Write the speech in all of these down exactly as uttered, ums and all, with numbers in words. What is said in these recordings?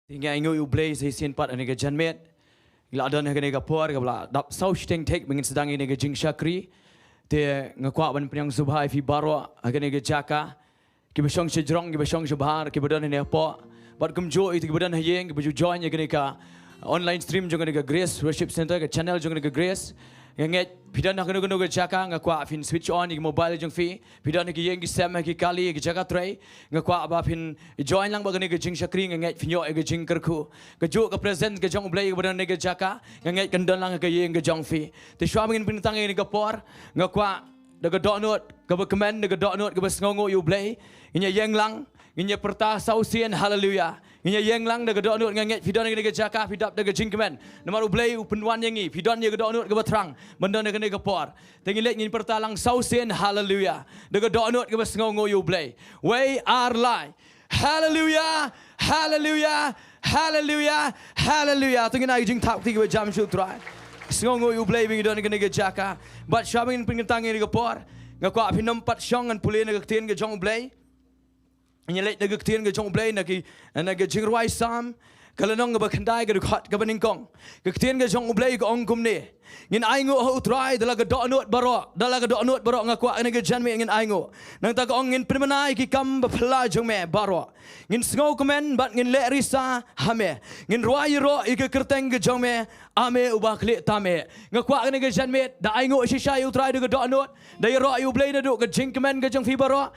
Te nga ainguh ïa U Blei sa shisien pat ha kane ka janmiet. Ngi la don ha kane ka por kaba la dap saw shiteng thik ba ngin sdang ïa kane ka jingshakri. Te nga kwah ban pynïasoh bha ïa phi baroh ha kane ka jaka. Kiba shong shajrong, kiba shong shabhar, kiba don hangne hapoh. Bad kumjuh ïa kito kiba don ha ïing, kiba ju join ïa kane ka online stream jong kane ka Grace Worship Center, ka channel jong kane ka Grace. Nga ngeit phi don ha kano kano ka jaka, nga kwah phin switch on ïa ka mobile jong phi. Phi don ha ki ïing ki sem, ha ki kali, ha ki jaka trei. Nga kwah ba phin join lang bad kane ka jingshakri, nga ngeit phin ïoh ïa ka jingkyrkhu. Kajuh ka presence ka jong U Blei kaba don ha kane ka jaka, nga ngeit kan don lang ha ka ïing ka jong phi. Te shuwa ba ngin pynkyntang ïa kane ka por, nga kwah da ka dohnud kaba kmen, da ka dohnud kaba sngewnguh ïa U Blei, ngin ïa ïeng lang, ngin ïa pyrta saw sien haleluya. Ngin ïa ïeng lang da ka dohnud, nga ngeit phi don ha kane ka jaka, phi dap da ka jingkmen. Namar U Blei u pynwan ïa ngi, phi don ïa ka dohnud kaba thrang ban don ha kane ka por. Te ngin leit ngin pyrta lang saw sien haleluya, da ka dohnud kaba sngewnguh ïa U Blei. Wei ar lai. Haleluya, haleluya, haleluya, haleluya. To ngin ai ka jingthap kti kaba jam sha U Trai. Sngewnguh ïa U Blei ba ngi don ha kane ka jaka. Bad shuwa ba ngin pynkyntang ïa kane ka por, nga kwah phin ym pat shong, ngan pule na ka ktien ka jong U Blei. Ngin leit na ka ktien ka jong U Blei na ki, na ka Jingrwai Salm, ka lynnong kaba khyndai, ka dkhot kaba nyngkong. Ka ktien ka jong U Blei ka ong kumne: Ngin ainguh ha U Trai da la ka dohnud baroh, da la ka dohnud baroh. Nga kwah ha kane ka janmiet ngin ainguh. Nangta ka ong: Ngin pynbna ïa ki kam ba phylla jong me baroh. Ngin sngewkmen bad ngin leh risa ha me. Ngin rwai ïaroh ïa ka kyrteng ka jong me, A me uba khlieh tam eh. Nga kwah ha kane ka janmiet, da ainguh shisha ïa U Trai da ka dohnud, da ïaroh ïa U Blei naduh ka jingkmen ka jong phi baroh.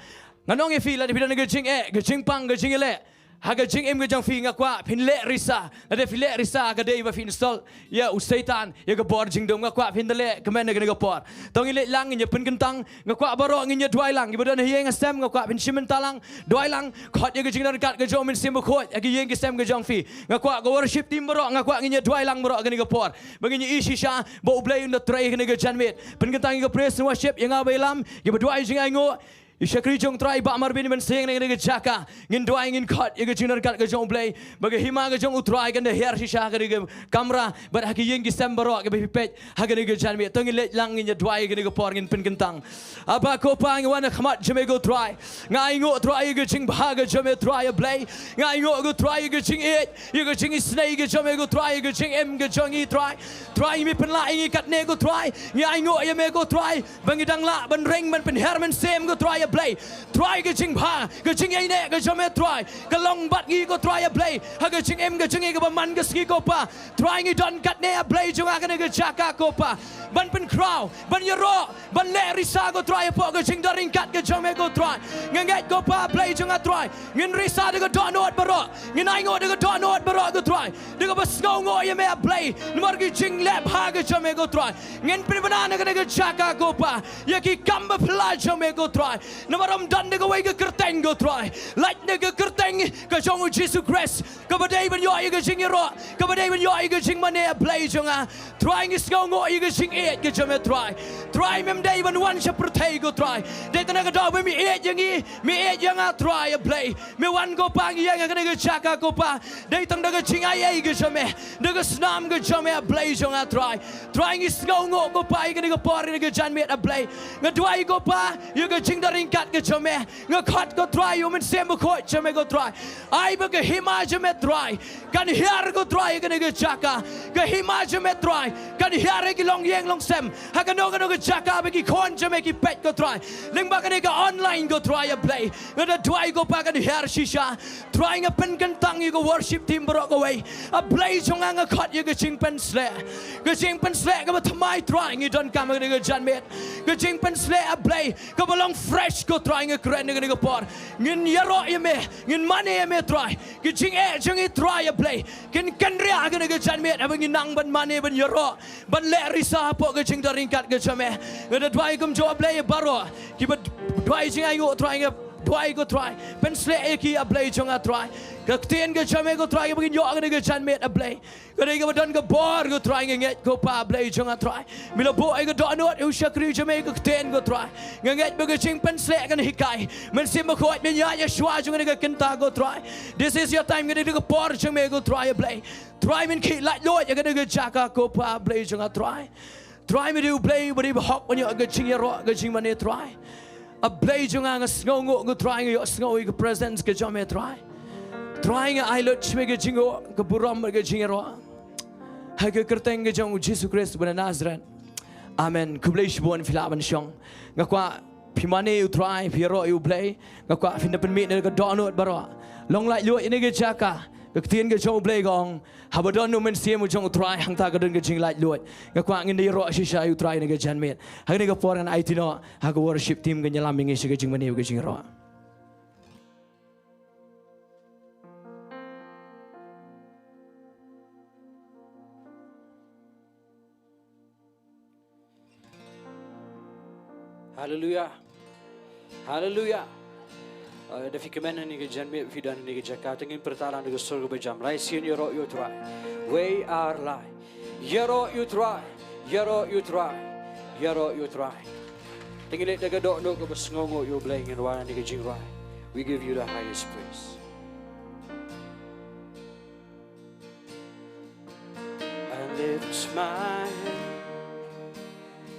Ngan ong ïa phi, lada phi don ka jingeh, ka jingpang, ka jingïaleh ha ka jingim ka jong phi, nga kwah phin leh risa. Lada phi leh risa, ka dei ba phi install ïa u Soitan, ïa ka bor jingdum. Nga kwah phin da leh kmen ha kane ka por. To ngin leit lang, ngin ïa pynkyntang. Nga kwah baroh ngin ïa duwai lang. Kiba don ha ïing ha sem, nga kwah phin shim bynta lang. Duwai lang. Khot ïa ka jingdon ryngkat ka jong U Mynsiem Bakhuid ha ki ïing ki sem ka jong phi. Nga kwah ka worship team baroh, nga kwah ngin ïa duwai lang baroh ha kane ka por, ba ngin ïa i shisha ba U Blei un da trei ha kane ka janmiet. Pynkyntang ïa ka praise and worship, ïa nga ba ïalam, ïa ba duwai jingainguh, ïa shakri jong U Trai Bah Marbin Mynsiem ha kane ka jaka. Ngin duwai, ngin khot ïa ka jingdon ryngkat ka jong U Blei, ba ka hima ka jong U Trai kan da hiar shisha ha kane ka kamra bad ha ki ïing ki sem baroh kiba phi peit ha kane ka janmiet. To ngin leit lang, ngin ïa duwai ha kane ka por, ngin pynkyntang. Aba ko Pa, ngi wan ha khmat jong me ko Trai. Nga ainguh Trai ïa ka jingbha ka jong me Trai, A Blei. Nga ainguh ko Trai ïa ka jingïeit, ïa ka jingisynei ka jong me ko Trai, ïa ka jingim ka jong ngi Trai. Trai, me pynlah ïa ngi katne ko Trai. Ngi ainguh ïa me ko Trai, ba ngi dang lah ban ring, ban pynher mynsiem ko Trai, A Blei. Trai, ka jingbha, ka jingïaineh ka jong me Trai, ka long bad ngi ko Trai, A Blei, ha ka jingim ka jong ngi kaba man ka sngi ko Pa. Trai, ngi don katne, A Blei jong nga, ha kane ka jaka ko Pa, ban pynkhraw, ban ïaroh, ban leh risa ko Trai hapoh ka jingdon ryngkat ka jong me ko Trai. Nga ngeit ko Pa, A Blei jong nga Trai, ngin risa da ka dohnud baroh, ngin ainguh da ka dohnud baroh ko Trai, da kaba sngewnguh ïa me, A Blei, namar ki jingleh bha ka jong me ko Trai. Ngin pynbna na kane ka jaka ko Pa ïa ki kam ba phylla jong me ko Trai, namar ym don da kawei ka kyrteng ko Trai, lait na ka kyrteng ka jong U Jisu Khrist, kaba dei ban ïoh ïa ka jingïaroh, kaba dei ban ïoh ïa ka jingmane, A Blei jong nga. Trai, ngi sngewnguh ïa ka jingïeit ka jong me Trai. Trai, mem dei ban wan sha pyrthei ko Trai, dei tang da ka daw ba me ïeit ïa ngi, me ïeit ïa nga Trai, A Blei. Me wan ko Pa, ngi ïeng ha kane ka jaka ko Pa, dei tang da ka jingaiei ka jong me, da ka snam ka jong me, A Blei jong nga Trai. Trai, ngi sngewnguh ko Pa ïa kane ka por, ïa kane ka janmiet, A Blei. Nga duwai ko Pa ïa ka jingdon ryngkat ka jong me. Nga khot ko Trai ïa U Mynsiem Bakhuid jong me ko Trai. Ai ba ka hima jong me Trai kan hiar ko Trai ha kane ka jaka. Ka hima jong me Trai kan hiar ha ki longïing longsem, ha kano kano ka jaka ba ki khun jong me ki peit ko Trai, lyngba kane ka online ko Trai, A Blei. Nga da duwai ko Pa, kan hiar shisha. Trai, nga pynkyntang ïa ka worship team baroh kawei, A Blei jong nga. Nga khot ïa ka jingpynsleh, ka jingpynsleh kaba thymmai Trai, ngi donkam ha kane ka janmiet. Ka jingpynsleh, A Blei, kaba long fresh ko Trai, nga kren ha kane ka por. Ngin ïaroh ïa me, ngin mane ïa me Trai. Ki jingeh jong ngi Trai, A Blei, kin kynriah ha kane ka janmiet haba ngi nang ban mane, ban ïaroh, ban leh risa hapoh ka jingdon ryngkat ka jong me. Nga da duwai kumjuh, A Blei, ïa baroh kiba duwai jingainguh Trai, nga duwai ko Trai, pynsleh ïa ki, A Blei jong nga Trai. Ka ktien ka jong me ko Trai kaba ngin ïoh ha kane ka janmiet, A Blei, ka dei kaba don ka bor ko Trai. Nga ngeit ko Pa, A Blei jong nga Trai, me la buh ïa ka dohnud ïa u shakri jong me ïa ka ktien ko Trai. Nga ngeit ba ka jingpynsleh kan hikai. Mynsiem Bakhuid, men ïaid shuwa jong kane ka kynta ko Trai. This is your time, kane ka dei ka por jong me ko Trai, A Blei. Trai, men khih laitluid ïa kane ka jaka ko Pa, A Blei jong nga Trai. Trai, me dei U Blei uba dei bahok ban ïoh ka jingïaroh, ka jingmane Trai. A Blei jong nga, nga sngewnguh ko Trai, nga ïohsngew ïa ka presence ka jong me Trai. Trai, nga ai lut sha me ka jingïaroh, ka burom bad ka jingïaroh, ha ka kyrteng ka jong u Jisu Khrist ba na Nasareth. Amen. Khublei shibun, phi lah ban shong. Nga kwah phi mane ïa u Trai, phi ïaroh ïa u Blei. Nga kwah phin da pynmih na ka dohnud baroh. Long laitluid ïa kane ka jaka. Ka ktien ka jong u Blei ka ong, haba don u mynsiem u jong u Trai, hangta ka don ka jinglaitluid. Nga kwah ngin da ïaroh shisha ïa u Trai ha kane ka janmiet. Ha kane ka por ngan aiti noh ha ka worship team kan ïalam ïa ngi sha ka jingmane bad ka jingïaroh. Haleluya. Haleluya. Eh, da phi kmen ha kane ka janmiet, phi don ha kane ka jaka, to ngin pyrta lang da ka sur kaba jam. Lai sien, ïaroh ïa u Trai. Wei ar lai. Ïaroh ïa u Trai. Ïaroh ïa u Trai. Ïaroh ïa u Trai. To ngin leit da ka dohnud kaba sngewnguh ïa u Blei, ngin wan ha kane ka jingrwai. We give you the highest praise. I lift my hand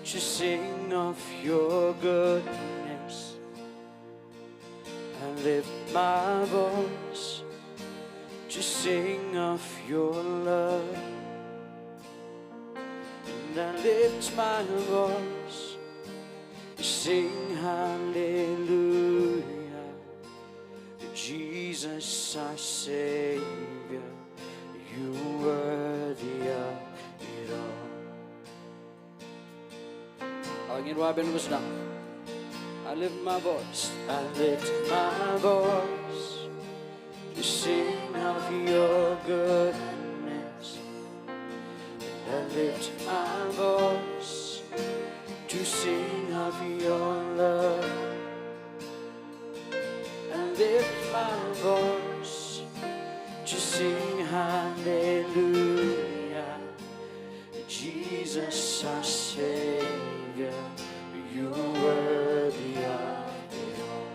to sing of your goodness. I lift my voice to sing of your love. And I lift my voice to sing hallelujah. Jesus, our Savior, you worthy of it all. Ngin wad ban mus na. I lift my voice. I lift my voice to sing of your goodness. I lift my voice to sing of your love. I lift my voice to sing hallelujah. Jesus, our Savior, you worthy of it all.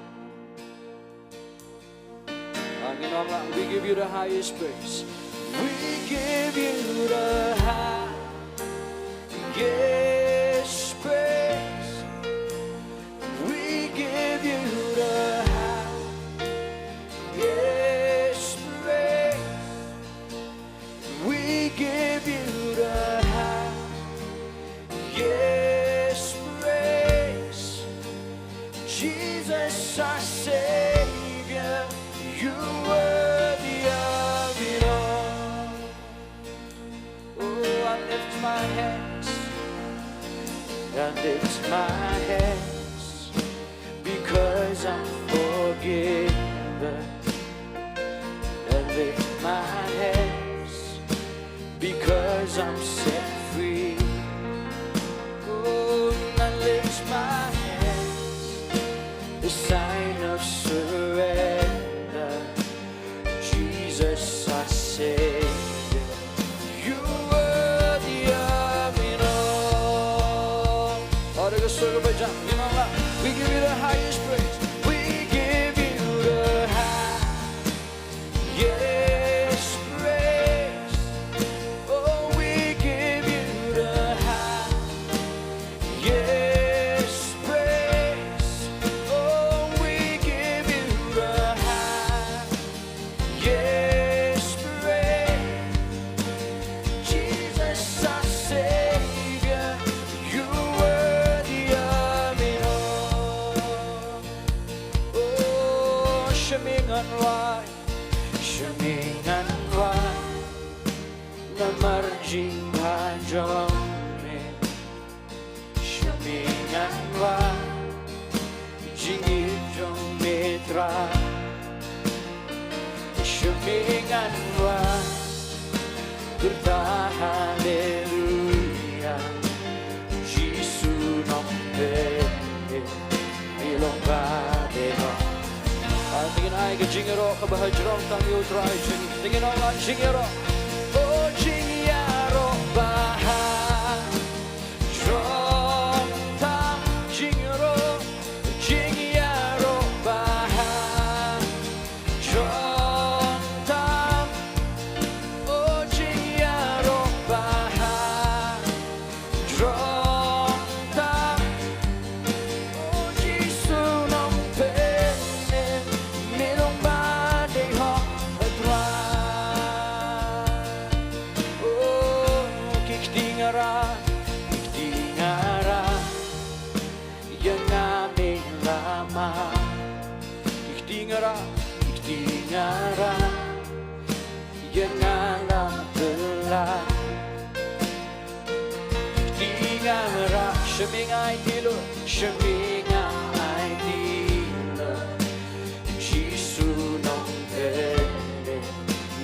Ngin ong lang, we give you the highest praise. We give you the highest praise. We give you the highest praise. We give you the highest praise. Jesus, our Savior, you worthy of it all. Oh, I lift my hands. I lift my hands because I'm forgiven. I lift my hands because I'm set free. Oh, I lift my hands, a sign of surrender. Jesus, our Savior, you worthy of it all. All the good soul of Jah, you know what? We give you the highest praise. We give you the highest praise. Oh, we give you the highest praise. Oh, we give you the highest praise. Jesus, our Savior, you worthy of it all. Oh, sha me ngan wai, sha me ngan wai, namar jingpynjah jong me. Sha me ngan wai, jingïeit jong me Trai. Sha me ngan wai, kyrta haleluya, Jisu Nongpynim. Ngi long ba dei ho. Te ngin ai ka jingïaroh kaba ha jrong tam ïa u Trai jong ngi. Te ngin ong lang jingïaroh. O jingïaroh ba ha jrong tam, jingïaroh, jingïaroh ba ha jrong tam. O jingïaroh ba ha jrong tam. O Jisu Nongpynim, me long ba dei ho, Ïa nga la bylla. Kti nga rah, sha me nga aiti lut, sha me nga aiti lut. Jisu Nongpynim,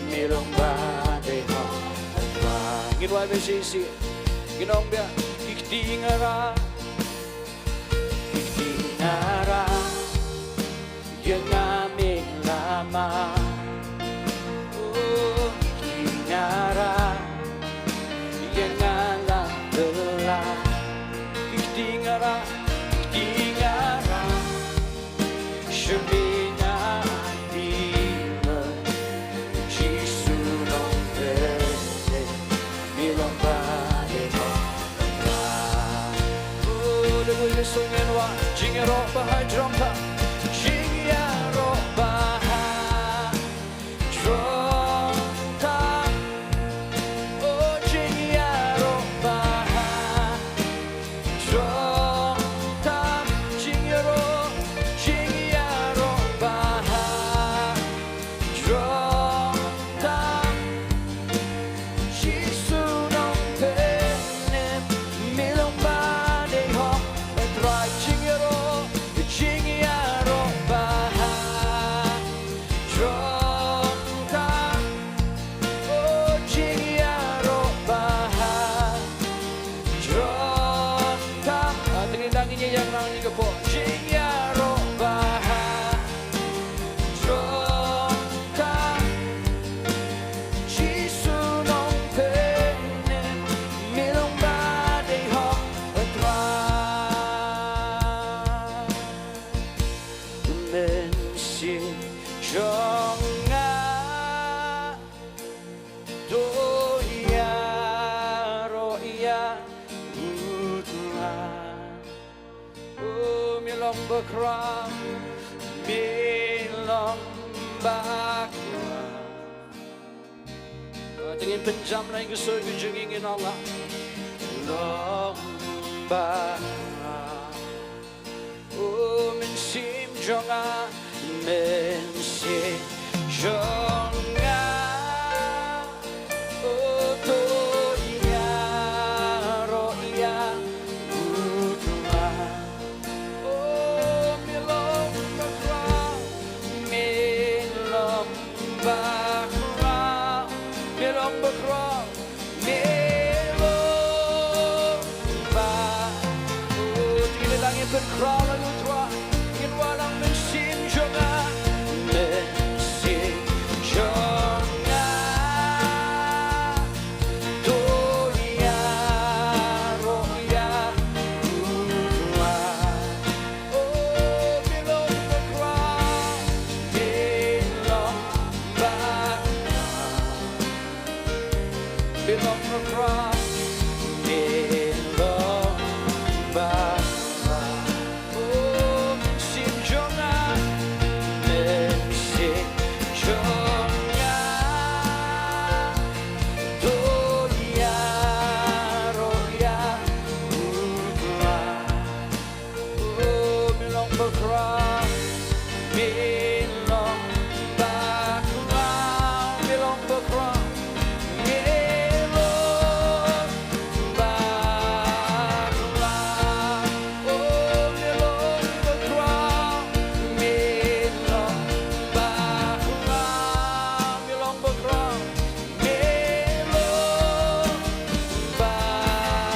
me long ba dei hok. Ngin wad bha shisha, ngin ong biang, ki kti nga rah. Ki kti nga rah, ïa nga me la mad. Oh, ki kti nga rah, ïa nga la bylla. Ki kti nga rah, ki kti nga rah, sha me nga aiti lut. Jisu Nongpynim, me long ba dei hok. Oh, dei ba ngi sngewthuh, jingïaroh ba ha jrong tam. Jingïaroh ba ha jrong tam. Oh, jingïaroh ba ha jrong tam. Jingïaroh, jingïaroh ba ha jrong tam. Jisu Nongpynim, me long ba dei hok. Trai, jingïaroh, jingïaroh ba ha jrong tam. Oh, jingïaroh ba ha jrong tam. Ah, te ngin dang ïa ïa nang ni ka pok. Jingïaroh ba ha jrong tam. Jisu Nongpynim, me long ba dei hok. Trai, mynsiem jong nga to ïaroh ïa u Trai. Oh, me long bakhraw, me long bakhraw. Ah, te ngin pynjam lang ka sur ka jong ngi, ngin ong la. Long bakhraw. Oh, mynsiem jong nga, mynsiem jong nga. Oh, to ïaroh ïa u Trai. Oh, me long bakhraw, me long bakhraw, me long bakhraw, me long ba. Oh, te ngin ïa nang ïa pynkhraw lang ïa u Trai. Ngin wan lang, mynsiem jong nga, mynsiem jong nga. To ïaroh ïa u Trai. Oh, me long bakhraw, me long bakhraw, me long bakhraw, me long bakhraw. Oh, mynsiem jong nga, mynsiem jong nga. To ïaroh ïa u Trai. Oh, me long bakhraw, me long bakhraw, me long bakhraw, me long bakhraw. Oh, me long bakhraw, me long bakhraw, me long bakhraw. Me long bakhraw.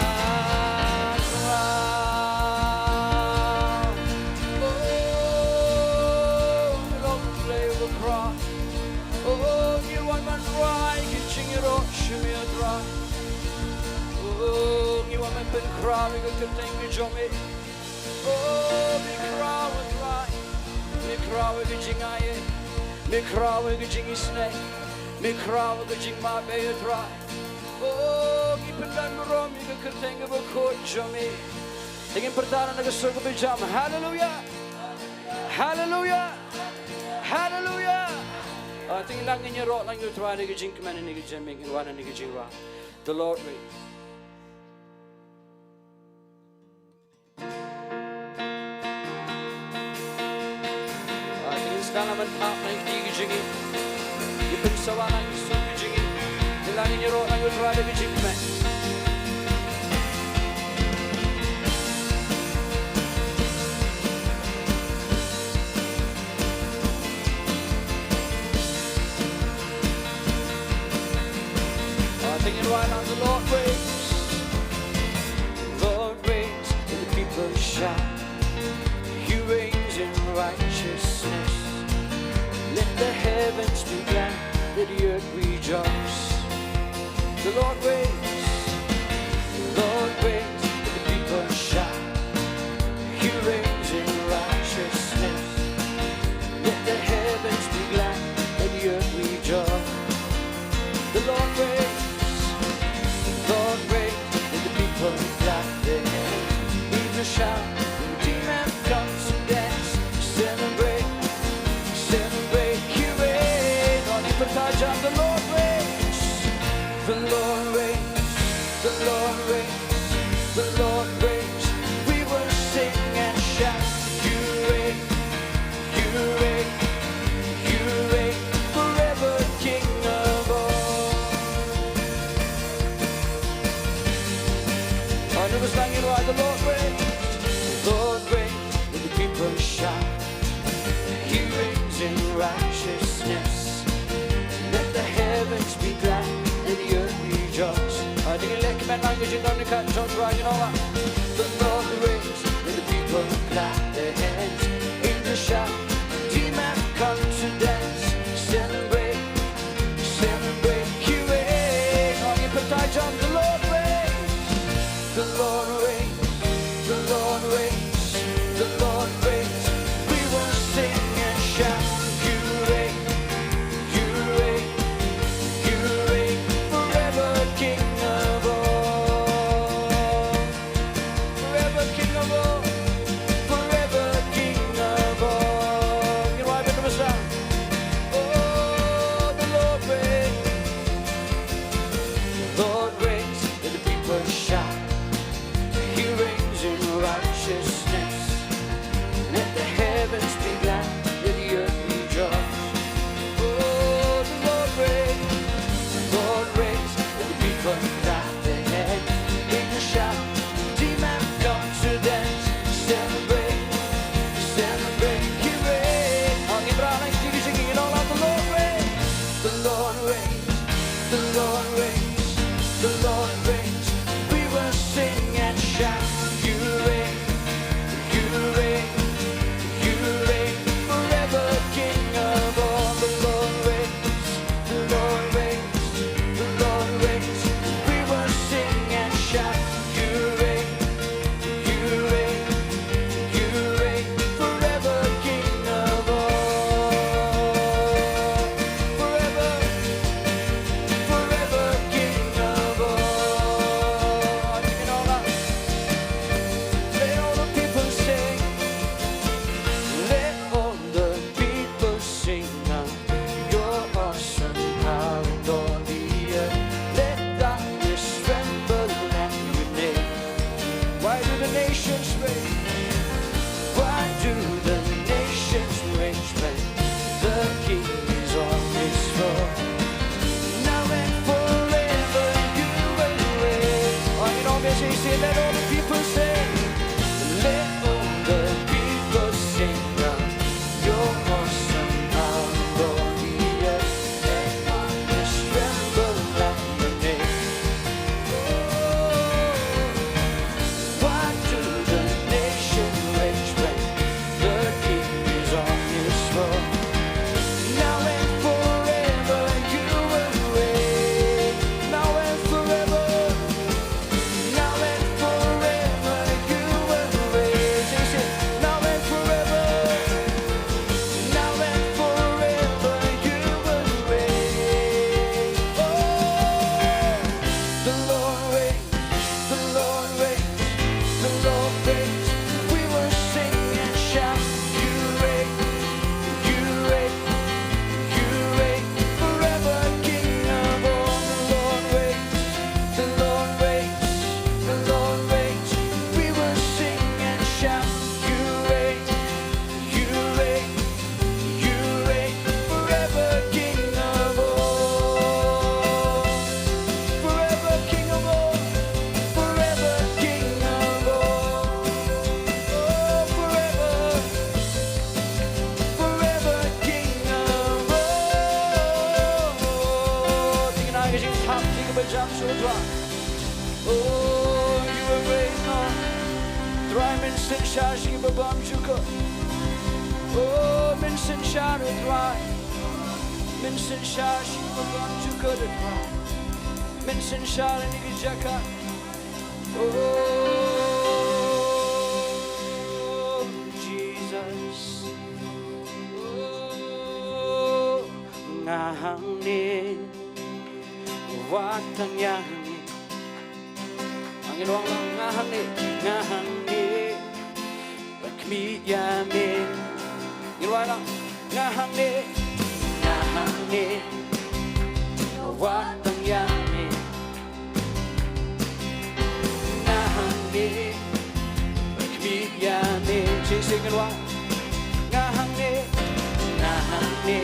Oh, me long Blei bakhraw. Oh, ngi wan ban rai ki jingïaroh sha me, Trai. Oh, ngi wan ban pynkhraw ïa ka kyrteng ka jong me. Oh, me khraw, Trai. Me khraw ïa ka jingai. Me khraw ïa ka jingisynei. Me khraw ïa ka jingmabeh, Trai. Oh, ngi pyndonburom ïa ka kyrteng kaba khuid jong me. Te ngin pyrta na ka sur kaba jam. Haleluya. Haleluya. Haleluya. Ah, te ngin nang ngin ïaroh lang ïa u Trai na ka jingkmen, na ka jingmih, ngin wan na ka jingrwai. The Lord reigns. Ah, te ngin sdang ban thap na ka kti ka jong ngi. Ngi pynsawa na ka sur ka jong ngi. Ïaroh na U Trai da ka jingkmen. Ah, te ngin wan, the Lord reigns. Lord reigns, let the people shout. He reigns in righteousness. Let the heavens be glad, let the earth rejoice. The Lord reigns, the Lord reigns, let the people shout. He reigns in righteousness. Let the heavens be glad, let the earth rejoice. The Lord reigns, the Lord reigns, let the people clap their hands. Angels shout, redeemed have come to dance. Celebrate, celebrate, he reigns. Oni pynthait jam, the Lord reigns, the Lord reigns, the Lord reigns, the Lord reigns. We will sing and shout, you reign, you reign, you reign forever, King of all. Amen. Ngi wan, the Lord reigns, the Lord reigns, let the people shout. He reigns in righteousness. Let the heavens be glad, let the earth rejoice. Ah, te ngin leh kmen lang ïa ka jingdon ryngkat jong U Trai, ngin ong. The Lord reigns, let the people clap their hands. Angels shout, redeemed have come to dance. Celebrate, celebrate, he reigns. Oni pynthait jam, the Lord reigns, the Lord reigns, the Lord reigns, the Lord reigns. We will sing and shout, you reign, you reign, you reign forever, King of all. Jingthap ïa kiba jam sha u Trai. Oh, you are great, Lord. Trai, men synshar ïa kiba bymjukut. Oh, men synshar, oh Trai. Men synshar ïa kiba bymjukut, oh Trai. Men synshar ïa kane ka jaka. Oh, Jesus. Oh, nga hangne wat tang ïa hangne. Ngin ong lang, nga hangne, nga hangne. Ba khmih ïa me. Ngin ong lang, nga hangne, nga hangne. Wat tang ïa me. Nga hangne, khmih ïa me. Shisha ngin wan. Nga hangne, nga hangne,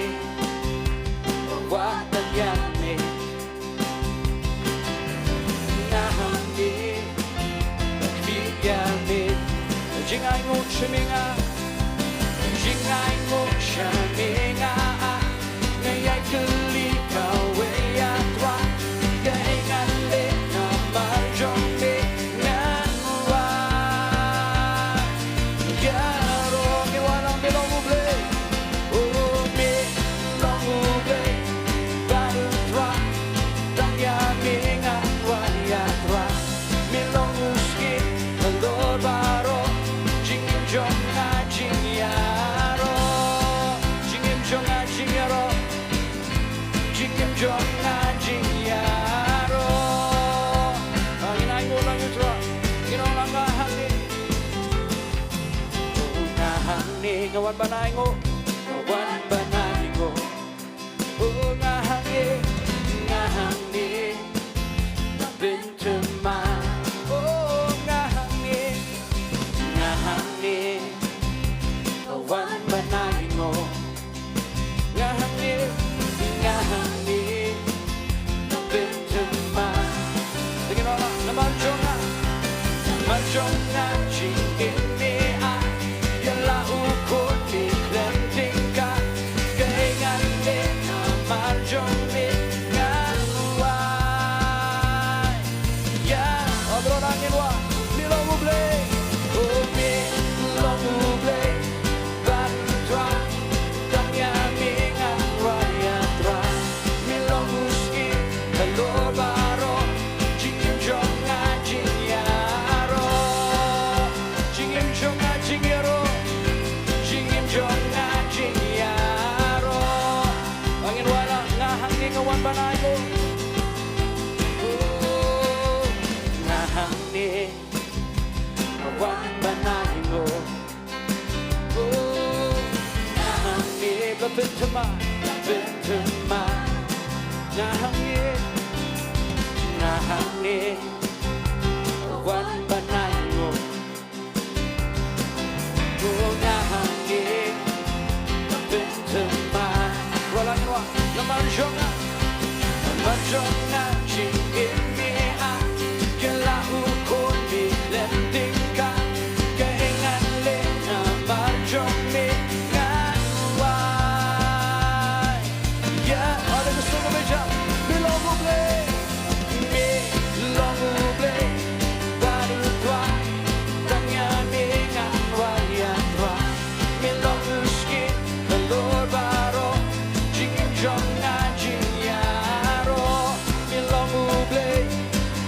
wat tang ïa me. Nga hangne, khmih ïa me. Jingainguh sha me nga. Jingainguh sha me nga. Nga ïai kylli kawei, ah Trai, kaei ngan leh namar jong me ngan wad ïaroh. Ngi wan lang, me long U Blei. Oh, me long U Blei bad U Trai. Tang ïa me ngan wad, ah Trai. Me long u skhem halor baroh. Jingim jong nga jingïaroh. Jingim jong nga jingïaroh. Jingim jong nga jingïaroh. Ah, ngin ainguh lang ïa U Trai. Ngin ong lang, nga hangne. Oh, nga hangne, nga wan ban ainguh. Nga wan ban ainguh. Oh, nga hangne, nga hangne. Nga pynthymmai. Oh, nga hangne, nga hangne. Nga wan ban ainguh. Nga hangne, nga hangne. Nga pynthymmai. Te ngin ong lang, namar jong nga, namar jong nga jingim me ah. Ïa la u khun me khlem tyngka. Kaei ngan leh namar jong me ngan wad ïa. Oh, baroh nangin wad. Me long U Blei. Oh, me long U Blei bad U Trai. Tang ïa me ngan wad, ah Trai. Me long u skhem halor baroh. Jingim jong nga jingïaroh. Jingim jong nga jingïaroh. Jingim jong nga jingïaroh. Ngin wan lang, nga hangne, nga wan ban ainguh. Oh, nga hangne, nga wan ban ainguh. Oh, nga hangne, ba pynthymmai, ba pynthymmai. Nga hangne, nga hangne, nga wan ban ainguh. Oh, nga hangne, ba pynthymmai. Wan lang, wan. Namar jong nga, namar jong nga jingim me ah. Ïa la u khun me khlem tyngka. Kaei ngan leh namar jong me ngan wad ïa. Ïa, ïa la ka song me jam. Me long U Blei. Me long U Blei bad U Trai. Tang ïa me ngan wad, ah Trai. Me long u skhem halor baroh. Jingim jong nga jingïaroh. Me long U Blei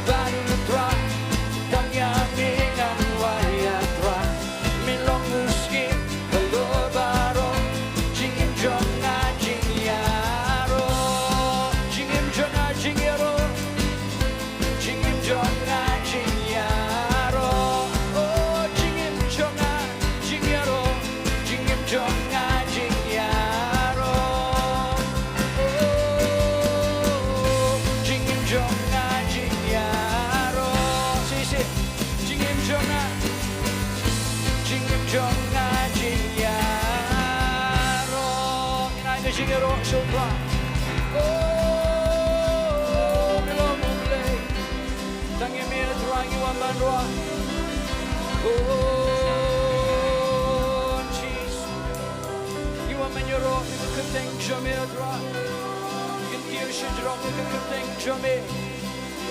bad U Trai. Tang ïa me ngan wad, ah Trai. Me long u skhem halor baroh. Jingim jong nga jingïaroh. Jingim jong nga jingïaroh. Jingim jong nga jingïaroh. Oh, jingim jong nga jingïaroh. Jingim jong nga jingïaroh. Oh, jingim jong nga jingïaroh. Shisha. Jingim jong nga, jingim jong nga jingïaroh. Ngin ai ka jingïaroh sha U Trai. Oh, me long U Blei. Tang ïa me, ah Trai, ngi wan ban wad. Oh, Jesus. Ngi wan ban ïaroh ïa ka kyrteng jong me, ah Trai. Ngin kiew Sha jrong ïa ka kyrteng jong me.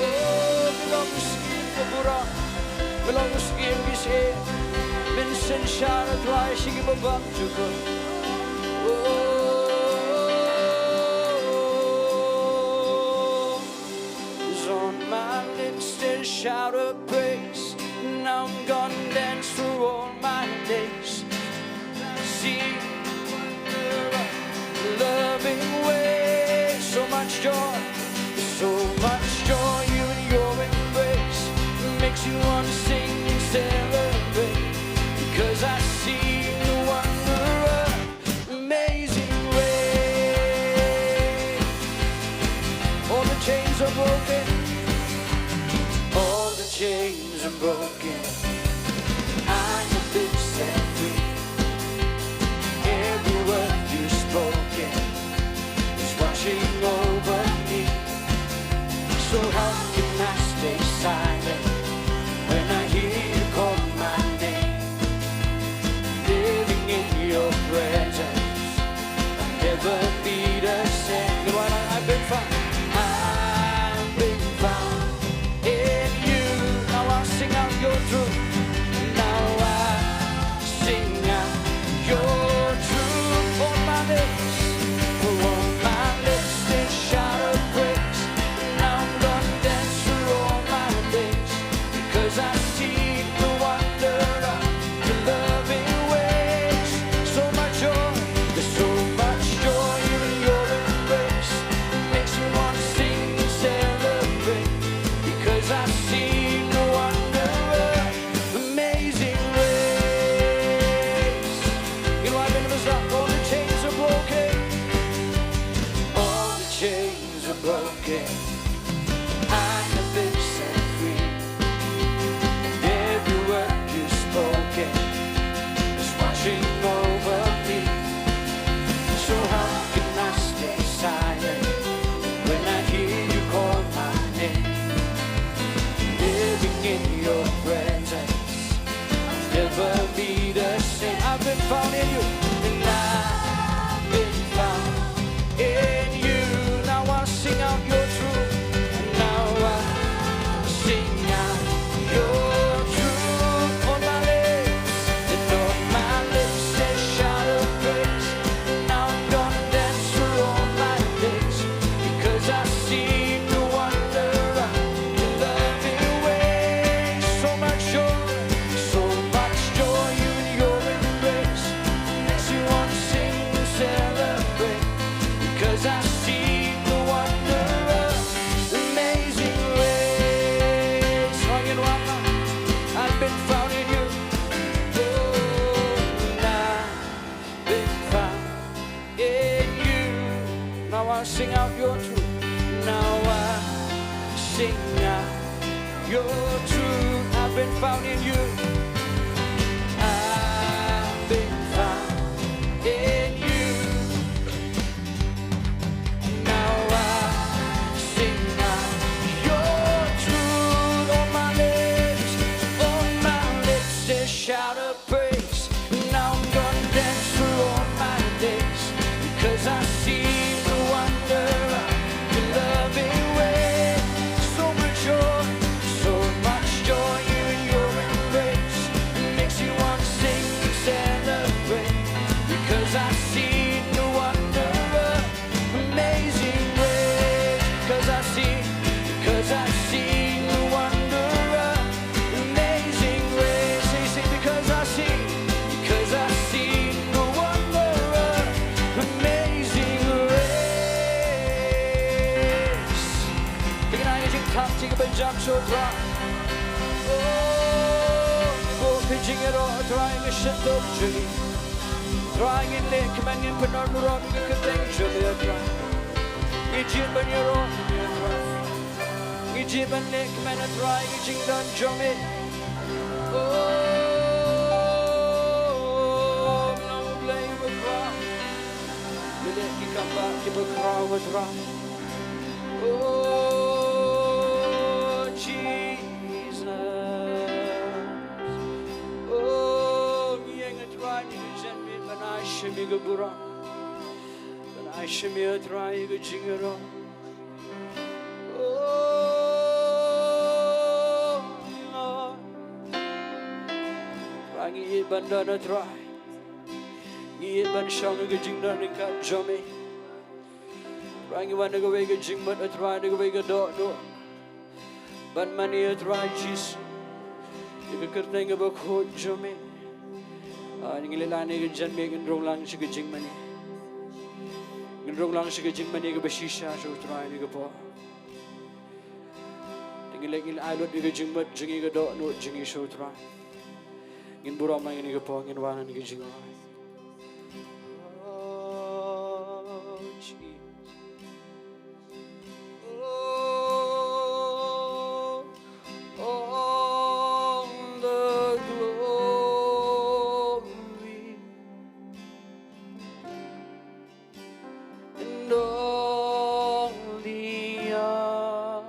Oh, ka long u syiem ka burom, ka long u syiem ki syiem. Mynsiem Sharap, Trai, sha kiba bam jukut. Oh, on my lips to shout a praise. Now I'm gonna dance for all my days. See loving way, so much joy, so much joy in your embrace. Makes you wanna sing and celebrate. Because I see the wonder of amazing grace. All the chains are broken. All the chains are broken. I have been set free. Every word you've spoken is watching over me. So how can I stay silent when I hear you call my name? Living in your presence, I'll never be the same. I've been found, I've been found in you. Now I'll sing out your truth. Now I sing out your truth. On my lips, on my lips, they shout a praise. Now I'm gonna dance for all my days. Because I see the wonder of your loving ways. So much joy, there's so much joy in your embrace. Makes me wanna sing and celebrate. Because I see the wonder of amazing grace. You know, I've been to the all the chains are broken. All the chains are broken. I have been set free. And every word you've spoken is watching over me. So how can I stay silent when I hear you call my name? Living in your presence, I'll never be the same. I've been found in you, and I've been found in you. Now I'll sing out your truth. Now I'll sing out your truth. On my lips, and on my lips, they shout a praise. Now I'm gonna dance for all my days, because I see the wonder of your loving ways. So much joy, so much joy in your embrace. Makes me wanna sing and celebrate, because I see the wonder of amazing grace. I've been found in you. Oh, I've been found in you. Now I sing out your truth. Now I sing out your truth. I've been found in you. I've been found in you. Now I sing out your truth. On my lips, on my lips, they shout a praise. Now I'm gonna dance for all my days, because I see the wonder of your loving way. So much joy, so much joy in your embrace. It makes you wanna sing and celebrate, because I see the wonder of amazing grace. 'Cause I see, 'cause I see the wonder of amazing grace. Sing, sing, because I see, 'cause I see the wonder of amazing grace. Pynïaid ïa ka jingthap jong kiba jam sha U Trai. Oh, buh ka jingïaroh, Trai, ha ka shyntur jong ngi. Trai, ngin leh kmen, ngin pyndonkam ïa ka kyrteng jong me, Trai. Ngi jied ban ïaroh ïa me, Trai. Ngi jied ban leh kmen, Trai, ïa ka jingdon jong me. Oh, me long U Blei uba khraw. Me leh ki kam ba kiba khraw, Trai. Oh, Jesus. Oh, ngi ïeng, Trai, ngi ïeng ban ai sha me ka burom. Ban ai sha me, Trai, ka jingïaroh. Ngi ïeit ban don, O Trai. Ngi ïeit ban shong ha ka jingdon ryngkat jong me. Trai, ngi wan da kawei ka jingmut, O Trai, da kawei ka dohnud ban mane, O Trai Jisu, ïa ka kyrteng kaba khuid jong me. Ah, ngi leh lane ka jingmane, ngin rung lang sha ka jingmane. Ngin rung lang sha ka jingmane kaba shisha sha U Trai ha kane ka por. Te ngi leh, ngi ai lut ïa ka jingmut jong ngi, ka dohnud jong ngi sha U Trai. Ngin burom lang ha kane ka por, ngin wan ha ka jingroi. Oh, Jesus. Oh, all the glory and all the honor,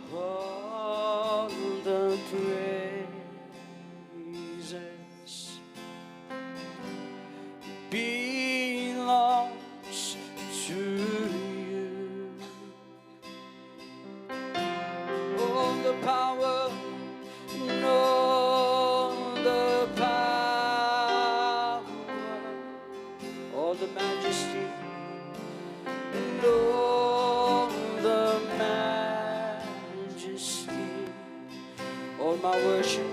all the praises belongs to you. All the power, all the power, all the majesty, and all the majesty, all my worship,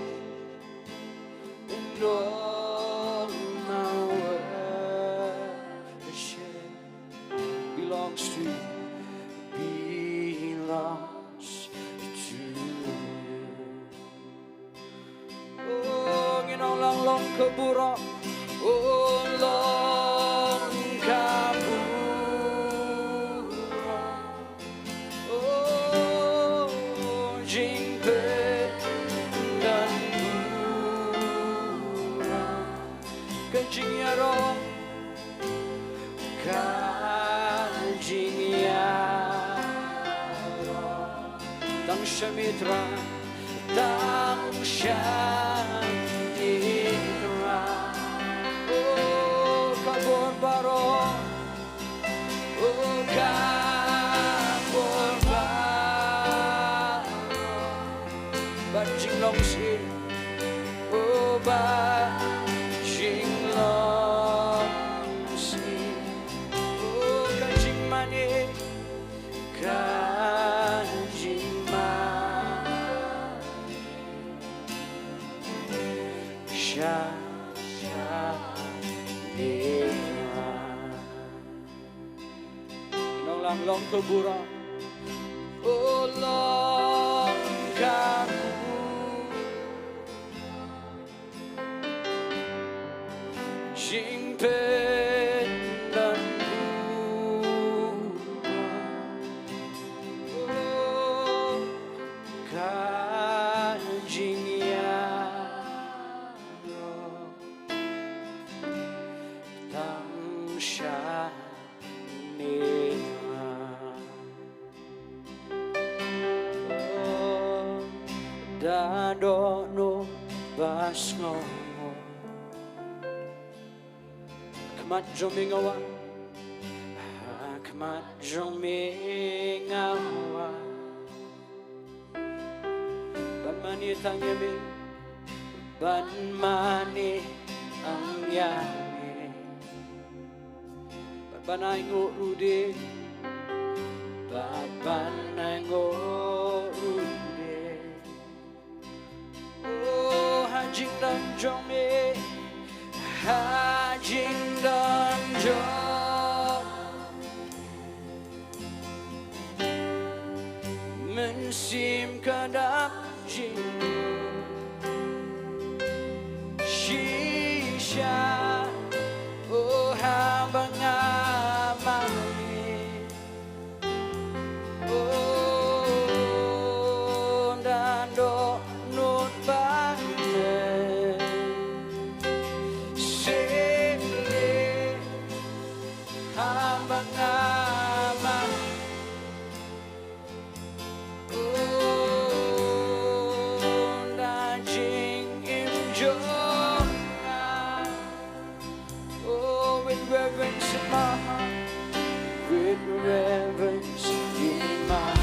and all my worship belongs to you, belongs to you. Oh, ngin ong lang long ka burom. Oh, long ka burom. Oh, jingpyndonkam. Ka jingïaroh, ka jingïaroh, tang sha me Trai, tang sha me Trai. Oh, ka bor baroh, oh, ka bor baroh, ba jinglong shisha, oh, ba jinglong shisha. Oh, ka jingmane, ka jingmane sha, sha me Trai. Ngin ong lang long ka burom. Oh, long ka burom. Jingpyndonkam. Oh, ka jingïaroh, tang sha me Trai. Oh, da dohnud ba sngewbha. Khmat jong me nga wan, khmat jong me nga wan. Ban mane tang ïa me, ban mane tang ïa me. Bad ban ainguh ruh de, bad ban ainguh ruh de. Oh, ha jingdon jong me, ha jingdon jong me, mynsiem ka dap jingdon shisha. Oh, haba nga mane, oh, da dohnud ba me sngewbha. Haba nga mane, oh, da jingim jong nga. Oh, with reverence in my heart, with reverence in my heart,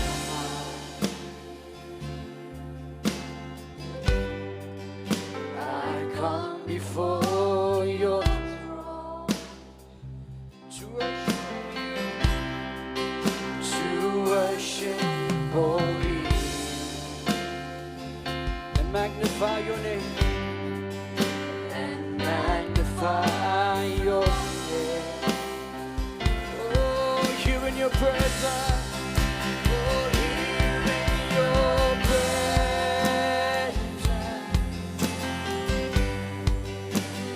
your presence. Oh, here in your presence,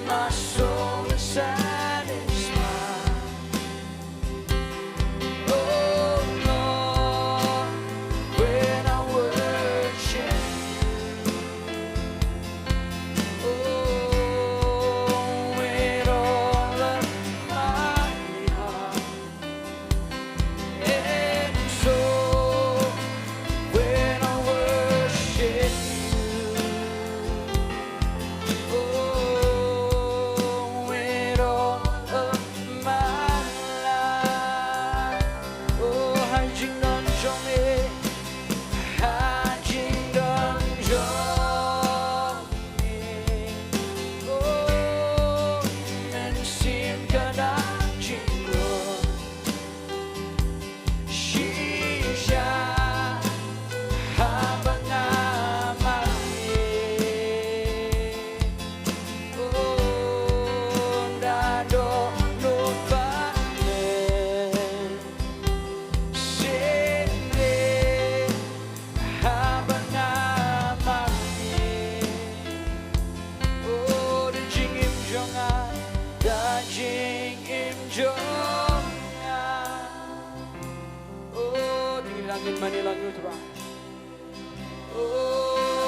my soul is satisfied. Oh Lord, when I worship you, oh, with all of my heart. And so when I worship you, oh, with all of my life, oh, ha jingdon jong me, ha jingdon jong me, oh, mynsiem ka da jingdon. Shisha haba nga mane, oh, da dohnud ba me sngewbha haba nga mane. Oh, da jingim jong nga, da jingim jong nga. Oh, ding lang in mani lang yut ba. Oh,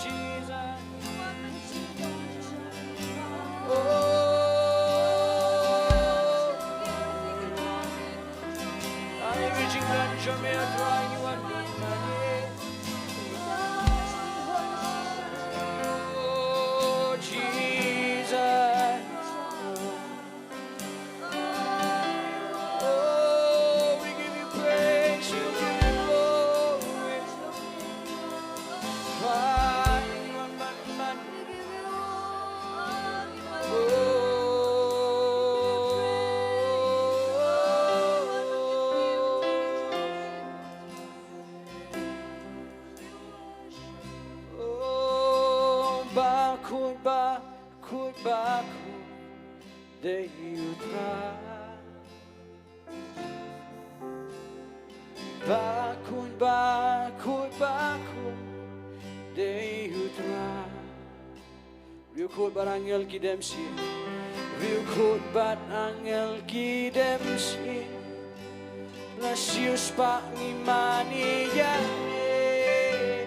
Jesus. Oh, I reaching down, show me a drawing you want me. Oh, Jesus. Oh, we give you praise, we give you glory. Fire, man, man. Oh, oh, bakut, bakut, bakut. Dei u Trai. Bakut, bakut, bakut, dei u Trai. Riewkhuid bad angel ki dem sien. Riewkhuid bad angel ki dem sien. La siewspah ngi mane ïa me.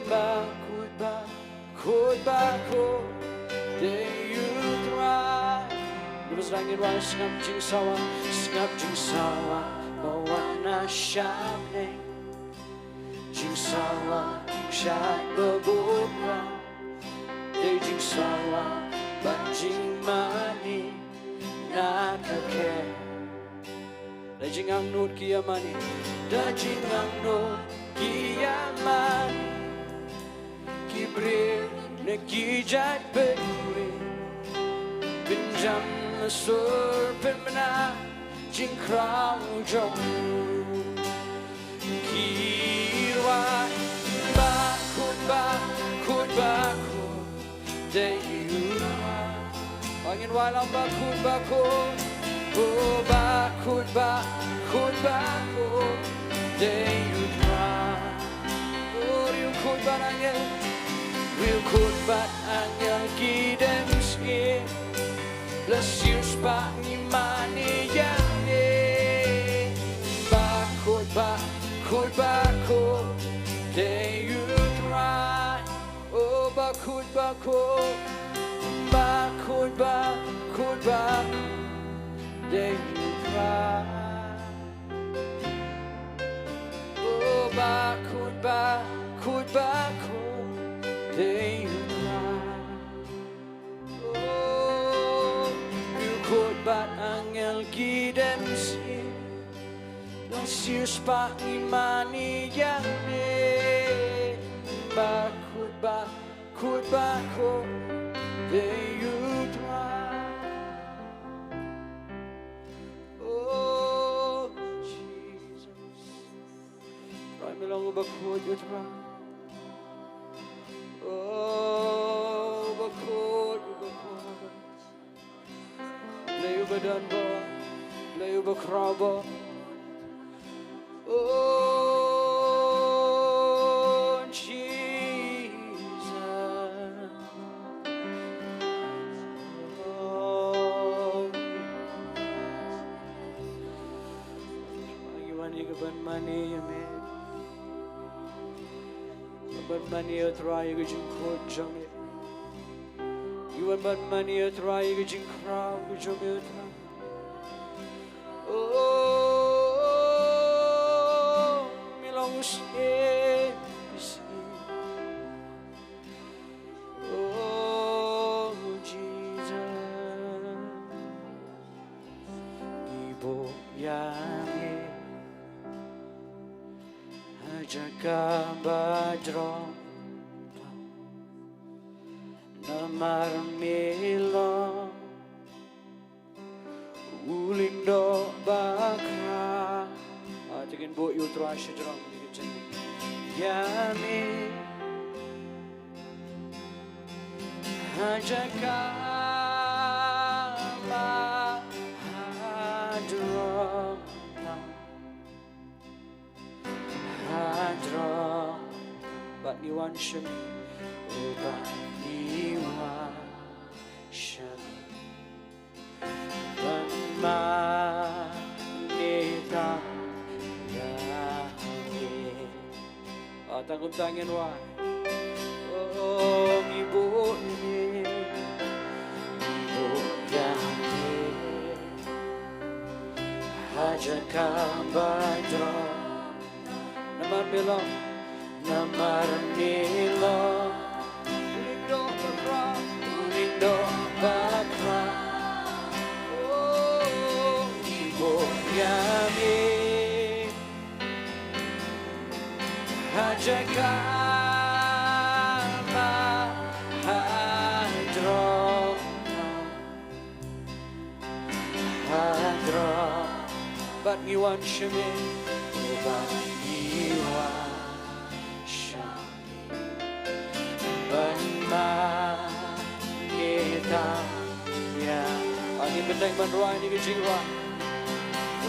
Bakut, bakut, bakut, dei u Trai. Dei ba sdang ngin wan sngap jingsawa, sngap jingsawa ba wan na shaneng. Jingsawa shait ba bun ba. Dei jingsawa bad jingmane na ka kher. Da jingangnud ki ïa mane. Da jingangnud ki ïa mane. Ki briew na ki jait bynriew. Pynjam la sur pynbna jingkraw jong u. Ki wad bakut, bakut, bakut, dei u Trai. Ngin wad lang bakut, bakut. Oh, bakut, bakut, bakut, dei u Trai. Oh, riewkhuid bad angel, riewkhuid bad angel ki dem sien. La siewspah ngi mane ïa me. Bakut, bakut, bakut, dei u Trai. Oh, bakut, bakut, bakut, bakut, bakut, dei u Trai. Oh, bakut, bakut, bakut, dei u Trai. Oh, riewkhuid bad angel ki dem sien. La siewspah ngi mane ïa me. Bakut, bakut, bakut, dei u Trai. Oh, Jesus. Trai, me long uba khuid, U Trai. Oh, uba khuid, uba khuid. Dei uba don bor. Lei u bakhraw bor. Oh, Jesus. Oh, ngi wan ïa ka ban mane ïa me. Ban mane ïa U Trai ïa ka jingkhuid jong me. Ngi wan ban mane ïa U Trai ïa ka jingkhraw ka jong me, U Trai. Oh, me long u syiem, u syiem. Oh, Jesus. Ngi buh ïa me ha jaka ba jrong. Namar me long u lyngdoh bakhraw. Ah, te ngin buh ïa U Trai shajrong ïa ka jingim. Ïa me ha jaka ba ha jrong. Ha jrong. Bad ngi wan sha me. Oh, bad ngi wan sha me. Ban mane tang ïa me. Oh, tang kumta ngin wan. Oh, ngi buh ïa me. Ngi buh ïa me ha jaka ba jrong. Namar me long, namar me long u lyngdoh bakhraw, u lyngdoh bakhraw. Oh, ngi buh ïa me ha jaka ba ha jrong. Ha jrong. Bad ngi wan sha me. Bad ngi wan sha me. Ban mane tang ïa. Ngin bteng ban rwai ïa ka jingrwai.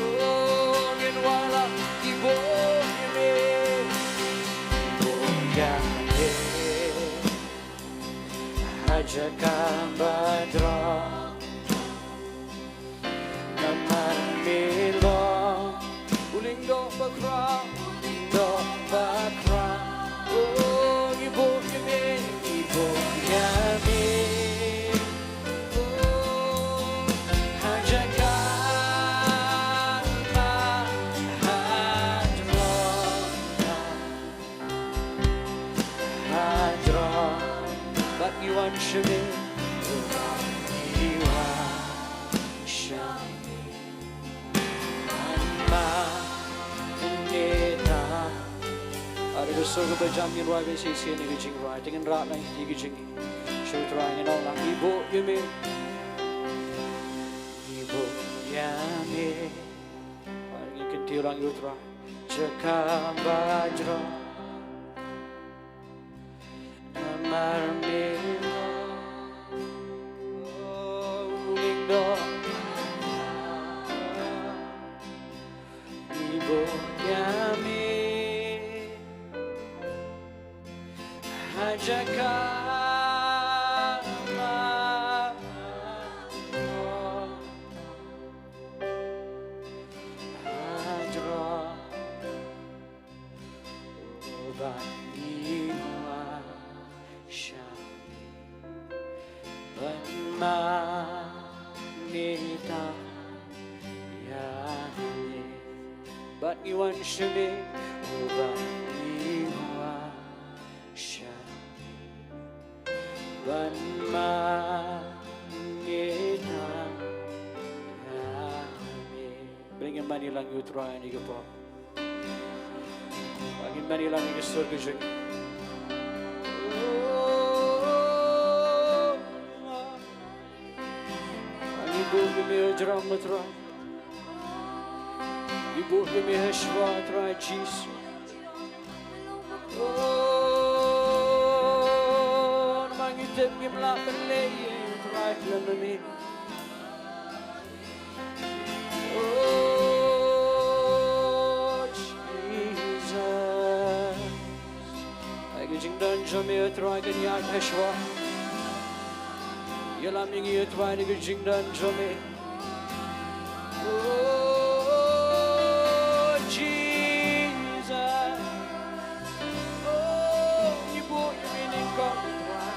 Oh, ngin wallam, ngi buh ïa me. Ngi buh ïa me ha jaka ba jrong. Namar me long u lyngdoh bakhraw, u lyngdoh bakhraw. Oh, ngi buh ïa me, ngi buh ïa me. Oh, ha jaka ba ha jrong. Ha jrong. Bad ngi wan sha me. Bad ngi wan sha me. Ban mane tang. Ah, da ka sur kaba jam ngin rwai ba shisien ïa ka jingrwai. Te ngin rah lang ïa ka jingim. Sha U Trai ngin ong lang, ngi buh ïa me. Ngi buh ïa me. Bad ngin kyntiew lang ïa U Trai. Jaka ba jrong. Namar me long u lyngdoh. Ngi buh ïa me ha jaka ba ha jrong. Oh, bad ngi wan sha me. Ban mane tang ïa me. Bad ngi wan sha me. Oh, bad ngi wan sha me. Ban mane tang ïa me. Bad ngin mane lang ïa U Trai ha kane ka por. Ngin mane lang ïa ka sur ka jong. Ngi buh ïa me ha jrong, U Trai. Ngi buh ïa me ha shuwa, U Trai Jisu. Oh, namar ngi tip ngim lah ban leh ei, U Trai, khlem me. Oh, jong me, Trai, kan ïaid ha shuwa. Ïalam ïa ngi, Trai, da ka jingdon jong me. Oh, Jesus. Oh, ngi buh ïa me nyngkong, Trai.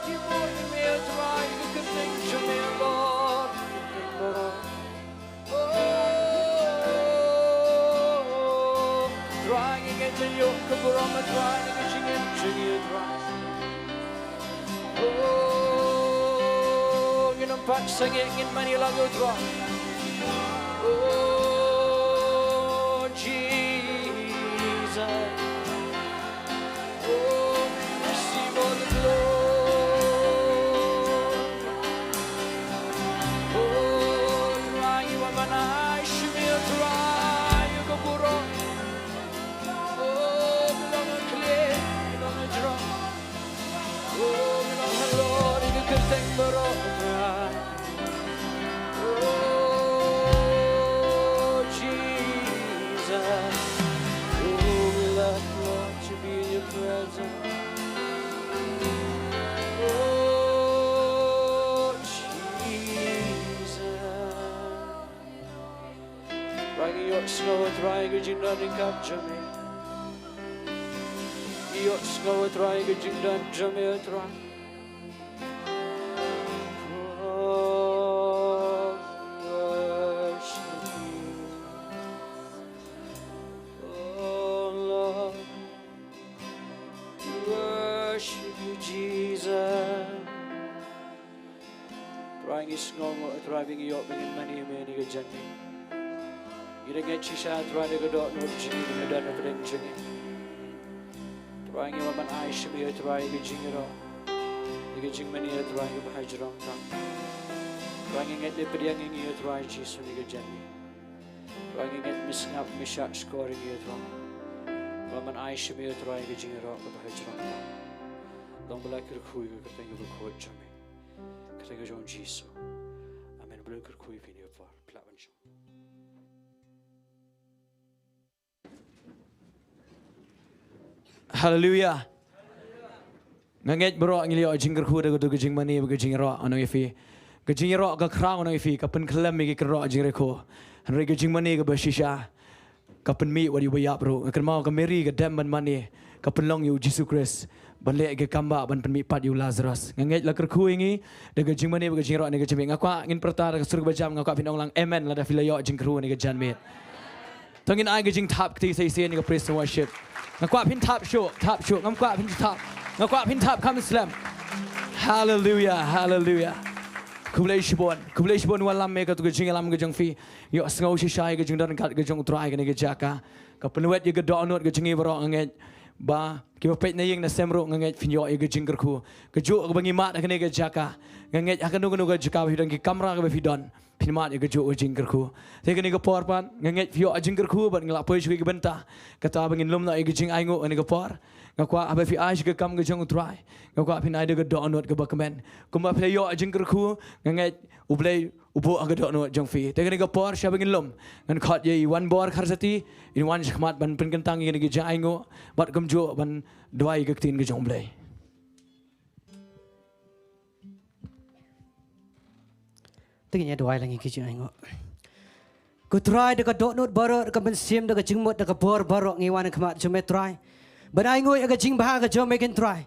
Ngi buh ïa me, Trai, ïa ka kyrteng jong me, Lord. Oh, Trai, ngi ngeit ïa ka burom, Trai, na ka jingim jong ngi, Trai. Oh, ngin ym pat sangeh, ngin mane lang ïa u Trai. Oh, Jesus. Oh, receive all the glory. Oh, Trai, ngi wan ban ai sha me, Trai, ïa ka burom. Oh, ngi long ha khlieh, ngi long ha jrong. Oh, ngi long halor ïa ka kyrteng baroh, Trai. Oh, Jesus. Oh, we love, Lord, to be in your presence. Oh, Jesus. Trai, ngi ïohsngew, Trai, ka jingdon ryngkat jong me. Ngi ïohsngew, Trai, ka jingdon jong me, Trai. Oh, worship you. Oh, Lord, worship you, Jesus. Trai, ngi sngewnguh, Trai, ba ngi ïoh ba ngin mane ïa me ha kane ka janmiet. Ngi da ngeit shisha, Trai, da ka dohnud jong ngi, da ka dohnud pdeng jong ngi. Trai, ngi wan ban ai sha me, Trai, ka jingïaroh, da ka jingmane, Trai, kaba ha jrong tam. Trai, ngi ngeit me pdiang ïa ngi, Trai Jisu, ha kane ka janmiet. Trai, ngi ngeit me sngap, me shahshkor ïa ngi, Trai. Ngi wan ban ai sha me, Trai, ka jingïaroh kaba ha jrong tam. Long ba la kyrkhu ïa ka kyrteng kaba khuid jong me. Kyrteng ka jong u Jisu. Amen. Ba la kyrkhu ïa phi ha kane ka por. Phi lah ban shong. Haleluia. Nga ngeit baroh ngi la ïoh jingkyrkhu da ka, da ka jingmane bad ka jingïaroh, ngan ong ïa phi. Ka jingïaroh ka khraw, ngan ong ïa phi, ka pynkhlem ïa ki kynroh jingrekho. Hynrei ka jingmane kaba shisha ka pynmih wat ïa uba ïap ruh. Nga kynmaw ka Mary ka dem ban mane, ka pynlong ïa u Jisu Khrist ban leh ïa ka kambah, ban pynmihpat ïa u Lazarus. Nga ngeit la kyrkhu ïa ngi da ka jingmane bad ka jingïaroh ha kane ka janmiet. Nga kwah ngin pyrta da ka sur kaba jam, nga kwah phin ong lang amen lada phi la ïoh jingkyrkhu ha kane ka janmiet. To ngin ai ka jingthap kti sa shisien ïa ka praise and worship. Nga kwah phin thap shuh, thap shuh, ngam kwah phin thap. Nga kwah phin thap kham slem. Haleluia, haleluia. Khublei shibun, khublei shibun, wallam ïa katu ka jingïalam ka jong phi. Ïohsngew shisha ïa ka jingdon ryngkat ka jong u Trai ha kane ka jaka. Ka pynwit ïa ka dohnud ka jong ngi baroh, nga ngeit ba kiba peit na ïing na sem ruh, nga ngeit phin ïoh ïa ka jingkyrkhu. Kajuh kaba ngi mad ha kane ka jaka, nga ngeit ha kano kano ka jaka ba phi don, ki kamra kaba phi don, phin mad ïa kajuh ka jingkyrkhu. Te ha kane ka por pat nga ngeit phi ïoh jingkyrkhu bad ngi la poi sha kawei ka bynta, kata ba ngin lum noh ïa ka jingainguh ha kane ka por. Nga kwah haba phi ai sha ka kam ka jong u Trai, nga kwah phin ai da ka dohnud kaba kmen. Kumba phi la ïoh jingkyrkhu, nga ngeit U Blei u buh ha ka dohnud jong phi. Te ha kane ka por shwa ba ngin lum, ngan khot ïa i Wanbor Kharsati, in wan shakhmat ban pynkyntang ïa kane ka jingainguh bad kumjuh ban duwai ïa ka ktien ka jong U Blei. Te ngin ïa duwai lang ïa ka jingainguh. Ko Trai, da ka dohnud baroh, da ka mynsiem, da ka jingmut, da ka bor baroh, ngi wan ha khmat jong me Trai ban ainguh ïa ka jingbha ka jong me, ko Trai.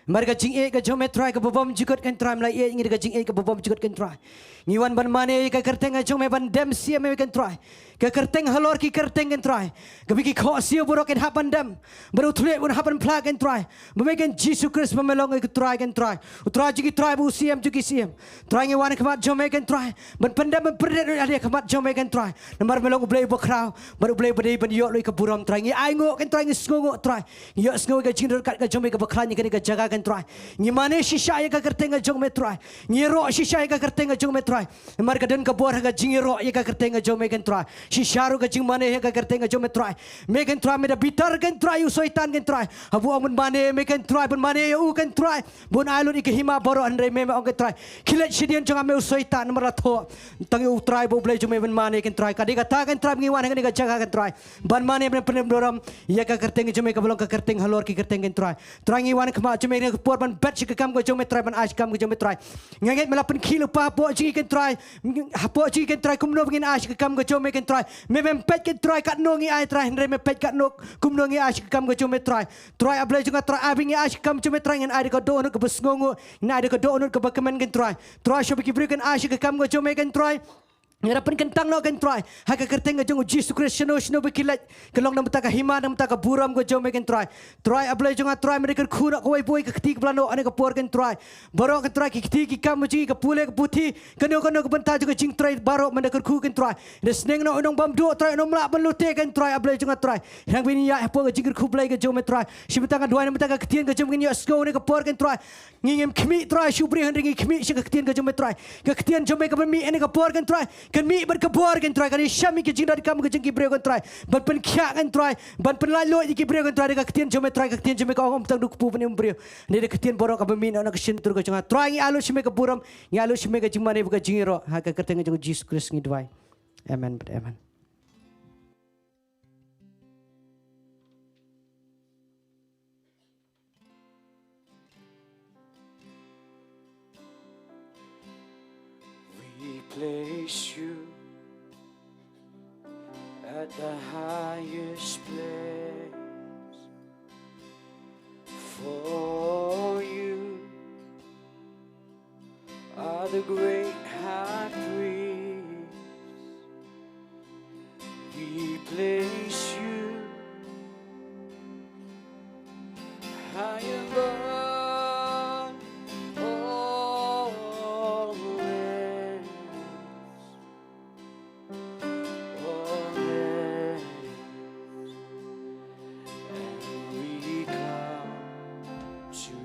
Namar ka jingïeit ka jong me Trai kaba bymjukut, ko Trai, me la ïeit ïa ngi da ka jingïeit kaba bymjukut, ko Trai. Ngi wan ban mane ïa ka kyrteng ka jong me, ban dem siem ïa me, ko Trai. Ka kyrteng halor ki kyrteng, ko Trai, kaba ki khohsiew baroh kin hap ban dem, bad u thylliej un hap ban phla, ko Trai, ba me, ko Jisu Khrist, ba me long ïa ko Trai, ko Trai, u Trai jong ki trai bad u Siem jong ki siem. Trai, ngi wan ha khmat jong me, ko Trai, ban pyndem ban pynrit ïa lade ha khmat jong me, ko Trai. Namar me long U Blei uba khraw bad U Blei uba dei ban ïoh lut ïa ka burom, Trai. Ngi ainguh, ko Trai, ngi sngewnguh, Trai. Ngi ïohsngew ïa ka jingryngkat ka jong me kaba khlaiñ ha kane ka jaka, ko Trai. Ngi mane shisha ïa ka kyrteng ka jong me Trai. Ngi ïaroh shisha ïa ka kyrteng ka jong me Trai. Namar ka don ka bor ha ka jingïaroh ïa ka kyrteng ka jong me Kynrad Trai. Shisha ruh ka jingmane ïa ka kyrteng ka jong me Trai. Me Kynrad Trai, me da bitar Kynrad Trai ïa u Soitan Kynrad Trai. Haba u ong ban mane me Kynrad Trai, ban mane ïa u Kynrad Trai, ban ai lut ïa ka hima baroh, hynrei me, me ong Kynrad Trai, khie leit shadien jong nga me u Soitan, namar la thoh tang ïa u Trai bad u Blei jong me ban mane Kynrad Trai. Ka dei kata Kynrad Trai ba ngi wan ha kane ka jaka Kynrad Trai ban mane ban pynlong burom ïa ka kyrteng jong me kaba long ka kyrteng halor ki kyrteng Kynrad Trai. Trai ngi wan khmat jong me ha kane ka por ban bet sha ka kam ka jong me Trai, ban ai sha ka kam ka jong me Trai. Nga ngeit me la pynkhih lypa hapoh jong ngi Kynrad Trai. Hapoh jong ngi Kynrad Trai kumno ba ngin ai sha ka kam ka jong me Kynrad Trai. Me mem peit Kynrad Trai katno ngi ai Trai, hynrei me peit katno kumno ngi ai sha ka kam ka jong me Trai. Trai A Blei jong nga Trai, ai ba ngi ai sha ka kam jong me Trai ngin ai da ka dohnud kaba sngewnguh, ngin ai da ka dohnud kaba kmen Kynrad Trai. Trai sha ba ki briew kin ai sha ka kam ka jong me Kynrad Trai. Ngi da pynkyntang noh Kynrad Trai ha ka kyrteng ka jong u Jisu Khrist, shano shano ba ki leit, ka long na bynta ka hima, na bynta ka burom ka jong me Kynrad Trai. Trai A Blei jong nga Trai, me da kyrkhu noh kawei pa kawei ka kti kaba la noh ha kane ka por Kynrad Trai. Baroh Kynrad Trai ki kti ki kam jong ngi, ka pule ka puthi, kano kano ka bynta jong ka jingtrei baroh me da kyrkhu Kynrad Trai. Da sneng noh u nongbamduk Trai, u nongmlak ban lute Kynrad Trai, A Blei jong nga Trai. Hynrei ba ngin ïaid hapoh ka jingkyrkhu Blei ka jong me Trai. Shi bynta nga duwai na bynta ka ktien ka jong me ngin ïohsngew ha kane ka por Kynrad Trai. Ngi ngim khmih Trai sha u briew, hynrei ngi khmih sha ka ktien ka jong me Trai. Ka ktien jong me kaba mih ha kane ka por Kynrad Trai, kan mih bad ka bor Kynrad Trai, kan ïashem ïa ka jingdonkam ka jong ki briew Kynrad Trai, ban pynkhiah Kynrad Trai, ban pynlaitluid ïa ki briew Kynrad Trai. Da ka ktien jong me Trai, ka ktien jong me ka ong ym tang da u kpu ban ïa u briew, hynrei da ka ktien baroh kaba mih na ka shyntur ka jong nga Trai. Ngi ai lut sha me ka burom, ngi ai lut sha me ka jingmane bad ka jingïaroh, ha ka kyrteng ka jong u Jisu Khrist ngi duwai. Amen bad amen. We place you at the highest place. For you are the great high priest. We place you high above all else, all else, and we come to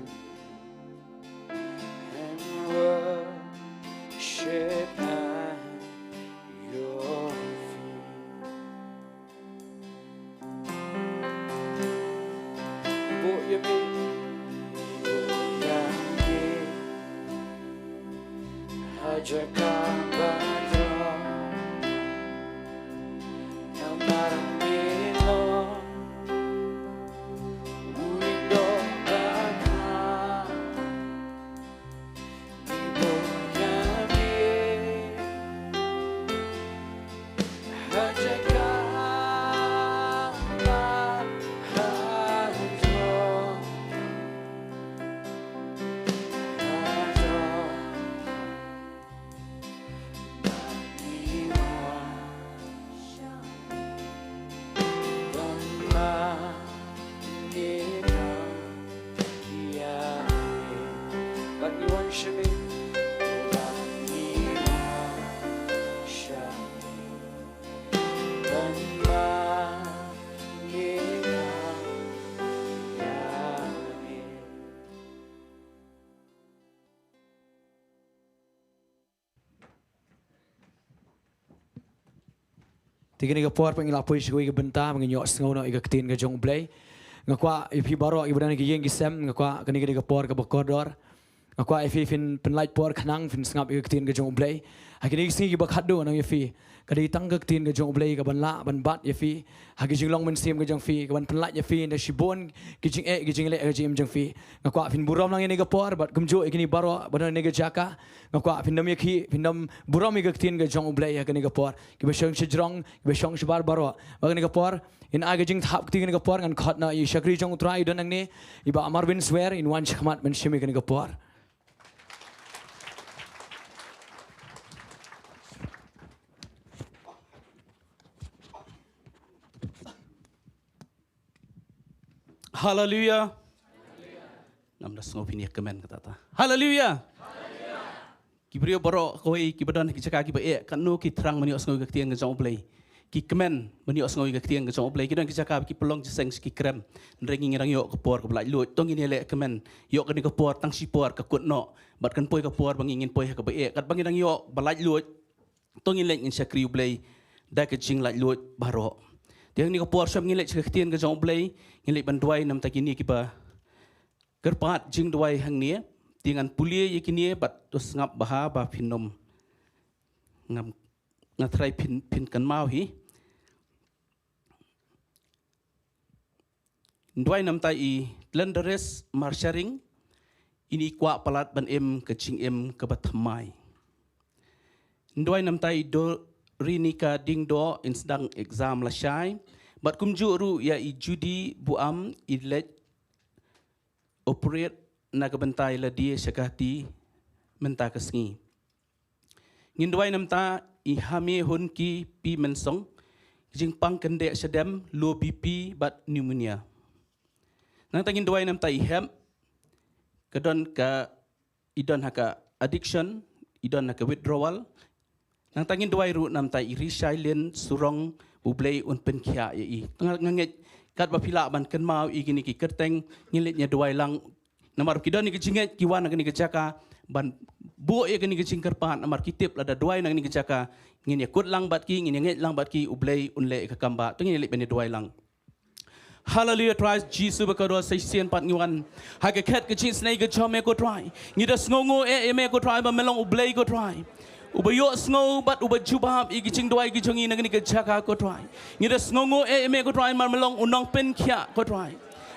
and worship at your feet. Bok ïa me, bok ïa me ha jaka ba drong. Namar me long u lyngdoh ba kha. Te kane ka por pat ngi la poi sha kawei ka bynta ba ngin ïohsngew noh ïa ka ktien ka jong U Blei. Nga kwah ïa phi baroh kiba don ha ki ïing ki sem, nga kwah kane ka dei ka por kaba kordor. Nga kwah ïa phi phin pynlait por khnang phin sngap ïa ka ktien ka jong U Blei. Ha kine ki sngi kiba khatduh ngan ong ïa phi, ka dei tang ka ktien ka jong U Blei kaban lah ban bat ïa phi ha ki jinglong mynsiem ka jong phi, kaban pynlait ïa phi na shibun ki jingeh ki jingleh ka jingim jong phi. Nga kwah phin burom lang ïa kane ka por bad kumjuh ïa kine baroh ba don ha kane ka jaka. Nga kwah phin nym ïakhih, phin nym burom ïa ka ktien ka jong U Blei ha kane ka por. Kiba shong shajrong, kiba shong shabar baroh. Ba kane ka por, ngin ai ka jingthap kti kane ka por, ngan khot noh ïa i shakri jong U Trai i don hangne, i Bah Marvin Swer, in wan shakhmat ban shim ïa kane ka por. Haleluya. Ngam da sngew phin ïa kmen kata ta. Haleluya. Ki briew baroh kawei kiba don ha ki jaka kiba eh katno ki thrang ban ïohsngew ïa ka ktien ka jong U Blei. ki kmen ban ïohsngew ïa ka ktien ka jong U Blei. Ki don ki jaka ba ki pynlong jingïaseng sha ki krem. Hynrei ngi ngi dang ïoh ka por kaba laitluid. To ngin ïaleh kmen. Ïoh kane ka por tang shipor ka kut noh. Bad kan poi ka por ba ngi ngin poi ha kaba eh. Katba ngi dang ïoh ba laitluid, to ngin leit ngin shakri U Blei da ka jinglaitluid baroh. Te ha kane ka por shwa ngin leit sha ka ktien ka jong U Blei, ngin leit ban duwai na bynta kine kiba kyrpad jingduwai hangne. Te ngan pule ïa kine bad to sngap bha ba phin ym, ngam, nga tharai phin, phin kynmaw hi. Nduwai na bynta i Tlendaris Marsharing, ini kwah palat ban im ka jingim kaba thymmai. Nduwai na bynta i Dorinika Dingdo, in sdang exam lashai. Bad kumjuh ruh ïa i Judy Buam, i leit operate na ka bynta i lade sha Guwahati mynta ka sngi. Ngin duwai na bynta i Hame Hunki P Mynsong, ka jingpang kyndeh shadem, low B P bad pneumonia. Nangta ngin duwai na bynta i Hep, ka don ka, i don ha ka addiction, i don ha ka withdrawal. Nangta ngin duwai ruh na bynta i Rishailin Surong, U Blei un pynkhiah ïa i. Nga, nga ngeit katba phi lah ban kynmaw ïa kine ki kyrteng, ngin leit ñia duwai lang. Namar ki don ïa ka jingngeit, ki wan na kane ka jaka ban buh ïa kane ka jingkyrpad, namar ki tip lada duwai na kane ka jaka, ngin ïa kut lang bad ki, ngin ïa ngeit lang bad ki, U Blei un leh ïa ka kam ba. To ngin ïa leit ban ïa duwai lang. Haleluia, Trai Jisu bakordor, sa shisien pat ngi wan ha ka khet ka jingisynei ka jong me ko Trai. Ngi da sngewnguh eh ïa me ko Trai ba me long U Blei ko Trai, uba ïohsngew bad uba jubab ïa ki jingduwai ki jong ngi na kane ka jaka ko Trai. Ngi da sngewnguh eh ïa me ko Trai namar me long u nongpynkhiah ko Trai.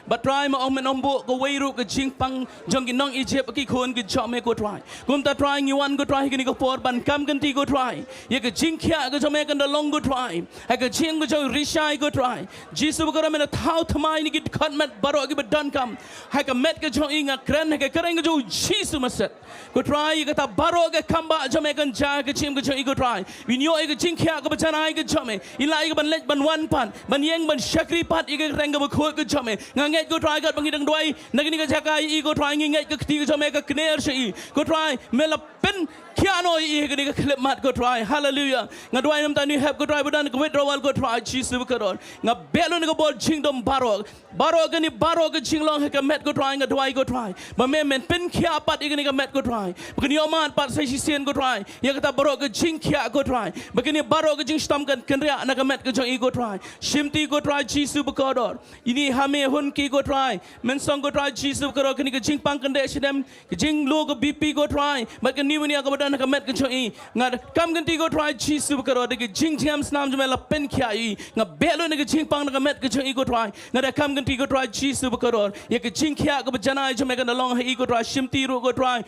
Bad Trai, me ong men ym buh kawei ruh ka jingpang jong ki nong Ijipt ha ki khun ki jong me ko Trai. Kumta Trai, ngi wan ko Trai ha kane ka por ban kam kynti ko Trai ïa ka jingkhiah ka jong me kan da long ko Trai ha ka jingim ka jong i Rishai ko Trai. Jisu bakordor, men da thaw thymmai ïa kine ki dkhot met baroh kiba donkam ha ka met ka jong i. Nga kren ha ka kyrteng ka jong u Jisu Maset ko Trai, ïa kata baroh ka kam ba jong me kan jia ha ka jingim ka jong i ko Trai. Phin ïoh ïa ka jingkhiah kaba janai ka jong me, i lah ïa ka ban leit ban wan pat, ban ïeng ban shakri pat ïa ka kyrteng kaba khuid ka jong me. Nga ngeit ko Trai, katba ngi dang duwai na kane ka jaka ïa i ko Trai, ngi ngeit ka kti ka jong me ka kner sha i ko Trai. Me la pynkhiah noh ïa i ha kane ka khyllipmat ko Trai. Haleluia. Nga duwai na bynta une u Hep ko Trai ba don ha ka withdrawal ko Trai Jisu bakordor. Nga beh lut na ka bor jingdum baroh, baroh kane baroh ka jinglong ha ka met ko Trai, nga duwai ko Trai ba me men pynkhiah pat ïa kane ka met ko Trai, ba kan ïoh mad pat sa shisien ko Trai ïa kata baroh ka jingkhiah ko Trai, ba kane baroh ka jingshitom kan kynriah na ka met ka jong i ko Trai. Shimti ko Trai Jisu bakordor, ine i Hame Hunki ko Trai, Mynsong ko Trai Jisu bakordor, kane ka jingpang kyndeh shadem, ka jinglow ka B P ko Trai, bad ka pneumonia kaba don ha ka met ka jong i. Nga da kam kynti ko Trai Jisu bakordor, da ka jingjngem snam jong me la pynkhiah ïa i. Nga beh lut na ka jingpang na ka met ka jong i ko Trai. Nga da kam kynti ko Trai Jisu bakordor, ïa ka jingkhiah kaba janai jong me kan da long ha i ko Trai. Shimti ruh ko Trai,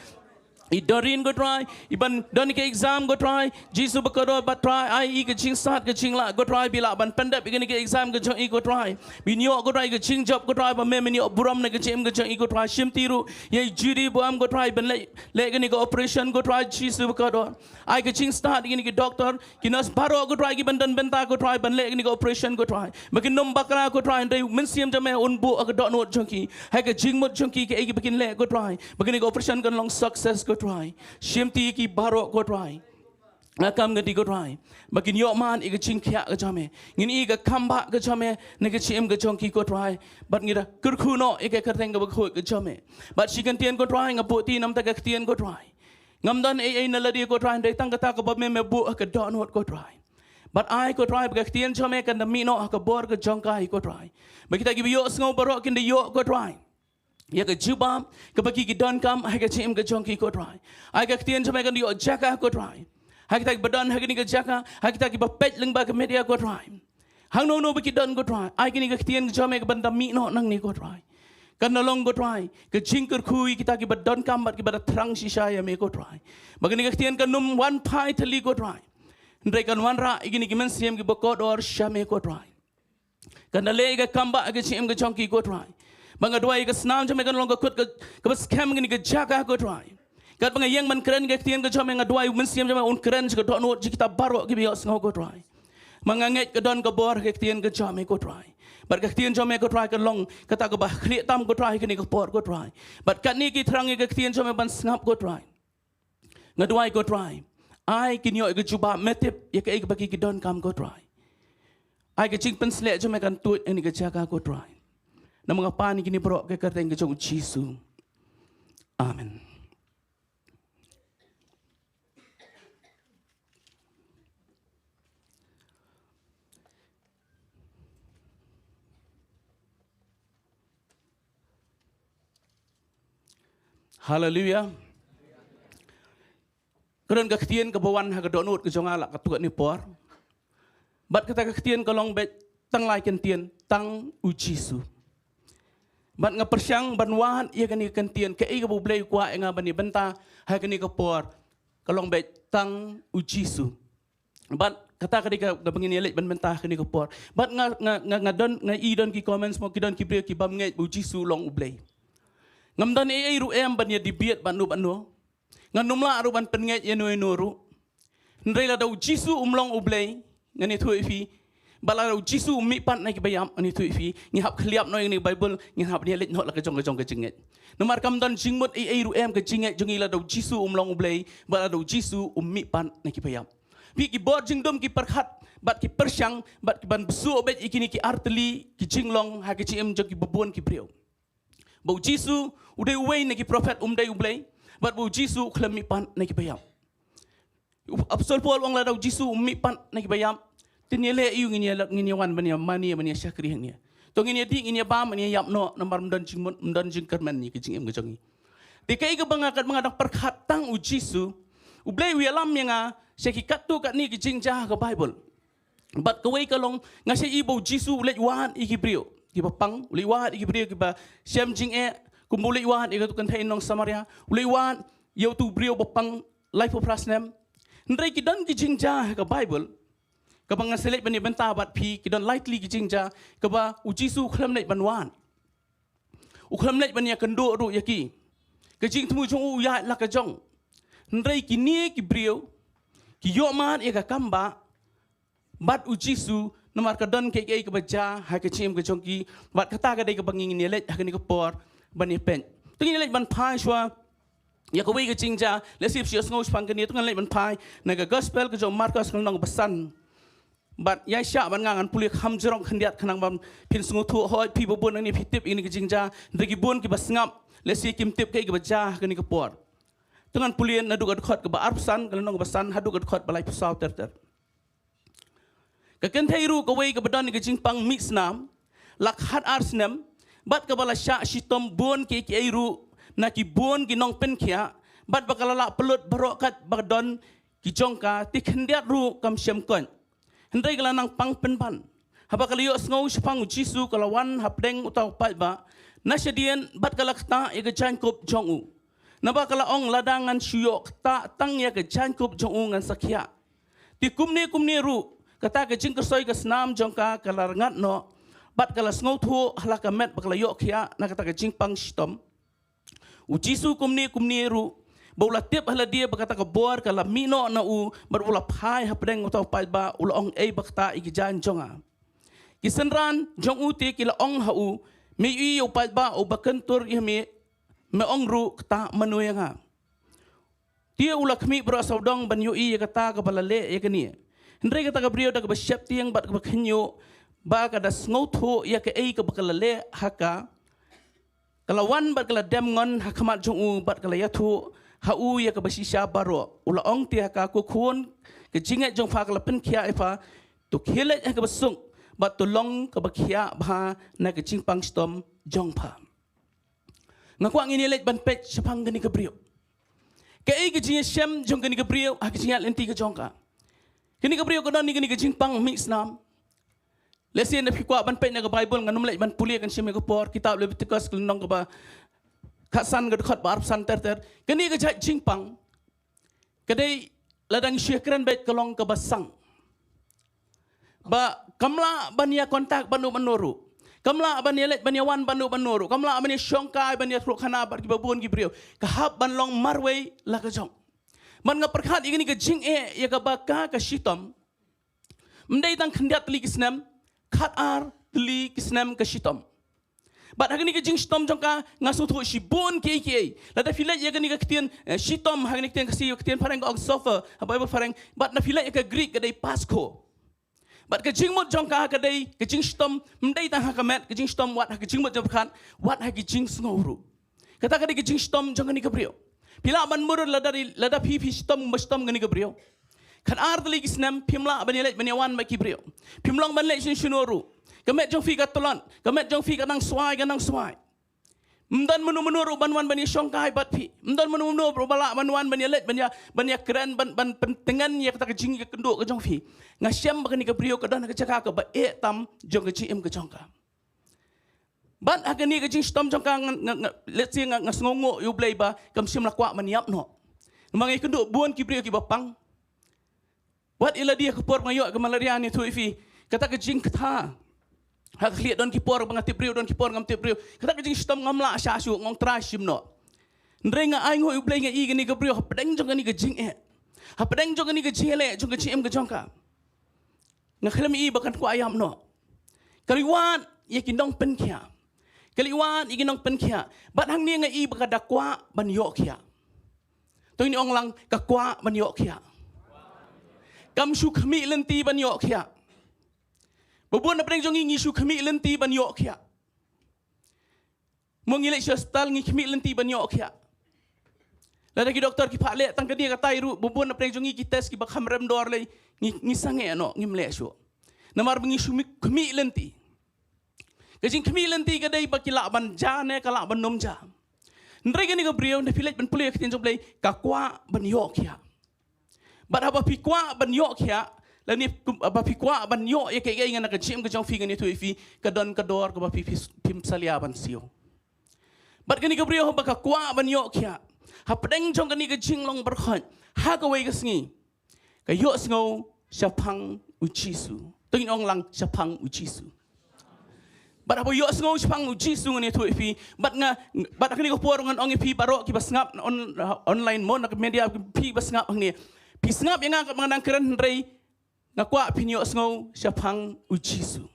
i Doreen ko Trai, i ban don ïa ka exam ko Trai Jisu bakordor, bad Trai ai i ka jingstad ka jinglah ko Trai, ba i lah ban pyndep ïa kane ka exam ka jong i ko Trai. Ba in ïoh ko Trai ka jingjop ko Trai, ba me men ïoh burom na ka jingim ka jong i ko Trai. Shimti ruh ïa i Judy Buam ko Trai, ban leh, leh kane ka operation ko Trai Jisu bakordor. Ai ka jingstad ïa kine ki doktor, ki nurse baroh ko Trai, ki ban don bynta ko Trai ban leh kane ka operation ko Trai, ba kin ym bakla ko Trai, hynrei u Mynsiem jong me un buh ha ka dohnud jong ki, ha ka jingmut jong ki, kaei kaba kin leh ko Trai, ba kane ka operation kan long success ko Trai. Shimti ïa ki baroh ko Trai. Nga kam kynti ko Trai ba kin ïoh mad ïa ka jingkhiah ka jong me. Ngin ïohi ïa ka kam ba ka jong me na ka jingim ka jong ki ko Trai. Bad ngi da kyrkhu noh ïa ka kyrteng kaba khuid ka jong me. Bad shi kyntien ko Trai, nga buh kti na bynta ka ktien ko Trai. Ngam don ei ei na lade ko Trai, hynrei tang kata kaba me me buh ha ka dohnud ko Trai. Bad ai ko Trai ba ka ktien jong me kan da mih noh ha ka bor ka jong ka hi ko Trai, ba kita kiba ïohsngew baroh kin da ïoh ko Trai ïa ka jubab kaba ki ki donkam ha ka jingim ka jong ki ko Trai. Ai ka ktien jong me kan da ïoh jaka ko Trai, ha kita kiba don ha kane ka jaka, ha kita kiba peit lyngba ka media ko Trai. Hangno hangno ba ki don ko Trai, ai kane ka ktien ka jong me ka ban da mih noh nangne ko Trai, kan da long ko Trai ka jingkyrkhu ïa kita kiba donkam bad kiba da thrang shisha ïa me ko Trai, ba kane ka ktien kan ym wan phai thylli ko Trai, hynrei kan wanrah ïa kine ki mynsiem kiba kordor sha me ko Trai. Kan da leh ïa ka kam ba ka jingim ka jong ki ko Trai. Ba nga duwai ïa ka snam jong me kan long ka kut ka, kaba skhem ha kane ka jaka ko Trai. Katba nga ïeng ban kren ïa ka ktien ka jong me, nga duwai u Mynsiem jong me un kren sha ka dohnud jong kita baroh kiba ïohsngew ko Trai. Ba nga ngeit ka don ka bor ha ka ktien ka jong me ko Trai. Bad ka ktien jong me ko Trai kan long kata kaba khlieh tam ko Trai ha kane ka por ko Trai. Bad katne ki thrang ïa ka ktien jong me ban sngap ko Trai. Nga duwai ko Trai, ai kin ïoh ïa ka jubab, me tip ïa kaei kaba ki ki donkam ko Trai. Ai ka jingpynsleh jong me kan tuid ha kane ka jaka, ko Trai. Namar nga pan ïa kine baroh ha ka kyrteng ka jong u Jisu. Amen. Haleluia. Ka don ka ktien kaba wan ha ka dohnud ka jong nga la katto katne por. Bad kata ka ktien ka long beit tang lai kyntien, tang u Jisu. Bad nga pyrshang ban wad ïa kane ka kyntien, kaei kaba U Blei u kwah ïa nga ban ïa bynta ha kane ka por, ka long beit tang u Jisu. Bad kata ka dei kaba ngin ïa leit ban bynta ha kane ka por. Bad nga, nga, nga, nga don, nga i don ki comments mo, ki don ki briew ki bym ngeit ba u Jisu u long U Blei. Ngam don ei ei ruh em ban ïa debate bad no bad no. Ngan ym lah ruh ban pynngeit ïa no ïa no ruh. Hynrei lada u Jisu um long U Blei, ngan ïathuh ïa phi, bad lada u Jisu um mih pat na ki baïap, ngan ïathuh ïa phi, ngi hap khliap noh ïa kane ka Baibl, ngi hap ïa leit noh la ka jong ka jong ka jingngeit. Namar kam don jingmut ei ei ruh em ka jingngeit jong ngi lada u Jisu um long U Blei, bad lada u Jisu um mih pat na ki baïap. Phi, ki bor jingdum ki pyrkhat, bad ki pyrshang, bad ki ban bsuh beit ïa kine ki artylli ki jinglong ha ka jingim jong kiba bun ki briew. Ba u Jisu u dei uwei na ki prophet, um dei U Blei. Bad ba u Jisu u khlem mih pat na ki baïap. U Apostol Paul u ong lada u Jisu um mih pat na ki baïap, te ngin ïa leh aïu, ngin ïa, ngin ïa wan ban ïa mane, ban ïa shakri hangne. To ngin ïa dih, ngin ïa bam, ngin ïa ïap noh, namar ym don jingmut, ym don jingkyrmen ïa ka jingim ka jong ngi. Te kaei kaba nga, kaba nga dang pyrkhat tang u Jisu, U Blei u ïalam ïa nga sha ki katto katne ki jingjia ha ka Baibl. Bad kawei ka long, nga shait i ba u Jisu u leit wad ïa ki briew kiba pang, u leit wad ïa ki briew kiba shem jingeh, kumba u leit wad ïa katu ka kynthei nong Samaria, u leit wad ïa utu u briew ba pang laiphew phra snem. Hynrei ki don ki jingjia ha ka Baibl kaba nga sa leit ban ïa bynta bad phi, ki don lai tylli ki jingjia kaba u Jisu u khlem leit ban wad. U khlem leit ban ïakynduh ruh ïa ki. Ka jingthmu jong u u ïaid la ka jong. Hynrei kine ki briew ki ïoh mad ïa ka kam bah bad u Jisu, namar ka don kaei kaei kaba jia ha ka jingim ka jong ki, bad kata ka dei kaba ngin ïa leit ha kane ka por ban ïa peit. To ngin ïa leit ban phai shuwa ïa kawei ka jingjia, lehse phi shu ïohsngew shaphang kane, to ngin leit ban phai na ka Gospel ka jong u Markos, ka lynnong ba san. Bad ïa shah ban nga, ngan pule kham jrong khyndiat khnang ba phin sngewthuh. Hooid, phi ba bun hangne phi tip ïa kane ka jingjia, hynrei ki bun kiba sngap lehse kim tip kaei kaba jia ha kane ka por. To ngan pule naduh ka dkhot kaba arphew san, ka lynnong ba san, haduh ka dkhot ba laiphew saw ter ter. Ka kynthei ruh kawei kaba don ïa ka jingpang mih snam la khatar snem, bad kaba la shah shitom bun kiei kiei ruh na ki bun ki nongpynkhiah, bad ba ka la lah pynlut baroh katba don ki jong ka, te khyndiat ruh kam shym koit. Hynrei ka la nang pang pynban. Haba ka la ïohsngew shaphang u Jisu, ka la wan hapdeng uta u paidbah na shadien, bad ka la ktah ïa ka jaiñkup jong u. Naba ka la ong, lada ngan shu ïoh ktah tang ïa ka jaiñkup jong u ngan sa khiah. Te kumne kumne ruh, kata ka jingkyrsoi ka snam jong ka ka la rngat noh, bad ka la sngewthuh ha la ka met ba ka la ïoh khiah na kata ka jingpang shitom. U Jisu kumne kumne ruh, ba u la tip ha lade ba kata ka bor ka la mih noh na u, bad u la phai hapdeng uta u paidbah, u la ong, ei, ba ktah ïa ki jaiñ jong nga. Ki synran jong u te ki la ong ha u, me ïohi ïa u paidbah uba kyntur ïa me, me ong ruh, ktah mano ïa nga. Te u la khmih baroh sawdong ban ïohi ïa kata kaba la leh ïa kane. Hynrei kata ka briew da kaba sheptieng bad kaba khynñiuh ba ka da sngewthuh ïa kaei kaba ka la leh ha ka, ka la wan bad ka la dem ngon ha khmat jong u bad ka la ïathuh ha u ïa kaba shisha baroh. U la ong te ha ka, ko khun, ka jingngeit jong pha ka la pynkhiah ïa pha. To khie leit ha kaba suk bad to long kaba khiah bha na ka jingpang shitom jong pha. Nga kwah ngin ïa leit ban peit shaphang kane ka briew. Kaei ka jingïashem jong kane ka briew ha ka jingïaid lynti ka jong ka? Kane ka briew ka don ïa kane ka jingpang mih snam. Lehse lada phi kwah ban peit na ka Baibl, ngan ym leit ban pule, kan shim ïa ka por, kitab Leviticus, ka lynnong kaba khatsan, ka dkhot ba arphew san ter ter. Kane ka jait jingpang ka dei, lada ngi shu ïakren beit, ka long kaba sang. Ba kam lah ban ïa contact bad no bad no ruh. Kam lah ban ïa leit ban ïa wan bad no bad no ruh. Kam lah ban ïa shongkai, ban ïa through khana bad kiba bun ki briew. Ka hap ban long marwei la ka jong. Bad nga pyrkhat ïa kane ka jingeh ïa kaba ka, ka shitom, ym dei tang khyndiat tylli ki snem, khatar tylli ki snem ka shitom. Bad ha kane ka jingshitom jong ka, nga sngewthuh shibun kiei kiei. Lada phi leit ïa kane ka ktien, eh, shitom, ha kane ka ktien Khasi, ka ktien phareng ka ong suffer, ha Baibl phareng, bad lada phi leit ïa ka Greek ka dei paschal. Bad ka jingmut jong ka ka dei ka jingshitom, ym dei tang ha ka met, ka jingshitom wat ha ka jingmut jingpyrkhat, wat ha ka jingsngew ruh. Kata ka dei ka jingshitom jong kane ka briew. Phi lah ban murur lada, lada phi, phi shitom, ba shitom kane ka briew. Khatar tylli ki snem phim lah ban ïaleit ban ïawan bad ki briew. Phim long ban leit sha shano ruh. Ka met jong phi ka tlot, ka met jong phi ka nang swai, ka nang swai. Ym don mano mano ruh ban wan ban ïashongkai bad phi. Ym don mano mano ruh ba lah ban wan ban ïaleit ban ïa, ban ïakren, ban, ban pyntngen ïa kata ka jingïakynduh ka jong phi. Nga shem ba kane ka briew ka don ha ka jaka kaba eh tam jong ka jingim ka jong ka. Bad ha kane ka jingshitom jong ka nga, nga, nga, let's say nga, nga sngewnguh ïa U Blei ba kam shym la kwah ban ïap noh. Namar nga ïakynduh bun ki briew kiba pang. Wat ïa lade ha ka por ba nga ïoh ka malaria, nga ïathuh ïa phi. Kata ka jingkthah. Ha ka khlieh don ki por ba nga tip briew, don ki por ngam tip briew. Kata ka jingshitom ngam lah shah shuh, nga ong Trai shim noh. Hynrei nga ainguh ïa U Blei, nga ïohi kane ka briew hapdeng jong kane ka jingeh, hapdeng jong kane ka jingeh jong ka jingim ka jong ka. Nga khlem ïohi ba kan kwah ïap noh. Ka la wad ïa ki nongpynkhiah. Ka la wad ïa ki nongpynkhiah. Bad hangne nga ïohi ba ka da kwah ban ïoh khiah. To ngin ong lang, ka kwah ban ïoh khiah. Kam shu khmih lynti ban ïoh khiah. Ba bun na pdeng jong ngi ngi shu khmih lynti ban ïoh khiah. Mo ngi leit sha hospital ngi khmih lynti ban ïoh khiah. Lada ki doktor ki phah leh tang kane katai ruh, ba bun na pdeng jong ngi ki test kiba kham rem dor lei, ngi, ngi sangeh noh, ngim leh shuh. Namar ba ngi shu mi-, khmih lynti. Ka jingkhmih lynti ka dei ba ki lah ban jia ne ka lah ban nym jia. Hynrei kane ka briew, lada phi leit ban pule ïa ka ktien jong U Blei, ka kwah ban ïoh khiah. Bad haba phi kwah ban ïoh khiah, lane kum, haba phi kwah ban ïoh ïa kaei kaei na ka jingim ka jong phi, ngan ïathuh ïa phi, ka don ka dor kaba phi, phi, phim salia ban siew. Bad kane ka briew haba ka kwah ban ïoh khiah, hapdeng jong kane ka jinglong baroh, ha kawei ka sngi ka ïohsngew shaphang U Jisu. To ngin ong lang, shaphang U Jisu. Bad haba ïohsngew shaphang U Jisu, ngan ïathuh ïa phi, bad nga, bad ha kane ka por ngan ong ïa phi baroh kiba sngap on, online mo na ka media, phi ba sngap hangne. Phi sngap ïa nga katba nga dang kren, hynrei nga kwah phin ïohsngew shaphang U Jisu.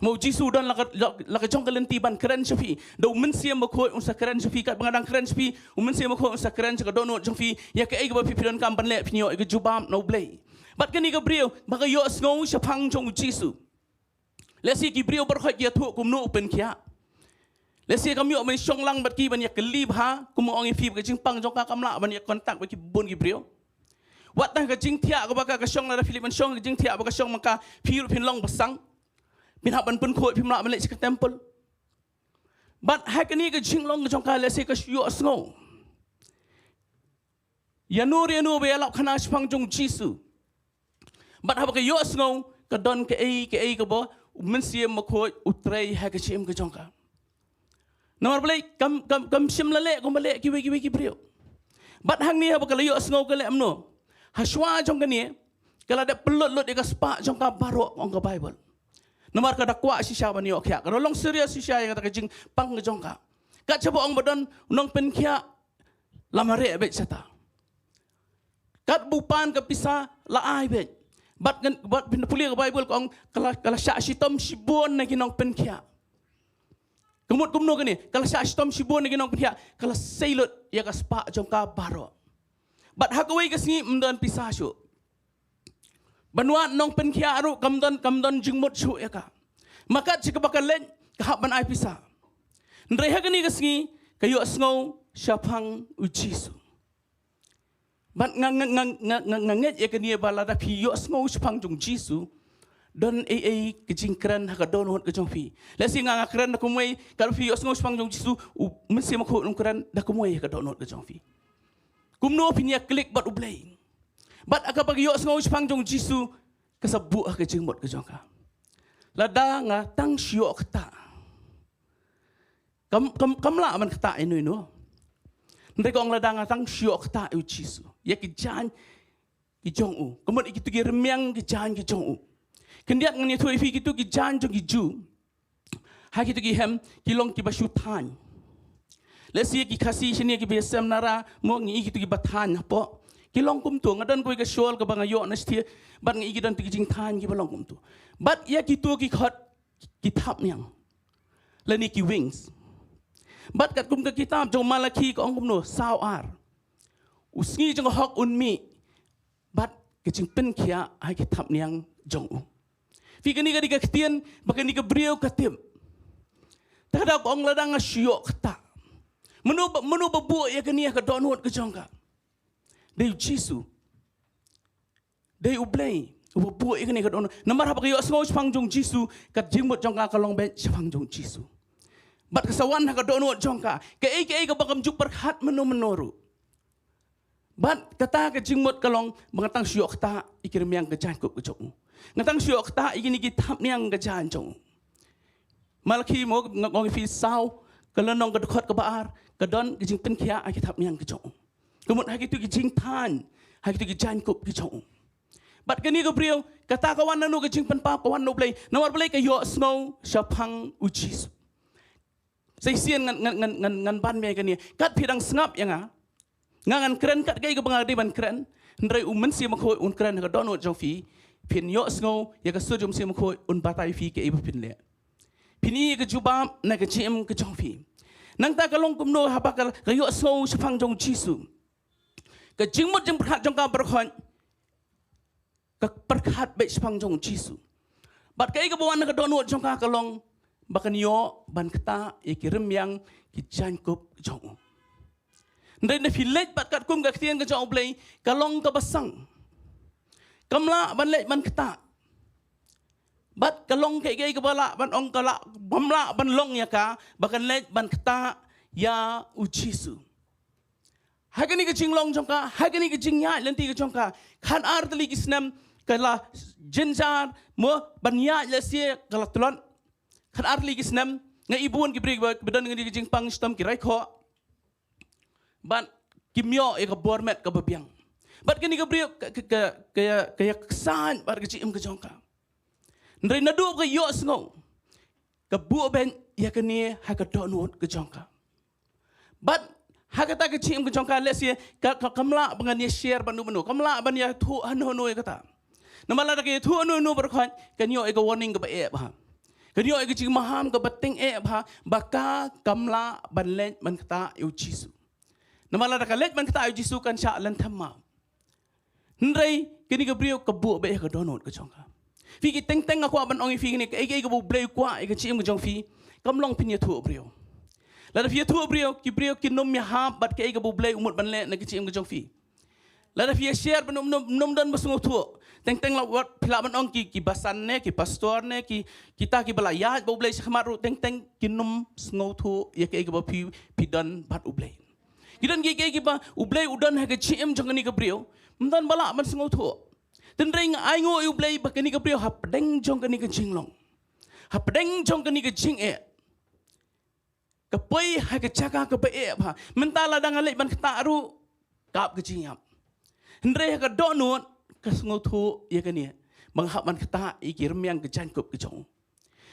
Mo U Jisu u don la ka, la, la ka jong ka lynti ban kren sha phi. Da U Mynsiem Bakhuid un sa kren sha phi, katba nga dang kren sha phi, U Mynsiem Bakhuid un sa kren sha ka dohnud jong phi, ïa kaei kaba phi, phi donkam ban leh, phin ïoh ïa ka jubab na U Blei. Bad kane ka briew ba ka ïohsngew shaphang jong U Jisu. Lehse ki briew baroh ki ïathuh kumno u pynkhiah. Lehse kam ïoh ban shong lang bad ki ban ïakylli bha, kum nga ong ïa phi, ba ka jingpang jong ka kam lah ban ïa contact bad ki bun ki briew. Wat tang ka jingthiah kaba ka, ka shong, lada phi leit ban shong ka jingthiah ba ka shong ma ka, phi ruh phin long basang. Phin hap ban pynkhuid, phim lah ban leit sha ka temple. Bad ha kane ka jinglong ka jong ka, lehse ka ïohsngew ïa no re no ba ïalap khana shaphang jong U Jisu. Bad haba ka ïohsngew, ka don kaei kaei kaba U Mynsiem Bakhuid u trei ha ka jingim ka jong ka. Namar balei? Kam, kam, kam shym la leh kumba leh kiwei kiwei ki briew. Bad hangne haba ka la ïohsngew ka leh kumno? Hashwa jong kane, ka la dep pynlut lut ïa ka spah jong ka baroh, ong ka Baibl. Namar ka da kwah shisha ban ïoh khiah, ka da long serious shisha ïa kata ka jingpang ka jong ka. Kat shaba ong ba don u nongpynkhiah, la mareh beit shata. Katba u pan ka pisa, la ai beit. Bad ngan, bad phin pule ka Baibl ka ong, ka la, ka la shah shitom shibun na ki nongpynkhiah. Ka mut kumno kane? Ka la shah shitom shibun na ki nongpynkhiah, ka la sei lut ïa ka spah jong ka baroh. Bad ha kawei ka sngi ym don pisa shuh. Ban wad nongpynkhiah ruh kam don, kam don jingmut shuh ïa ka. Ma kat sha kaba ka leit, ka hap ban ai pisa. Hynrei ha kane ka sngi, ka ïohsngew shaphang U Jisu. Bad nga, nga, nga ngeit ïa kane ba lada phi ïohsngew shaphang jong U Jisu, don ei ei ka jingkren ha ka dohnud ka jong phi. Lehse nga, nga kren da kumwei, katba phi ïohsngew shaphang jong U Jisu, U Mynsiem Bakhuid un kren da kumwei ha ka dohnud ka jong phi. Kumno phin ïa click bad U Blei. Bad ha kaba ka ïohsngew shaphang jong U Jisu, ka sa buh ha ka jingmut ka jong ka. Lada nga tang shu ïoh ktah. Kam, kam, kam lah ban ktah ïano ïano. Hynrei ka ong lada nga tang shu ïoh ktah ïa U Jisu, ïa ki jaiñ ki jong u. Ka mut ïa kito ki rmiang ki jaiñ ki jong u. Khyndiat ngan ïathuh ïa phi, kito ki jaiñ jong ki Jiw ha kito ki hem ki long kiba shu thaiñ. Lehse ki Khasi shane kiba ïasem Nara, mo, ngi i kito kiba thaiñ hapoh. Ki long kumto, nga don kawei ka shawl kaba nga ïoh na shathie, bad nga i ki don kito ki jingthaiñ kiba long kumto. Bad ïa kito ki khot ki thapniang, lane ki wings. Bad katkum ka kitab jong Malakhi ka ong kumno, saw ar. U sngi jong ka hok un mih, bad ka jingpynkhiah ha ki thapniang jong u. Phi, kane ka dei ka ktien ba kane ka briew ka tip. Te ka da ka ong, lada nga shu ïoh ktah. Mano ba, mano ba buh ïa kane ha ka dohnud ka jong ka? Dei u Jisu. Dei U Blei uba buh ïa kane ha ka dohnud. Namar haba ka ïohsngew shaphang jong u Jisu, ka jingmut jong ka ka long beit shaphang jong u Jisu. Bad ka sa wan ha ka dohnud jong ka, kaei kaei kaba kam ju pyrkhat mynno mynno ruh. Bad kata ka jingmut ka long ba nga tang shu ïoh ktah ïa ki rmiang ka jaiñkup ka jong u. Nga tang shu ïoh ktah ïa kine ki thapniang ka jaiñ jong u. Malaki mo, nga ong ïa phi, saw ka lynnong, ka dkhot kaba ar, ka don ka jingpynkhiah ha ki thapniang ka jong u. Ka mut ha kito ki jingthaiñ, ha kito ki jaiñkup ki jong u. Bad kane ka briew, kata ka wan na no, ka jingpynpaw ka wan na U Blei. Namar balei? Ka ïohsngew shaphang u Jisu. Sa shisien ngan, ngan, ngan, ngan, ngan ban mih ïa kane. Kat phi dang sngap ïa nga, nga ngan kren kat kaei kaba nga dei ban kren. Hynrei U Mynsiem Bakhuid un kren ha ka dohnud jong phi. Phin ïohsngew ïa ka sur jong U Mynsiem Bakhuid, un batai ïa phi kaei ba phin leh. Phin ïoh ïa ka jubab na ka jingim ka jong phi. Nangta ka long kumno haba ka, ka ïohsngew shaphang jong u Jisu? Ka jingmut jingpyrkhat jong ka baroh ka pyrkhat beit shaphang jong u Jisu. Bad kaei kaba wan na ka dohnud jong ka ka long ba kan ïoh ban ktah ïa ki rmiang ki jaiñkup jong u. Hynrei lada phi leit bad katkum ka ktien ka jong U Blei, ka long kaba sang. Kam lah ban leit ban ktah. Bad ka long kaei kaei kaba lah ban ong, ka lah, bym lah ban long ïa ka ba kan leit ban ktah ïa u Jisu. Ha kane ka jinglong jong ka, ha kane ka jingïaid lynti ka jong ka, khatar tylli ki snem ka la jynjar mo ban ïaid lehse ka la tlot. Khatar tylli ki snem, nga i bun ki briew ba, ba don kane ka jingpang shitom, ki rai khoh. Bad kim ïoh ïa ka bor met kaba biang. Bad kane ka briew ka, ka, ka, ka ïa, ka ïa ksaid bad ka jingim ka jong ka. Hynrei naduh ka ïohsngew, ka buh beit ïa kane ha ka dohnud ka jong ka. Bad ha kata ka jingim ka jong ka, lehse ka, ka, kam lah ba ngan ïa share bad uno uno, kam lah ban ïathuh hano hano ïa kata. Namar lada ka ïathuh hano hano baroh ka, kan ïoh ïa ka warning kaba eh bha. Kan ïoh ïa ka jingmaham kaba tyngeh bha, ba ka kam lah ban leit ban ktah ïa u Jisu. Namar lada ka leit ban ktah ïa u Jisu kan shah lynthem maw. Hynrei kane ka briew ka buh beit ha ka dohnud ka jong ka. Phi, ki teng teng nga kwah ban ong ïa phi kane, kaei kaei kaba U Blei u kwah ïa ka jingim ka jong phi, kam long phin ïathuh briew. Lada phi ïathuh briew, ki briew kin ym ïahap bad kaei kaba U Blei u mut ban leh na ka jingim ka jong phi. Lada phi ïa share bad uno uno, ym don ba sngewthuh. Teng teng la wat phi lah ban ong ki, ki basan ne, ki pastor ne, ki, kita kiba la ïaid bad U Blei shakhmat ruh, teng teng kin ym sngewthuh ïa kaei kaba phi, phi don bad U Blei. Ki don kiei kiei kiba U Blei u don ha ka jingim jong kane ka briew, ym don ba lah ban sngewthuh. Hynrei nga ainguh ïa U Blei ba kane ka briew hapdeng jong kane ka jinglong, hapdeng jong kane ka jingeh, ka poi ha ka jaka kaba eh bha. Mynta lada nga leit ban ktah ruh, ka ap ka jingïap. Hynrei ha ka dohnud ka sngewthuh ïa kane, ba nga hap ban ktah ïa ki rmiang ka jaiñkup ka jong u.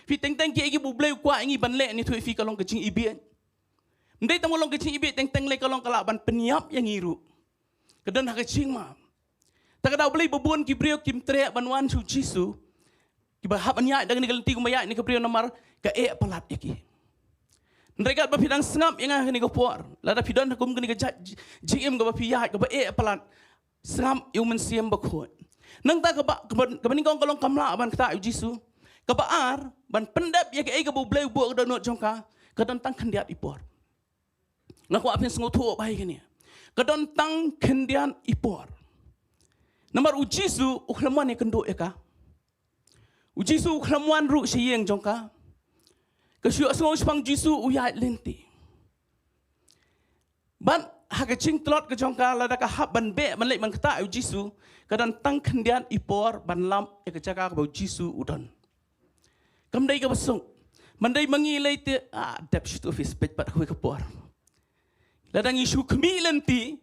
Phi, teng teng kiei kiba U Blei u kwah ïa ngi ban leh, ngi ïathuh ïa phi, ka long ka jingibit. Ym dei tang ba long ka jingibit teng teng lei, ka long ka lah ban pynïap ïa ngi ruh. Ka don ha ka jingma. Te ka daw balei ba bun ki briew kim treh ban wan sha u Jisu, kiba hap ban ïaid da kane ka lynti kumba ïaid kane ka briew, namar ka eh palat ïa ki. Hynrei katba phi dang sngap ïa nga ha kane ka por, lada phi don ha kum kane ka jait jingim kaba phi ïaid kaba eh palat, sngap ïa u Mynsiem Bakhuid. Nangta kaba, kaba, kaba nyngkong ka long kam lah ban ktah ïa u Jisu. Kaba ar, ban pyndep ïa kaei kaba U Blei u buh ha ka dohnud jong ka, ka don tang khyndiat i por. Nga kwah phin sngewthuh bha ïa kane. Ka don tang khyndiat i por. Namar u Jisu u khlem wan ïakynduh ïa ka. U Jisu u khlem wan ruh sha ïing jong ka. Ka shu ïohsngew shaphang u Jisu, u ïaid lynti. Bad ha ka jingtlot ka jong ka, lada ka hap ban beh ban leit ban ktah ïa u Jisu, ka don tang khyndiat i por ban lap ïa ka jaka kaba u Jisu u don. Kam dei kaba suk. Ban dei ma ngi lei te, ah, dep shuh tu office, peit pat kawei ka por. Lada ngi shu khmih lynti,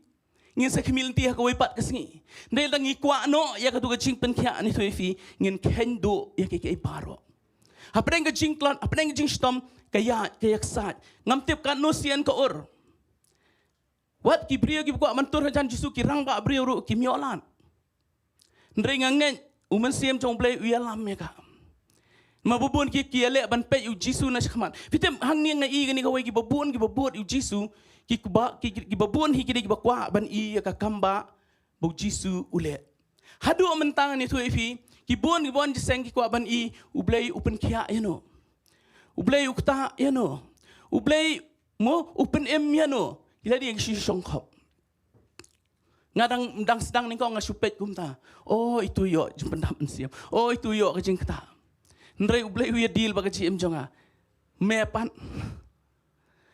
ngin sa khmih lynti ha kawei pat ka sngi. Hynrei lada ngi kwah noh ïa katu ka jingpynkhiah, ngi ïathuh ïa phi, ngin kheiñ duh ïa kiei kiei baroh. Hapdeng ka jingtlot, hapdeng ka jingshitom, ka ïaid, ka ïaksaid. Ngam tip katno sien ka ur. Wat ki briew kiba kwah ban tur hajan u Jisu, ki rangbah briew ruh kim ïoh lad. Hynrei nga ngeit u Mynsiem jong U Blei u ïalam ïa ka. Namar ba bun ki, ki ïaleh ban peit ïa u Jisu na shakhmat. Phi tip, hangne nga i kane kawei, kiba bun kiba bud ïa u Jisu, ki kwah, ki, ki, kiba bun hi ki dei kiba kwah ban i ïa ka kam ba, ba u Jisu u leh. Haduh mynta ngan ïathuh ïa phi, Ki bun ki bun jingïaseng ki kwah ban i, U Blei u pynkhiah ïano, U Blei u ktah ïano, U Blei mo u pynim ïano. Ki la dei ki shu shongkhop. Nga dang dang sdang nyngkong nga shu peit kumta. O itu ïoh jingpyndap mynsiem. O itu ïoh ka jingktah. Hynrei U Blei u ïa deal bad ka jingim jong nga. Me pat.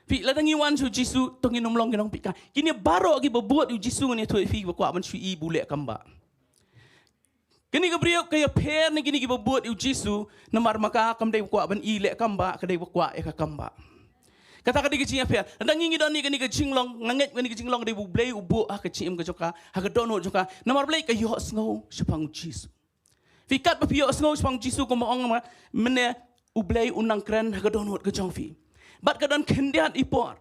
Phi, lada ngi wan sha U Jisu, to ngin ym long ki nongpeitkai. Kine baroh kiba bud ïa U Jisu, ngan ïathuh ïa phi, ba kwah ban shu i ba u leh kam ba. Kane ka briew ka ïapher na kine kiba bud ïa U Jisu, namar ma ka kam dei ba kwah ban i leh kam ba, ka dei ba kwah ïa ka kam ba. Kata ka dei ka jingïapher. Lada ngi ngi don ïa kane ka jinglong, nga ngeit kane ka jinglong ka dei ba U Blei u buh ha ka jingim ka jong ka, ha ka dohnud jong ka. Namar balei? Ka ïohsngew shaphang U Jisu. Phi, katba phi ïohsngew shaphang U Jisu, kumba ong ma, mynne U Blei u nang kren ha ka dohnud ka jong phi. Bad ka don khyndiat i por.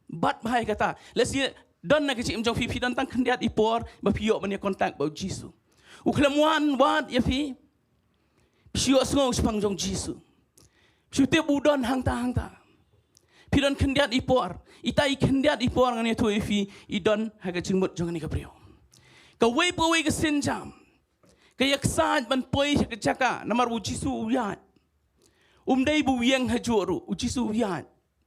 Bad bha ïa kata. Lehse don na ka jingim jong phi, phi don tang khyndiat i por ba phi ïoh ban ïa contact bad U Jisu. U khlem wan wad ïa phi. Phi shu ïohsngew shaphang jong U Jisu. Phi shu tip u don hangta hangta. Phi don khyndiat i por. Ita i khyndiat i por ngan ïathuh ïa phi, i don ha ka jingmut jong kane ka briew. Kawei pa kawei ka sienjam, ka ïaksaid ban poi sha ka jaka, namar U Jisu u ïaid. Um dei ba u ïeng hajuh ruh, U Jisu u ïaid.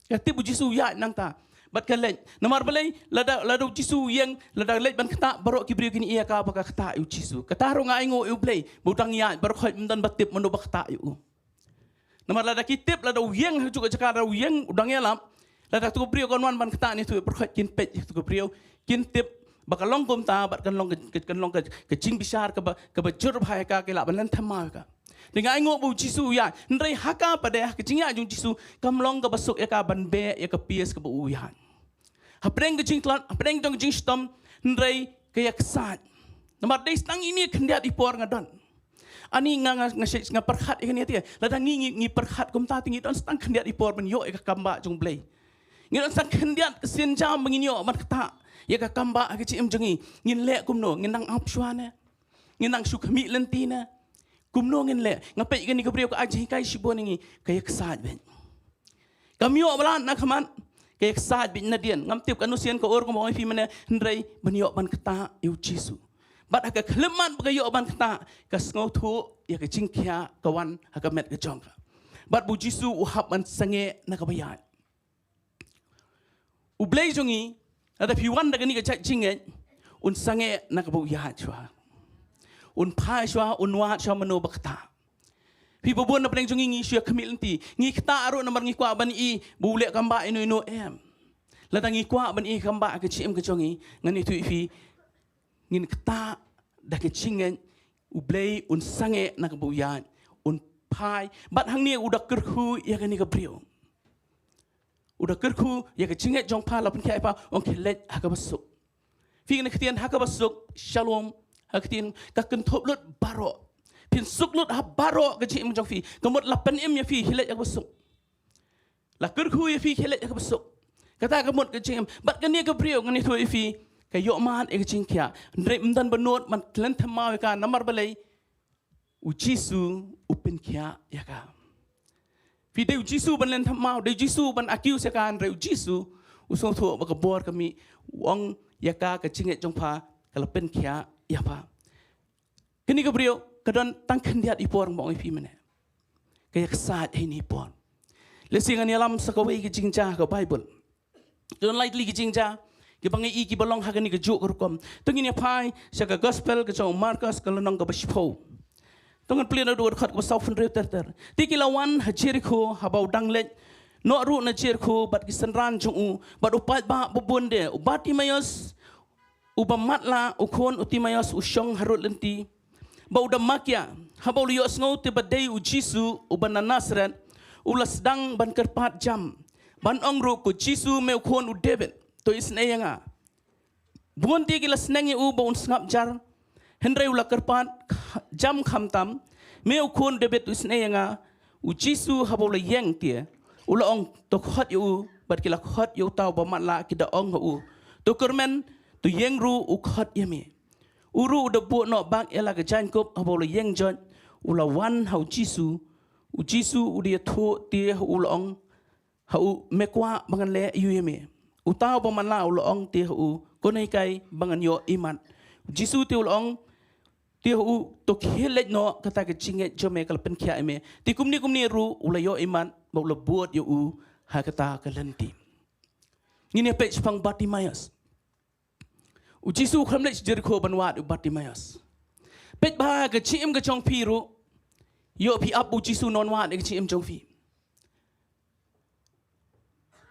Ka tip U Jisu u ïaid nangta. Bad ka leit. Namar balei? Lada, lada U Jisu u ïeng, lada leit ban ktah, baroh ki briew kin ïa ka ba ka ktah ïa U Jisu. Kata ruh nga ainguh ïa U Blei ba u dang ïaid, baroh khoit ym don ba tip mano ba ktah ïa u. Namar lada ki tip, lada u ïeng hajuh ka jaka, lada u ïeng u dang ïalap, lada tu ka briew kan wan ban ktah, ne tu baroh khoit kin peit ïa tu ka briew, kin tip ba ka long kumta, bad kan long ka, kan long ka, ka jingbishar kaba, kaba jur bha ïa ka, ki lah ban len thymmai ïa ka. Te nga ainguh ba U Jisu u ïaid. Hynrei ha ka pat de, ha ka jingïaid jong U Jisu, kam long kaba suk ïa ka ban beh ïa ka piece kaba u ïaid. Hapdeng ka jingtlot, hapdeng jong ka jingshitom, hynrei ka ïaksaid. Namar dei tang ine khyndiat i por nga don. Ani nga, nga, nga, nga pyrkhat ïa kane te. Lada ngi, ngi, ngi pyrkhat kumta te ngi don tang khyndiat i por ban ïoh ïa ka kam ba jong U Blei. Ngi don tang khyndiat ka sienjam ba ngin ïoh ban ktah ïa ka kam ba ha ka jingim jong ngi. Ngin leh kumno, ngin nang ap shuwa ne? Ngin nang shu khmih lynti ne? Kumno ngin leh? Nga peit kane ka briew ka ai jinghikai shibun ïa ngi, ka ïaksaid beit. Kam ïoh ba lad na khmat, ka ïaksaid beit nadien. Ngam tip kano sien ka ur, kumba ong ïa phi mynne, hynrei ban ïoh ban ktah ïa U Jisu. Bad ha ka khyllipmat ba ka ïoh ban ktah, ka sngewthuh ïa ka jingkhiah ka wan ha ka met ka jong ka. Bad ba U Jisu u hap ban sangeh na kaba ïaid. U Blei jong ngi, lada phi wan da kane ka jait jingngeit, un sangeh na kaba u ïaid shuwa. Un phai shuwa, un wad shuwa mano ba ktah. Phi, ba bun na pdeng jong ngi ngi shu ïa khmih lynti. Ngi ktah ruh namar ngi kwah ban i ba u leh kam ba ino ino, em. Lada ngi kwah ban i kam ba ha ka jingim ka jong ngi, ngan ïathuh ïa phi, ngin ktah da ka jingngeit, U Blei un sangeh na kaba u ïaid, un phai. Bad hangne u da kyrkhu ïa kane ka briew. U da kyrkhu ïa ka jingngeit jong pha, la pynkhiah ïa pha, ong khie leit ha kaba suk. Phi, kane ka ktien ha kaba suk, shalom, ha ka ktien ka kynthup lut baroh. Phin suk lut ha baroh ka jingim jong phi. Ka mut la pynim ïa phi, khie leit ha kaba suk. La kyrkhu ïa phi, khie leit ha kaba suk. Kata ka mut ka jingim. Bad kane ka briew ngan ïathuh ïa phi, ka ïoh mad ïa ka jingkhiah. Hynrei ym don ba nud ban len thymmai ïa ka, namar balei? U Jisu u pynkhiah ïa ka. Phi, dei U Jisu ban len thymmai, dei U Jisu ban accuse ïa ka, hynrei U Jisu u sngewthuh ba ka bor ka mih, u ong ïa ka, ka jingngeit jong pha ka la pynkhiah ïa pha. Kane ka briew ka don tang khyndiat i por, ba ong ïa phi mynne. Ka ïaksaid ha ine i por. Lehse ngan ïalam sa kawei ka jingjia ha ka Baibl. Don lai tylli ki jingjia kiba ngi i kiba long ha kane kajuh ka rukom. To ngin ïa phai sha ka Gospel ka jong u Markos, ka lynnong kaba shiphew. To ngan plie naduh ka dkhot kaba sawphew hynriew ter ter. Te ki la wan ha Jerikho, haba u dang leit noh ruh na Jerikho bad ki synran jong u, bad u paidbah ba bun de, u Bartimaios, uba matlah, u khun u Timaios, u shong harud lynti. Ba u da makia, haba u la ïohsngew te ba dei U Jisu uba na Nasaret, u la sdang ban kyrpad jam, ban ong ruh, "Ko Jisu, me u khun u Dabid, to isynei ïa nga." Bun te ki la sneng ïa u ba un sngap jar, hynrei u la kyrpad jam khamtam, "Me u khun u Dabid, to isynei ïa nga." U Jisu haba u la ïeng te, u la ong, "To khot ïa u." Bad ki la khot ïa uta uba matlah, ki da ong ha u, "To kyrmen, to ïeng ruh, u khot ïa me." U ruh u da buh noh bak ïa la ka jaiñkup, haba u la ïeng joit, u la wan ha U Jisu. U Jisu u da ïathuh te ha u, la ong ha u, "Me kwah ba ngan leh aiu ïa me?" Uta uba matlah u la ong te ha u, "Khublei kai ba ngan ïoh imat." U Jisu te u la ong, Te u to khie leit noh, kata ka jingngeit jong me ka la pynkhiah ïa me. Te kumne kumne ruh u la ïoh imat ba u la bud ïa u ha kata ka lynti. Ngin ïa peit shaphang Bartimaeus. U Jisu u khlem leit sha Jerikho ban wad ïa u Bartimaeus. Peit bha ka jingim ka jong phi ruh. Ïoh phi ap u Jisu un wad ïa ka jingim jong phi.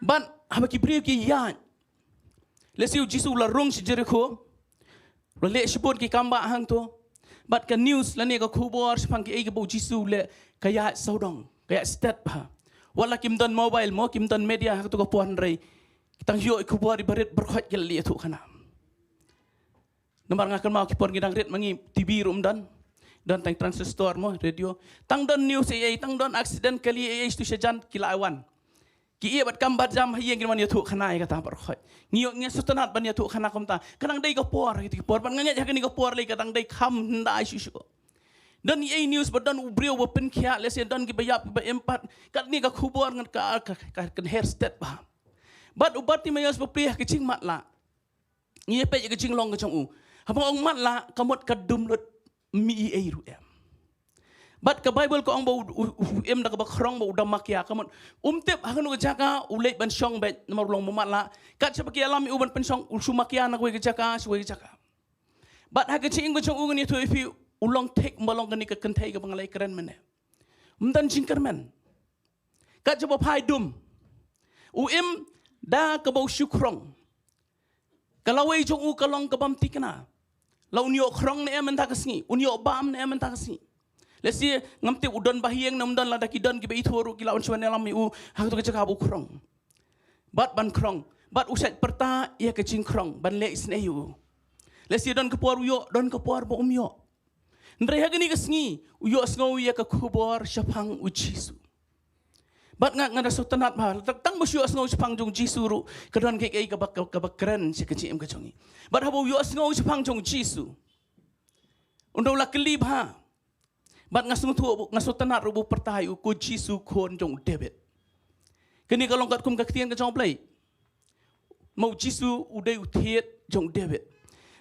Bad haba ki briew ki ïaid, lehse u Jisu u la rung sha Jerikho, u la leh shibun ki kam bah hangto. Bad ka news lane ka khubor shaphang kiei kiba u Jisu u leh ka ïaid sawdong, ka ïaid stet bha. Wat la kim don mobile mo, kim don media ha kato ka por, hynrei ki tang ïoh ïa ka khubor iba rit baroh khoit ki la leit ïathuh khana. Namar nga kynmaw ki por ngi dang rit ma ngi, T V ruh ym don. Don tang transistor mo, radio. Tang don news ei ei, tang don accident kali ei ei sha tu sha jan, ki la wan. Ki ïeh bad kam bad jam ha ïing, kin wan ïathuh khana ïa kata baroh khoit. Ngi ïoh, ngi sngewtynnat ban ïathuh khana kumta. Ka dang dei ka por, kito ki por, bad nga ngeit ha kane ka por lei ka dang dei kham hyndai shuh shuh. Don ei ei news ba don u briew ba pynkhiah, lehse don kiba ïap, kiba im pat. Katne ka khubor ngan ka, ka, ka, ka kynher stet bha. Bad u Bartimaeus bapli ha ka jingmatlah. Ngi ïa peit ïa ka jinglong ka jong u. Haba ong matlah, ka mut ka dum lut, ym mih ei ei ruh em. Bad ka Baibl ka ong ba u, u, u im da kaba khrong, ba u da makia, ka mut um tip ha kano ka jaka u leit ban shong beit namar u long matlah. Kat shaba ki ïalam ïa u ban pynshong, u shu makia na kawei ka jaka sha kawei ka jaka. Bad ha ka jingim ka jong u, ngan ïathuh ïa phi, u long thik, ym ba long kane ka kynthei kaba nga la ïakren mynne. Ym don jingkyrmen. Kat shaba phai dum, u im da kaba u shu khrong. Ka lawei jong u ka long ka bym thikna. La un ïoh khrong ne em mynta ka sngi, un ïoh bam ne em mynta ka sngi. Lehse ngam tip u don ba ha ïing ne ym don, lada ki don kiba ithuh ruh ki la wan shu wan ïalam ïa u ha kato ka jaka ba u khrong. Bad ban khrong, bad u shait pyrta ïa ka jingkhrong ban leh isynei ïa u. Lehse don ka por u ïoh, don ka por ba um ïoh. Hynrei ha kane ka sngi u ïohsngew ïa ka khubor shaphang u Jisu. Bad nga, nga da sngewtynnat bha, tang, tang ba shu ïohsngew shaphang jong u Jisu ruh ka don kaei kaei kaba, kaba kren sha ka jingim ka jong ngi. Bad haba u ïohsngew shaphang jong u Jisu, un da u la kylli bha. Bad nga sngewthuh, nga sngewtynnat ruh ba u pyrta ïa u, ko Jisu, khun jong u David. Kane ka long katkum ka ktien ka jong U Blei. Ma u Jisu u dei u thied jong u David.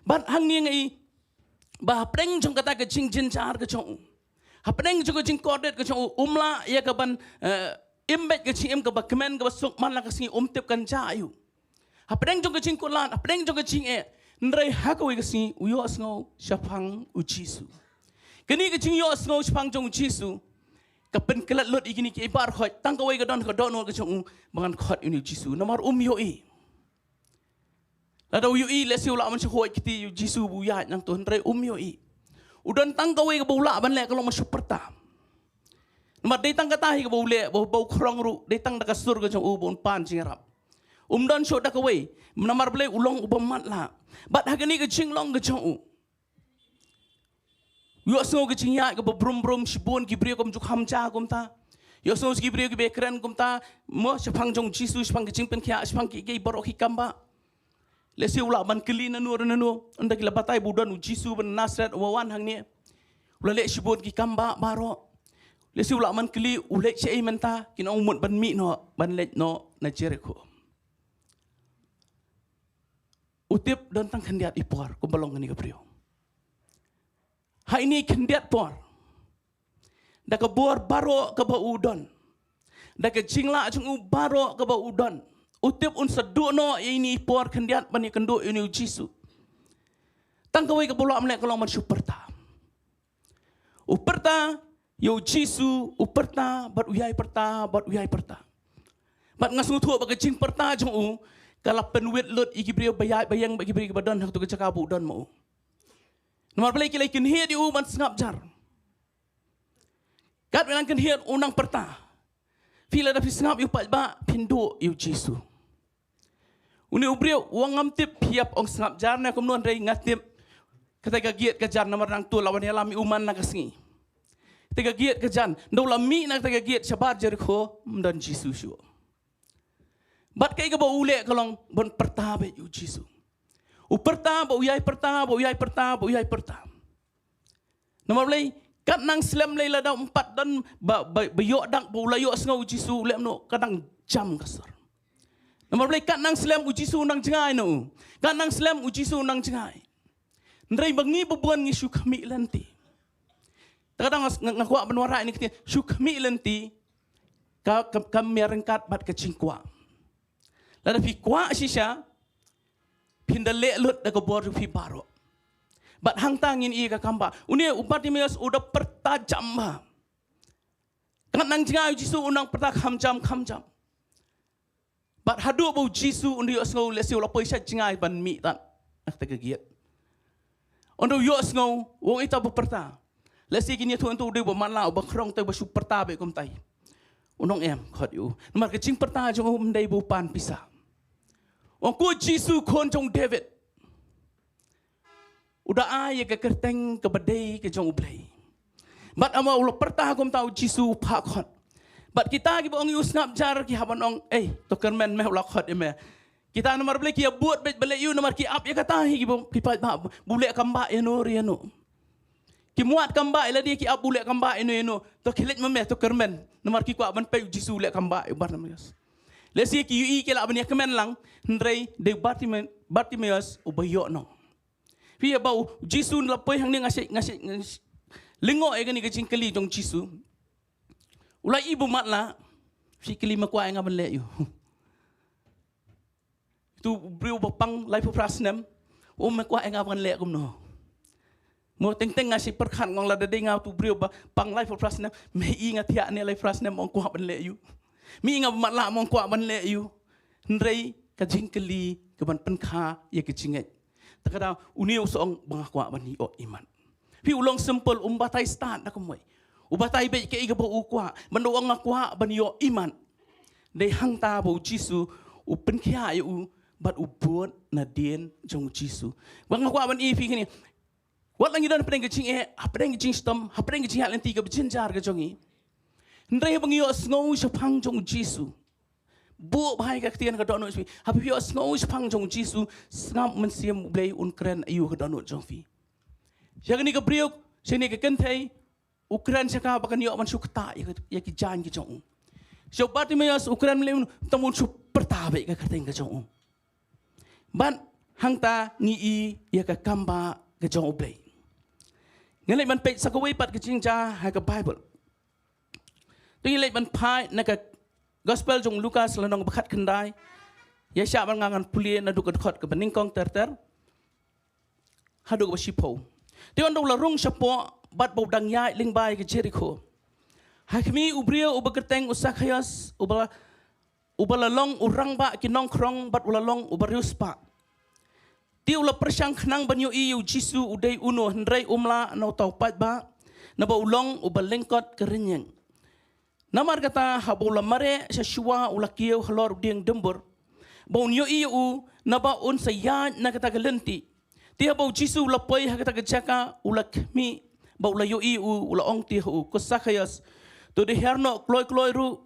Bad hangne nga i ba hapdeng jong kata ka jingjynjar ka jong u, hapdeng jong ka jingkordit ka jong u, um lah ïa ka ban, eh, im beit ka jingim kaba kmen kaba suk man la ka sngi, um tip kan jia ïa u. Hapdeng jong ka jingkular, hapdeng jong ka jingeh, hynrei ha kawei ka sngi u ïohsngew shaphang u Jisu. Kane ka jingïohsngew shaphang jong u Jisu ka pynklet lut ïa kine kiei baroh khoit, tang kawei ka don ka dohnud ka jong u ba ngan khot ïa une u Jisu. Namar um ïohi. Lada u ïohi, lehse u lah ban shu khot kti ïa u Jisu ba u ïaid nangto, hynrei um ïohi. U don tang kawei kaba u lah ban leh, ka long ban shu pyrta. Namar dei tang kata hi kaba u leh, ba, ba u khrong ruh dei tang da ka sur ka jong u ba un pan jingïarap. Um don shuh da kawei, namar balei, u long uba matlah. Bad ha kane ka jinglong ka jong u, u ïohsngew ka jingïaid kaba brum brum, shibun ki briew kam ju kham jia kumta. U ïohsngew ki briew kiba kren kumta mo shaphang jong u Jisu, shaphang ka jingpynkhiah, shaphang kiei kiei baroh ki kam bah. Lehse u lah ban kylli nano re nano, ynda ki la batai ba u don u Jisu ba na Nasareth uba wan hangne. U la leh shibun ki kam bah baroh. Lehse u lah ban kylli, u leit shaei mynta, kin ong mut ban mih noh, ban leit noh na Jerikho. U tip don tang khyndiat i por kumba long kane ka briew. Ha ine i khyndiat por, da ka bor baroh kaba u don, da ka jinglah jong u baroh kaba u don, u tip un sa duh noh ïa ine i por khyndiat ban ïakynduh ïa une u Jisu. Tang kawei kaba u lah ban leh ka long ban shu pyrta. U pyrta ïa u Jisu, u pyrta bad u ïai pyrta bad u ïai pyrta. Bad nga sngewthuh ba ka jingpyrta jong u ka la pynwit lut ïa ki briew ba ïaid ba ïeng, ba ki briew kiba don ha kato ka jaka ba u don ma u. Namar balei? Ki la kynhied ïa u ban sngap jar. Katba nang kynhied u nang pyrta. Phi lada phi sngap ïa u paidbah, phin duh ïa u Jisu. Une u briew u ong ngam tip phi ïap ong sngap jar ne kumno, hynrei nga tip kata ka giat ka jan, namar nangto la wan ïalam ïa u man la ka sngi. Kata ka giat ka jan, ynda u la mih na kata ka giat shabar Jerikho, ym don Jisu shuh. Bad kaei kaba u leh ka long ban pyrta beit ïa u Jisu. U pyrta bad u ïai pyrta bad u ïai pyrta bad u ïai pyrta. Namar balei? Kat nang slem lei lada um pat don ba, ba, ba ïoh dak ba u la ïohsngew u Jisu, leh kumno? Ka dang jam ka sur. Namar balei? Kat nang slem u Jisu u nang jngai na u. Kat nang slem u Jisu u nang jngai. Hynrei ba ngi ba bun ngi shu khmih lynti. Te ka dang nga, nga kwah ban wanrah ïa kane ka ktien, shu khmih lynti ka, ka, ka mih ryngkat bad ka jingkwah. Lada phi kwah shisha, phin da leh lut da ka bor jong phi baroh. Bad hangta ngin ïohi ka kam ba une u Bartimaeus u da pyrta jam bha. Katba nang jngai u Jisu u nang pyrta kham jam, kham jam. Bad haduh ba u Jisu un da ïohsngew, lehse u la poi sha jngai ban mih tad na kata ka gate. Un da u ïohsngew, u ong, ita ba pyrta. Lehse kine ïathuh, ita u dei ba matlah, uba khrong, te ba shu pyrta beit kumtai. Un ong em, khot ïa u. Namar ka jingpyrta jong u ym dei ba u pan pisa. U ong, ko Jisu, khun jong u David, u da ai ïa ka kyrteng kaba dei ka jong u Blei. Bad haba u la pyrta kumta u Jisu u phah khot. Bad kita kiba ong ïa u sngap jar ki hap ban ong, ei, to kyrmen, me u la khot ïa me. Kita namar balei ki ïa bud beit ba leh ïa u, namar ki ap ïa kata hi kiba, ki paidbah, ba u leh kam bah ïano re ïano. Ki mut kam bah ïa lade, ki ap ba u leh kam bah ïano ïano. To khie leit ma me, to kyrmen. Namar ki kwah ban peit u Jisu u leh kam bah ïa u Bartimaeus. Lehse ki ïohi ki lah ban ïa kmen lang, hynrei dei u Bartima-, Bartimaeus uba ïoh nong. Phi ïa ba u Jisu un la poi hangne, nga shu, nga shu, nga shu lyngngoh ïa kane ka jingkylli jong u Jisu. U la i ba u matlah, phi kylli, me kwah ïa nga ban leh ïa u? Ïa uto u briew ba pang laiphew phra snem, u ong, me kwah ïa nga ban leh kumno? Mo, teng teng nga shu pyrkhat, nga ong lada dei nga uto u briew ba pang laiphew phra snem, me i nga thiah ne laiphew phra snem, me ong kwah ban leh ïa u. Me i nga ba matlah, me ong kwah ban leh ïa u. Hynrei ka jingkylli ka ban pynkha ïa ka jingngeit. Te ka dei une u shu ong ba nga kwah ban ïoh imat. Phi, u long simple, um batai stad da kumwei. U batai beit kaei kaba u kwah, ban da u ong nga kwah ban ïoh imat. Dei hangta ba u Jisu u pynkhiah ïa u bad u bud nadien jong u Jisu. Ba nga kwah ban ïa phi kane. Wat la ngi don hapdeng ka jingeh, hapdeng ka jingshitom, hapdeng ka jingïaid lynti kaba jynjar ka jong ngi, hynrei haba ngi ïohsngew shaphang jong u Jisu, buh bha ïa ka ktien ka dohnud jong phi. Haba phi ïohsngew shaphang jong u Jisu, sngap mynsiem u Blei un kren aïu ha ka dohnud jong phi. Sha kane ka briew, sha kane ka kynthei, u kren sha ka ba kan ïoh ban shu ktah ïa ka, ïa ki jaiñ ki jong u. Sha u Bartimaeus u kren leh, tang ban shu pyrta beit ka kyrteng ka jong u. Bad hangta ngi i ïa ka kam bah ka jong u Blei. Ngi leit ban peit sa kawei pat ka jingjia ha ka Baibl. To ngi leit ban peit na ka Gospel jong u Lukas lynnong ba khatkhyndai. Ïa shah ban nga ngan pule naduh ka dkhot kaba nyngkong ter ter haduh kaba shiphew. Te ynda u la rung shapoh bad ba u dang ïaid lyngba ïa ka Jerikho, ha khmih u briew uba kyrteng u Sakhaios, uba la, uba la long u rangbah ki nongkhrong bad u la long uba riewspah. Te u la pyrshang khnang ban ïohi ïa u Jisu u dei uno, hynrei um lah na uta u paidbah, naba u long uba lyngkot ka rynïeng. Namar kata, haba u la mareh sha shuwa, u la kiew halor u dieng dumbur ba un ïohi ïa u, naba un sa ïaid na kata ka lynti. Te haba u Jisu u la poi ha kata ka jaka, u la khmih, ba u la ïohi ïa u, u la ong te ha u, ko Sakhaios, to da hiar noh kloi kloi ruh,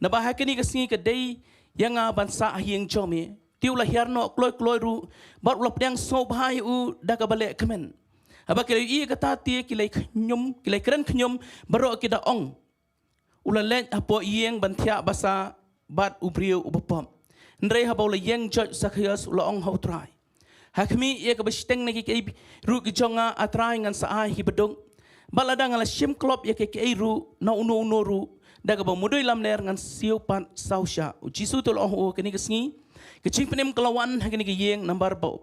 naba ha kane ka sngi ka dei ïa nga ban sah ha ïing jong me. Te u la hiar noh kloi kloi ruh, bad u la pdiang sngewbha ïa u da kaba leh kmen. Haba ki la ïohi ïa kata, te ki la khñium, ki la kren khñium baroh, ki da ong, u la leit hapoh ïing ban thiah basa bad u briew uba pop. Hynrei haba u la ïeng joit u Sakhaios, u la ong ha u Trai, ha khmih, ïa kaba shiteng na kiei kiei ruh ki jong nga, A Trai, ngan sa ai hi baduk. Bad lada nga la shim klop ïa kiei kiei ruh na uno uno ruh, da kaba mudui lamler ngan siew pat saw shah. U Jisu te u la ong ha u, kane ka sngi ka jingpynim ka la wan ha kane ka ïing, namar ba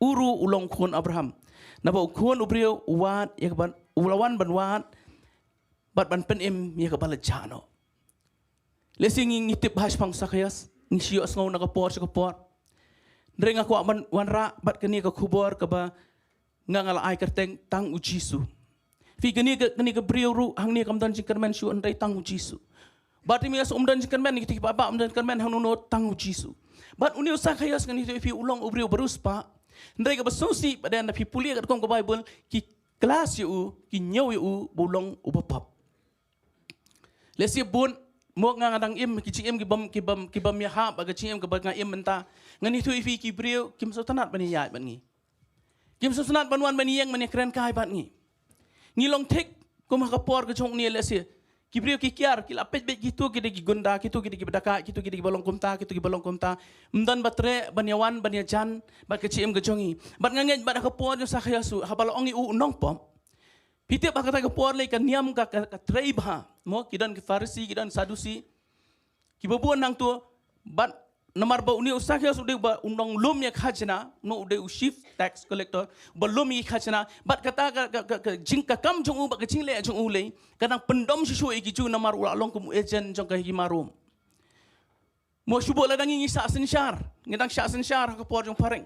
u ruh u long khun Abraham. Naba u Khun u briew u wad ïa kaba, u la wan ban wad bad ban pynim ïa kaba la jah noh. Lehse ngi, ngi tip bha shaphang u Sakhaios, ngi shu ïohsngew na ka por sha ka por. Hynrei nga kwah ban wanrah bad kane ka khubor kaba nga, nga la ai kyrteng Tang u Jisu. Phi, kane ka, kane ka briew ruh hangne kam don jingkyrmen shuh, hynrei tang u Jisu. Bartimaeus um don jingkyrmen, kito ki paidbah um don jingkyrmen hangno hangno, tang u Jisu. Bad une u Sakhaios, ngan ïathuh ïa phi, u long u briew ba riewspah. Hynrei kaba sngewsih pat, lada phi pule katkum ka Baibl, ki klas ïa u, ki ñiew ïa u ba u long uba pop. Lehse bun, mo, nga, nga dang im ki jingim ki bym, ki bym, ki bym ïahap bad ka jingim kaba nga im mynta. Ngan ïathuh ïa phi, ki briew kim sngewtynnat ban ïaid bad ngi. Kim sngewtynnat ban wan ban ïeng ban ïakren kai bad ngi. Ngi long thik kum ha ka por ka jong une, lehse Ki briew ki kiar, ki la peit beit kito ki dei ki gunda, kito ki dei ki ba dakaid, kito ki dei ki ba long kumta, kito ki ba long kumta. Ym don ba treh ban ïa wan ban ïa jan bad ka jingim ka jong ngi. Bad nga ngeit bad ha ka por jong u Sakhaïos, haba la ong ïa u u nongpop, phi tip ha kata ka por lei ka niam ka, ka, ka trei bha. Mo, ki don ki Pharisi, ki don Sadusi. Ki ba bun hangto, bad namar ba une u Sakhaïos u dei uba u nonglum ïa khajna, no, u dei u chief tax collector, uba lum ïa khajna, bad kata ka, ka, ka, ka jing, ka kam jong u bad ka jingleh jong u lei ka dang pyndom shuh shuh ïa ki Jiw namar u la long kum u agent jong ka hima Rom. Mo, shu bud lada ngi ngi shah synshar, ngi dang shah synshar ha ka por jong phareng.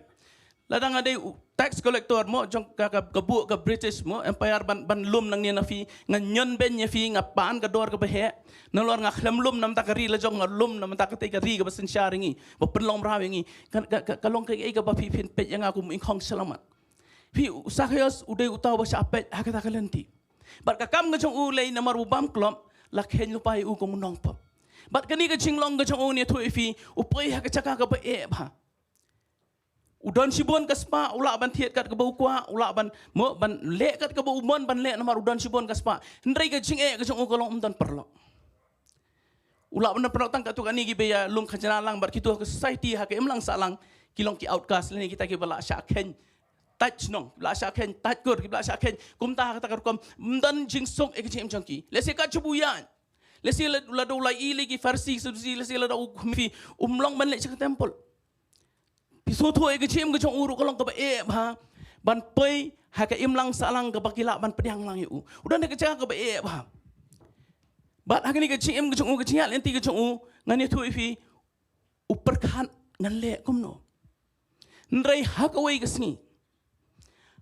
Lada nga dei u tax collector, mo, jong ka, ka, ka buh ka British, mo, Empire ban, ban lum nangne na phi, nga ñion beiñ ïa phi, nga pan ka dor kaba heh. Nalor nga khlem lum na bynta ka ri la jong, nga lum na bynta katei ka ri kaba synshar ïa ngi, ba pynlong mraw ïa ngi. Ka, ka, ka, ka long kaei kaba phi, phin peit ïa nga kum u ingkhong shyllamat? Phi, u Sakhaïos u dei uta uba shah peit ha kata ka lynti. Bad ka kam ka jong u lei namar u bam klop, la kheiñ lypa ïa u kum u nongpop. Bad kane ka jinglong ka jong u, ngan ïathuh ïa phi, u poi ha ka jaka kaba eh bha. U don shibun ka spah, u lah ban thied kat kaba u kwah, u lah ban, mo, ban leh kat kaba u mon ban leh namar u don shibun ka spah. Hynrei ka jingeh ka jong u ka long ym don paralok. U lah ban don paralok tang katto katne kiba ïa lum khajna lang bad kito ha ka society ha ka imlang sahlang ki long ki outcast lane kita kiba la shah kheiñ tait shnong, kiba la shah kheiñ tait kur, kiba la shah kheiñ kumta ha kata ka rukom, ym don jingsuk ïa ka jingim jong ki. Lehse kat shu ba u ïaid, lehse la, lada u la ïohi lei ki Pharisi, Sadusi, lehse lada u khmih, um long ban leit sha ka temple. Phi sngewthuh ïa ka jingim ka jong u ruh ka long kaba eh bha ban poi ha ka imlang sahlang kaba ki lah ban pdiang lang ïa u. U don ha ka jaka kaba eh bha. Bad ha kane ka jingim ka jong u, ka jingïaid lynti ka jong u, ngan ïathuh ïa phi, u pyrkhat ngan leh kumno. Hynrei ha kawei ka sngi,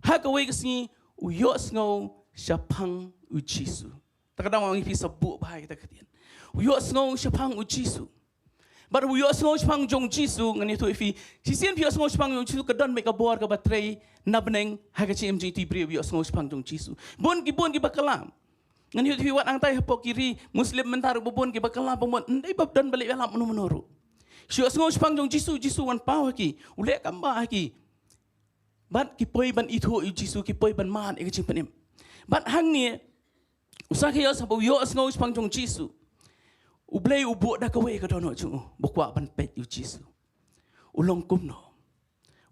ha kawei ka sngi u ïohsngew shaphang u Jisu. Ta ka dang ong ïa phi sa buh bha ïa kata ka ktien. U ïohsngew shaphang u Jisu. Bad u ïohsngew shaphang jong u Jisu, ngan ïathuh ïa phi, shisien phi ïohsngew shaphang jong u Jisu ka don beit ka bor kaba trei na bneng ha ka jingim jong ito i briew ba ïohsngew shaphang jong u Jisu. Bun ki, bun kiba kylla. Ngan ïathuh ïa phi wat hangtai hapoh ki ri Muslim mynta ruh ba bun kiba kylla ba mut ym dei ba don ba leh ïalap mano mano ruh. Shu ïohsngew shaphang jong u Jisu, u Jisu wan paw ha ki, u leh kam bha ha ki. Bad ki poi ban ithuh ïa u Jisu, ki poi ban mad ïa ka jingpynim. Bad hangne u Sakhaïos haba u ïohsngew shaphang jong u Jisu, U Blei u buh da kawei ka dohnud jong u ba u kwah ban peit ïa u Jisu. U long kumno?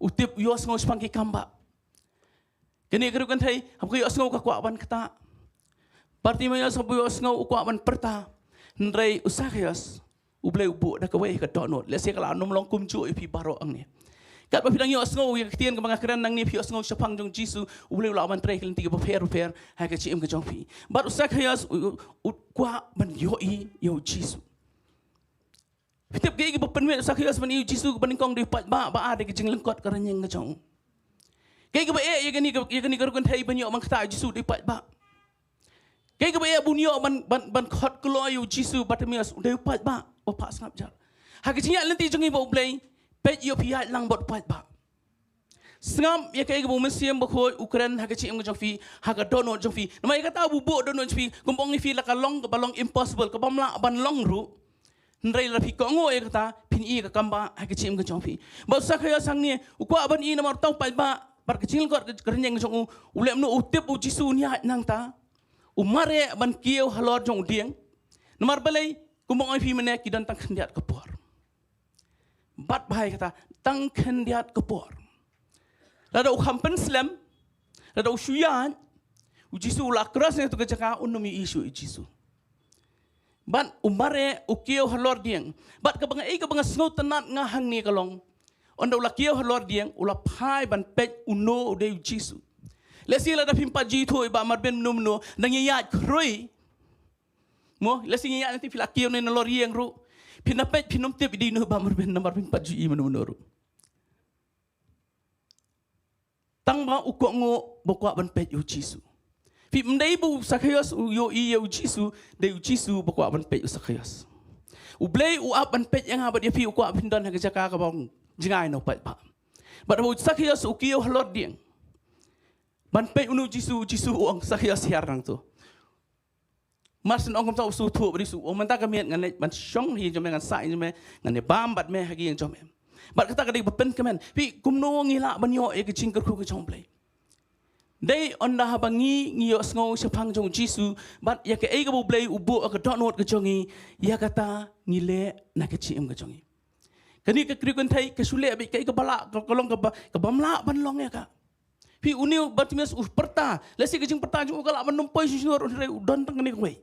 U tip, u ïohsngew shaphang ki kam bha. Kane ka riewkynthei haba ka ïohsngew ka kwah ban ktah. Bartimaïos haba u ïohsngew u kwah ban pyrta. Hynrei u Sakhaïos, U Blei u buh da kawei ka dohnud. Lehse ka la nym long kumjuh ïa phi baroh hangne. Katba phi dang ïohsngew ïa ka ktien kaba nga kren nangne, phi ïohsngew shaphang jong u Jisu, U Blei u lah ban trei ha ki lynti kiba pher bapher ha ka jingim ka jong phi. Bad u Sakhaïos u, u, u kwah ban ïohi ïa u Jisu. Phi tip kaei kaba pynmih u Sakhaïos ban ïohi ïa u Jisu? Kaba nyngkong, dei u paidbah, ba ar, dei ka jinglyngkot ka rynïeng ka jong u. Kaei kaba eh ïa kane ka, ïa kane ka riewkynthei ban ïoh ban ktah ïa u Jisu, dei u paidbah. Kaei kaba eh ba un ïoh ban, ban, ban khot kloi ïa u Jisu? Bartimaïos u dei u paidbah uba phah sngap jar. Ha ka jingïaid lynti jong ngi bad U Blei, peit ïoh phi ïaid lang bad u paidbah. Sngap ïa kaei kaba u Mynsiem Bakhuid u kren ha ka jingim ka jong phi, ha ka dohnud jong phi. Namar ïa kata ba u buh dohnud jong phi, kumba ong ïa phi, la ka long kaba long impossible, kabym lah ban long ruh. Hynrei lada phi kohnguh ïa kata, phin ïohi ïa ka kam bha ha ka jingim ka jong phi. Bad u Sakhaïos hangne u kwah ban ïohi namar uta u paidbah, bad ka jinglyngkot ka rynïeng ka jong u, u leh kumno? U tip u Jisu un ïaid nangta. U mareh ban kiew halor jong u dieng. Namar balei? Kumba ong ïa phi mynne, ki don tang khyndiat ka por. Bad bha ïa kata, tang khyndiat ka por. Lada u kham pynslem, lada u shu ïaid, u Jisu u la cross na katu ka jaka, un nym ïohi shuh ïa u Jisu. Bad u mareh, u kiew halor dieng. Bad kaba nga, eh, kaba nga sngewtynnat nga hangne ka long, ynda u la kiew halor dieng, u la phai ban peit uno u dei u Jisu. Lehse lada phim pat ju ithuh ïa i Bah Marbin mano mano, nang ïaid khrui. Mo, lehse ngi ïaid, lehse phi la kiew ne nalor ïing ruh, phin da peit, phin nym tip i dei uno i Bah Marbin namar phim pat ju i mano mano ruh. Tang ba u kohnguh ba u kwah ban peit ïa u Jisu. Phi, ym dei ba u Sakhaïos u ïohi ïa u Jisu, dei u Jisu ba u kwah ban peit ïa u Sakhaïos. U Blei u ap ban peit ïa nga bad ïa phi, u kwah phin don ha ka jaka kaba jngai na u paidbah. Bad haba u Sakhaïos u kiew halor dieng ban peit uno u Jisu, u Jisu u ong, Sakhaïos, hiar nangto. Mar shu ong kumta u sngewthuh bad u ong, mynta ka miet ngan leit ban shong ha ïing jong me, ngan sah ha ïing jong me, ngan ïa bam bad me ha ka ïing jong me. Bad kata ka dei ba pynkmen. Phi, kumno ngi lah ban ïoh ïa ka jingkyrkhu ka jong U Blei? Dei ynda haba ngi ngi ïohsngew shaphang jong u Jisu bad ïa kaei kaba U Blei u buh ha ka dohnud ka jong ngi, ïa kata ngi leh na ka jingim ka jong ngi. Kane ka kyrkhu kynthei ka shu leh beit kaei kaba lah, ka long kaba, kaba ym lah ban long ïa ka. Phi, une u Bartimaeus u pyrta, lehse ka jingpyrta jong u ka lah ban ym poi shuh shuh, hynrei u don tang kane kawei.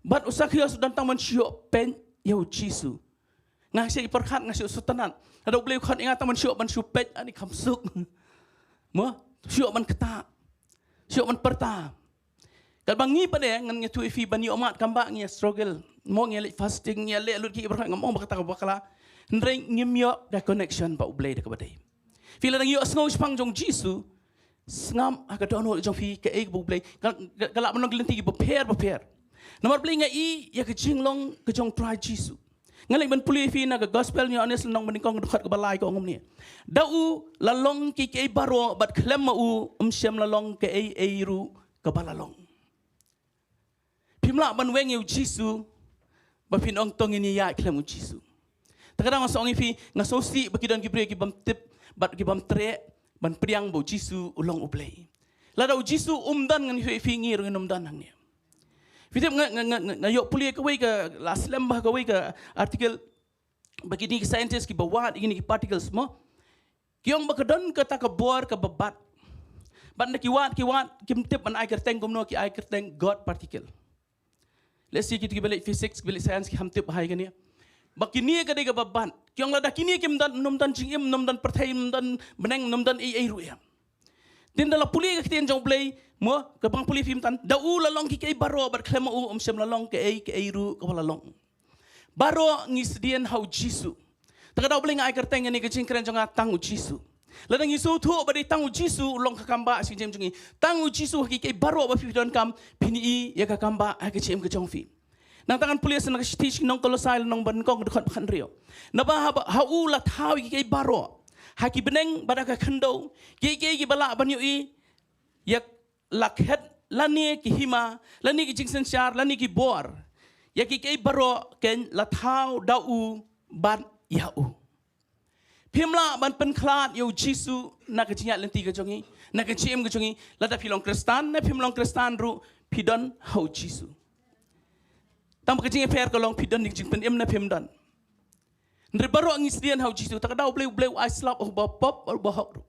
Bad u Sakhios u don tang ban shu peit ïa u Jisu. Nga shu pyrkhat, nga shu sngewtynnat. Lada U Blei u khot ïa nga tang ban shu, ban shu peit, ani kham suk. Mo, shu ban kata. Shu ban pyrta. Katba ngi pat de, ngan ïathuh ïa phi, ban ïoh mad kam, ba ngi ïa struggle. Mo, ngi ïa leit fasting, ngi ïa leh lut ki ibrah, ngam ong ba kata ka bakla. Hynrei ngim ïoh ka connection bad U Blei da kaba dei. Phi, lada ngi ïohsngew shaphang jong u Jisu, sngap ha ka dohnud jong phi kaei kaba U Blei, ka, ka, ka lah ban long ki lynti kiba pher bapher. Namar balei? Nga i ïa ka jinglong ka jong u Trai Jisu. Ngan leit ban pule ïa phi na ka Gospel u Ïoannis lynnong banyngkong, dkhot kaba lai, ka ong kumne: Da u la long ki, kiei baroh, bad khlem ma u ym shym la long kaei ei ruh kaba la long. Phim lah ban weng ïa u Jisu ba phin ong to ngin ïaid khlem u Jisu. Te ka dang nga sa ong ïa phi, nga sngewsih ba ki don ki briew ki bym tip bad ki bym treh ban pdiang ba u Jisu u long U Blei. Lada u Jisu um don, ngan ïathuh ïa phi, ngi ruh ngin ym don hangne. Phi tip, nga, nga, nga, nga, nga ïoh pule kawei ka, la slem bha kawei ka article ba kine ki scientist kiba wad ïa kine ki particles, mo, ki ong ba ka don kata ka bor kaba bat. Bad ynda ki wad, ki wad, kim tip ban ai kyrteng kumno, ki ai kyrteng God particle. Lehse kito kiba leit physics, kiba leit science, ki kham tip bha ïa kane. Ba kine ka dei kaba bat. Ki ong lada kine kim don, ym don jingim, ym don pyrthei, ym don bneng, ym don ei ei ruh em. Te ynda la pule ka ktien jong U Blei, mo, kaba nga pule ïa phi mynta: Da u la long ki, kiei baroh, bad khlem ma u ym shym la long kaei kaei ruh kaba la long. Baroh ngi sdien ha u Jisu. Te ka daw balei nga ai kyrteng ïa kane ka jingkren jong nga Tang u Jisu? Lada ngi sngewthuh ba dei tang u Jisu u long ka kambah ha ka jingim jong ngi, tang u Jisu, ha ki, kiei baroh ba phi donkam, phin ïohi ïa ka kambah ha ka jingim ka jong phi. Nangta ngan pule sa na ka shithi sha ki nong Kolosai lynnong banyngkong, dkhot ba khathynriew. Naba ha, ha u la thaw ïa ki, kiei baroh, ha ki bneng bad ha ka khyndew, kiei kiei kiba lah ban ïohi, ïa la khet lane ki hima, lane ki jingsynshar, lane ki bor, ïa ki, kiei baroh kin la thaw da u bad ïa u. Phim lah ban pynkhlad ïa u Jisu na ka jingïaid lynti ka jong ngi, na ka jingim ka jong ngi. Lada phi long Khristan ne phim long Khristan ruh, phi don ha u Jisu. Tang ba ka jingïapher ka long phi don ïa ka jingpynim ne phim don. Hynrei baroh ngi sdien ha u Jisu. Te ka daw balei U Blei u ai slap ha uba pop, ha uba hok ruh.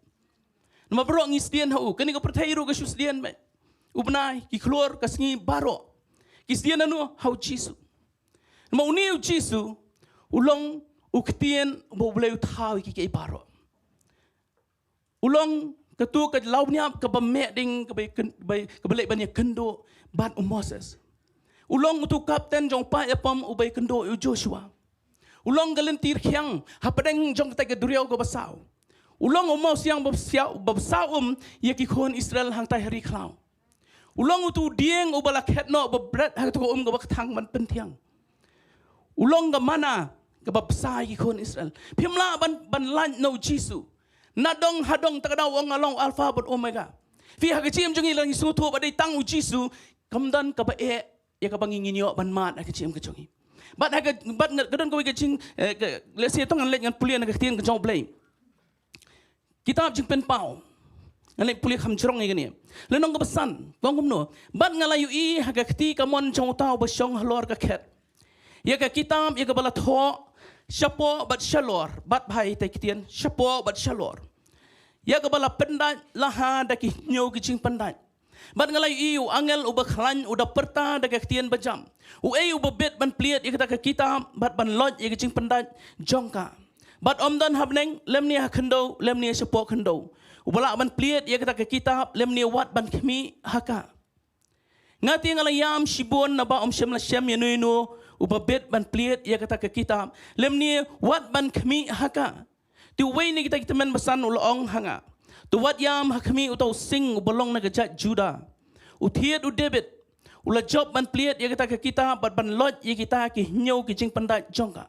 Namar baroh ngi sdien ha u. Kane ka pyrthei ruh ka shu sdien beit. U bnai, ki khlur, ka sngi, baroh ki sdien hano? Ha u Jisu. Namar une u Jisu u long u ktien uba U Blei u thaw ïa ki, kiei baroh. U long kato ka lawniap kaba meh ding, kaba, kaba, kaba leit ban ïakynduh bad u Moses. U long uto u kapten jong u paid ïapom uba ïakynduh ïa u Joshua. U long ka lynti rkhiang hapdeng jong katei ka duriaw kaba saw. U long u mawsiang ba bsaw, ba bsaw um ïa ki khun Israel hangtai ha ri khlaw. U long uto u dieng uba la khet noh ba bret ha kato ka um kaba kthang ban pynthiang. U long ka manna kaba bsa ïa ki khun Israel. Phim lah ban, ban lait na u Jisu. Nadong hadong, te ka daw u ong nga long Alpha bad Omega. Phi, ha ka jingim jong ngi lada ngi sngewthuh ba dei tang u Jisu, kam don kaba eh ïa kaba ngi, ngin ïoh ban mad ha ka jingim ka jong ngi. Bad ha ka, bad nga, ka don kawei ka jing, eh, ka, lehse to ngan leit ngan pule na ka ktien ka jong U Blei. Kitab Jingpynpaw. Ngan leit pule kham jrong ïa kane. Lynnong kaba san, ka ong kumno: Bad nga la ïohi ha ka kti kamon jong uta uba shong halor ka khet, ïa ka kitab ïa kaba la thoh shapoh bad shalor. Bad bha ïa katei ka ktien, shapoh bad shalor. Ïa kaba la pyndait la ha da ki hynñiew ki jingpyndait. Bad nga la ïohi ïa u angel uba khlaiñ u da pyrta da ka ktien bajam: Uei uba bit ban plied ïa kata ka kitab bad ban loit ïa ka jingpyndait jong ka? Bad ym don ha bneng, lymne ha khyndew, lymne shapoh khyndew, uba lah ban plied ïa kata ka kitab, lymne wat ban khmih ha ka. Nga te nga la ïam shibun, naba ym shym la shem ïano ïano uba bit ban plied ïa kata ka kitab, lymne wat ban khmih ha ka. Te uwei na kita ki tymmen basan u la ong ha nga: To wat ïam ha khmih uta u sing uba long na ka jait Juda, u thied u Dabid. U la jop ban plied ïa kata ka kitab bad ban loit ïa kita ki hynñiew ki jingpyndait jong ka.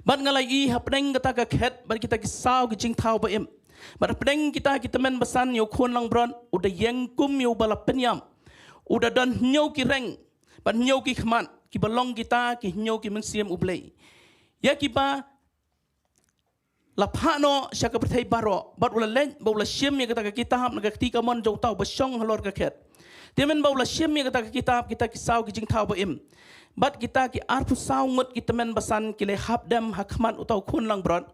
Bad nga la ïohi hapdeng kata ka khet bad kita ki saw ki jingthaw ba-im, bad hapdeng kita ki tymmen basan, ïa u khun langbrot, u da ïeng kum ïa uba la pynïap. U da don hynñiew ki reng bad hynñiew ki khmat, kiba long kita ki hynñiew ki mynsiem U Blei. Ïa kiba la phah noh sha ka pyrthei baroh, bad u la leit bad u la shim ïa kata ka kitab na ka kti kamon jong uta uba shong halor ka khet. Te mynba u la shim ïa kata ka kitab, kita ki saw ki jingthaw ba im, bad kita ki arphew saw ngut ki tymmen basan ki la hap dem ha khmat uta u khun langbrot.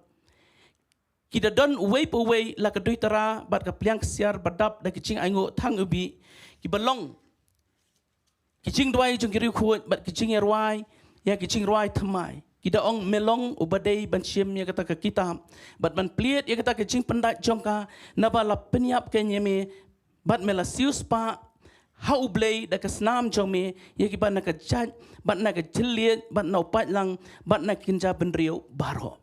Ki da don uwei pa uwei la ka duitara bad ka pliang ksiar ba dap da ki jingainguh thang ubih, kiba long ki jingduwai jong ki riewkhuid bad ki jingïarwai ïa ki jingrwai thymmai. Ki da ong, me long uba dei ban shim ïa kata ka kitab bad ban plied ïa kata ka jingpyndait jong ka, naba la pynïap keiñ ïa me, bad me la siewspah ha U Blei da ka snam jong me ïa kiba na ka jait bad na ka jylliew bad na u paidlang bad na ki kynja bynriew baroh.